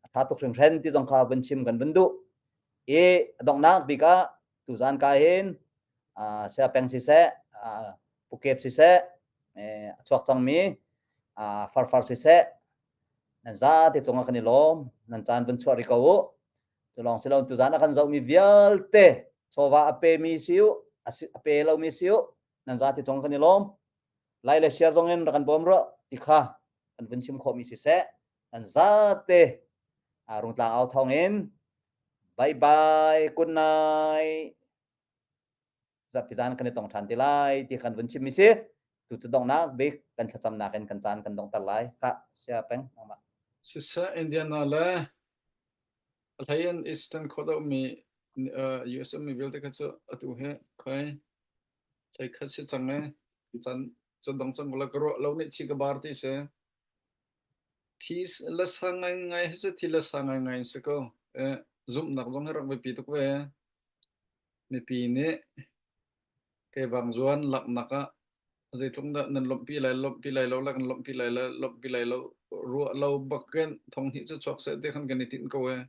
A ṭha tuk hringhren ti zong kha vun chim kan vun duh. I a donghnak bik ah tuzan ka hin Saya Peng siseh, Pukep siseh, a chuak cangmi Farfar siseh, nan zate cungah kan i lawm. Nan caan vun chuah rih ko u. Cu lawng si lo tuzan a kan zohmi vialte chawva a pemi si u, a pe lomi si u, nan zate cung kan i lawm. Lai le share zong in rak kan bawm ruah ti kha kan vun chim khawhmi siseh, nan zate Rungtlang au thawng in bye bye, good night. Zarhpi zan kan i tong ṭhan te lai ti kan vun chimmi si. Tu cu donghnak bik kan thlacamnak in kan caan kan donghter lai. Ka sia peng nangmah. Siseh Indiana le a hlei in Eastern khua mi US ummi vialte kha cu atu hi khoi hlei khat si cang e can can dong cang la ka ruah lo nih chi ka bar ti si. Thi la sa ngai ngai hi cu thi la sa ngai ngai si ko. Eh zumhnak zong hi rak biapi tuk ve. Mipi nih keivang zuan laknak ah. Zeitluk dah nan lawmhpi lai, lawmhpi lai lo le kan lawmhpi lai le lawmhpi lai lo ruah lo bakin thong hnih cu chuak seh ti khan kan i tinh ko ee.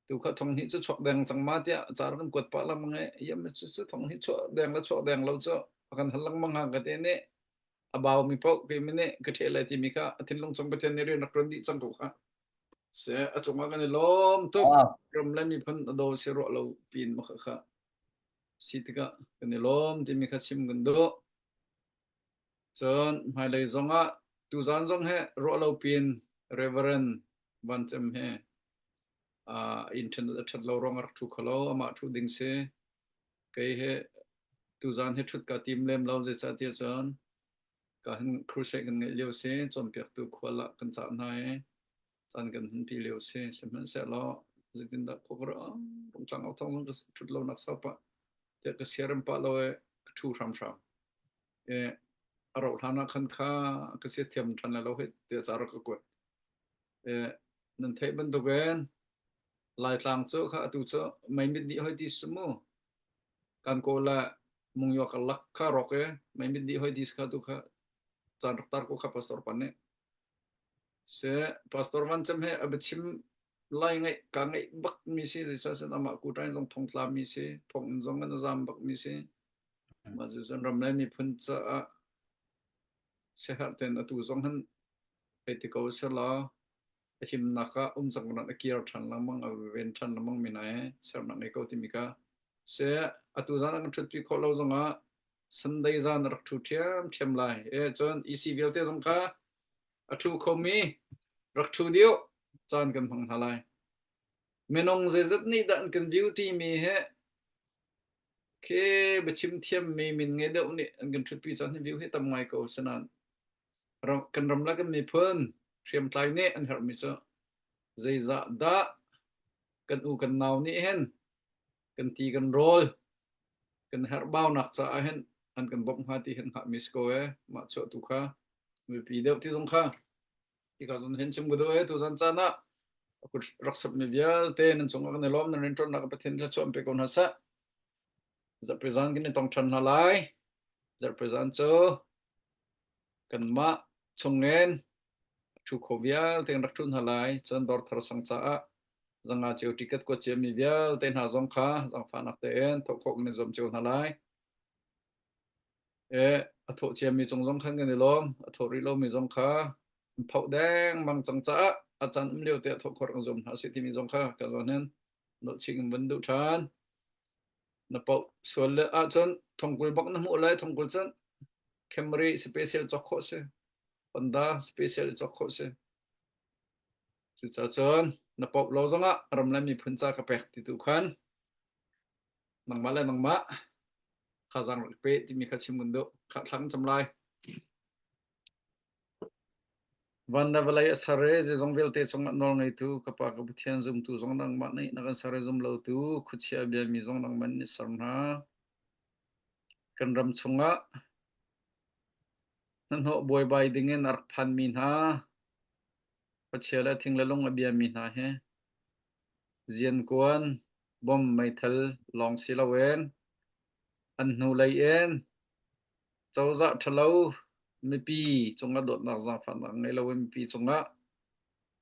Tu kha thong hnih cu chuak deng cang ma tiah ca rak kan kuat pah lengmang i iam cu cu thong hnih chuah deng le chuah deng lo cu a kan hal lengmang ha ka ti nih a baumi paoh keimi nih ka ṭheh lai timi kha a thinlung cung Pathian nih rian rak ṭuan dih cang ko kha. Se a cungah kan i lawm tuk. Ram le miphun a daw si ruah lo pin ma kha kha si tikah kan i lawm timi kha chim kan duh. Cun hmailei zongah tuzan zong he ruah lo pin Reverend Van Cem he uh, internet a ṭhat lo ruang a rak ṭhu kholo amah ṭhu ding si. Kei he tuzan he ṭhut ka tim lem lo zeicahtiah cun ka hin crusade kan ngeih lio si cawnpiaktu khual ah kan cah hna i caan kan hunpi lio si sihmanhsehlaw zeitindah khua ka ruah rungtlang au thawng zong ka ṭhut lo nak sau pah tiah ka siarem pah lo i ka ṭhu hramhram i a rauh hlan ah khan kha ka siathiam ṭhan lai lo hei tiah ca rak ka kuat i nan theih bantukin Laitlang cu kha atu cu meimit dih hoi ti si mu kan kawl le mungyo karlak kha rawk i meimit dih hoi ti si kha tu kha caan rak tar ko kha pastor pan nih Si Pastor Van Cem he a biachim lai ngaih ka ngaih bak mi si zeicahtiah amah kuṭain zong thongtla mi si thonginn zong in a zaam bak mi si mah cucun ram le miphun caah siaherh tein atu zong hin hei ti ko selaw a himnak ah um cang a kir ṭhan lengmang a ven ṭhan lengmang mi nai sernak ngei ko timi kha si atu zan ah kan ṭhutpi khawh lo zongah Sunday zan a rak ṭhu ṭhiamṭhiam lai. E cun EC vialte zong kha a ṭhu khomi rak ṭhu dih caan kan hmang hna lai. Minung zeizat nih dah an kan view timi hi khi biachim thiammi min ngei deuh nih an kan ṭhutpi caan hi view hi tam ngai ko asinain kan ram le kan miphun hriamtlai nih an herhmi cu zeizah dah kan u kan nau nih hin kan ti kan rawl kan herhbaunak caah hin an kan bawmh hnga ti hin hngahmi si ko ee mah chuah tu kha mipi deuh ti zong kha hika zon hin chim ka duh ee tuzan caan ah kut rak sapmi vialte nan cungah kan i lawm nan rianṭuannak Pathian thluachuah an pe ko hna seh zarhpi zan kan i tong ṭhan hna lai zarhpi zan cu kanmah chungin ṭhu kho vialte kan rak ṭhu hna lai. Cun dawrthar sang caah zanga cio ticket kuat ciami vialte hna zong kha zaangfahnak tein thawh khawh kan i zuam cio hna lai. E, a thawh ciami cung zong khan kan i lawm. A thawh rih lomi zong kha an phoh dengmang cang caah a caan um lio te ah thawh khawh kan zuam hna sih timi zong kha ka zawn hin nolhchih in vun duh ṭhan. Na poh sual le ahcun thongkul bak na hmuh lai thongkul cun Camry special cawk khawh si. Honda special i cawk khawh si. Cucaah cun na poh lo zongah ram le miphun ca ka pek ti tu khan nangmah le nangmah thazaang rak pe timi kha chim kun duh. Kha thla kan cam lai. Van le vawlei a ser i zeizong vialte cungah nawl ngeitu ka Pa ka Pathian zumtu zong nangmah nih na kan ser i zum lotu khuachia biami zong nangmah nih ser hna. Kan ram chungah Hnahnawh buaibai dingin a rak phanmi hna, khuachia le thing le lung a biami hna hi ziankuan, bom meithal lawng si loin an hnulei in cozah ṭhalo mipi cungah dawtnak zaangfahnak ngei loin mipi cungah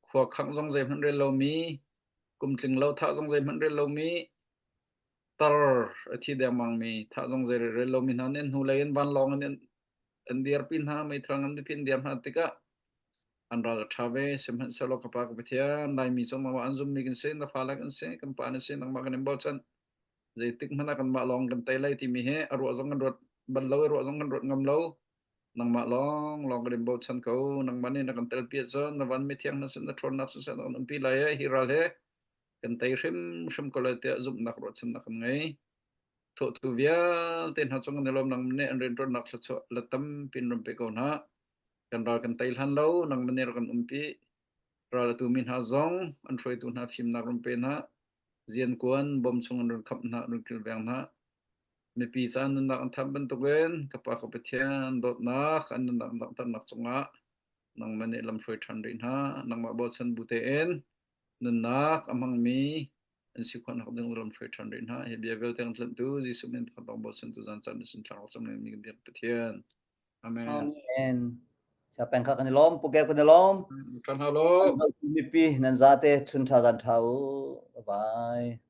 khua khangh zong zeihmanh rel lomi, kum tling lo thah zong zeihmanh rel lomi, tar a thi dengmangmi thah zong zei rel lomi hna nih an hnulei in vanlawng in an dirpi hna meithal ngan pipi an dir hna tikah an ral a ṭha ve sihmanhsehlaw ka pa ka Pathian Laimi cu nangmah an zummi kan si na fale kan si kan pa na si nangmah kan in bochan zeitik hmanh ah kanmah lawng kan tei lai timi hi a ruah zong kan ruat bal lo i ruah zong kan ruat ngam lo nangmah lawng lawng kan in bochan ko nangmah nih na kan telpi ahcun na van mithiang na sin na ṭhawnnak siseh na kan umpi lai i hi ral he kan tei hrimhrim ko lai tiah zumhnak ruahchannak kan ngei. Thawhtu vialte hna cung kan i lawm nang nih an rianṭuannak thluachuah la tampi in ram pe ko hna. Kan ral kan tei hlan lo nangmah nih rak kan umpi. Ral a tumi hna zong an hruaitu hna fimnak ram pe hna. Ziankuan bom chung an run khamh hna, run kilveng hna. Mipi ca nunnak an tham bantukin ka Pa ka Pathian dawtnak an nunnak an langhternak cungah nangmah nih lamhruai ṭhan rih hna. Nangmah bochan bu tein nunnak a hmangmi an si khawhnak ding lam hruai ṭhan rih hna. Hi bia vialte kan tlanhtu Jesuh min pakhat lawng bochan tu zan caan na sin thlarau cam mi kan biak Pathian. Amen. Amen. Sia peng kha kan i lawm, Pu Kep kan i lawm. Kan halo. Mipi nan zate chun tha zan tha u. Bye bye.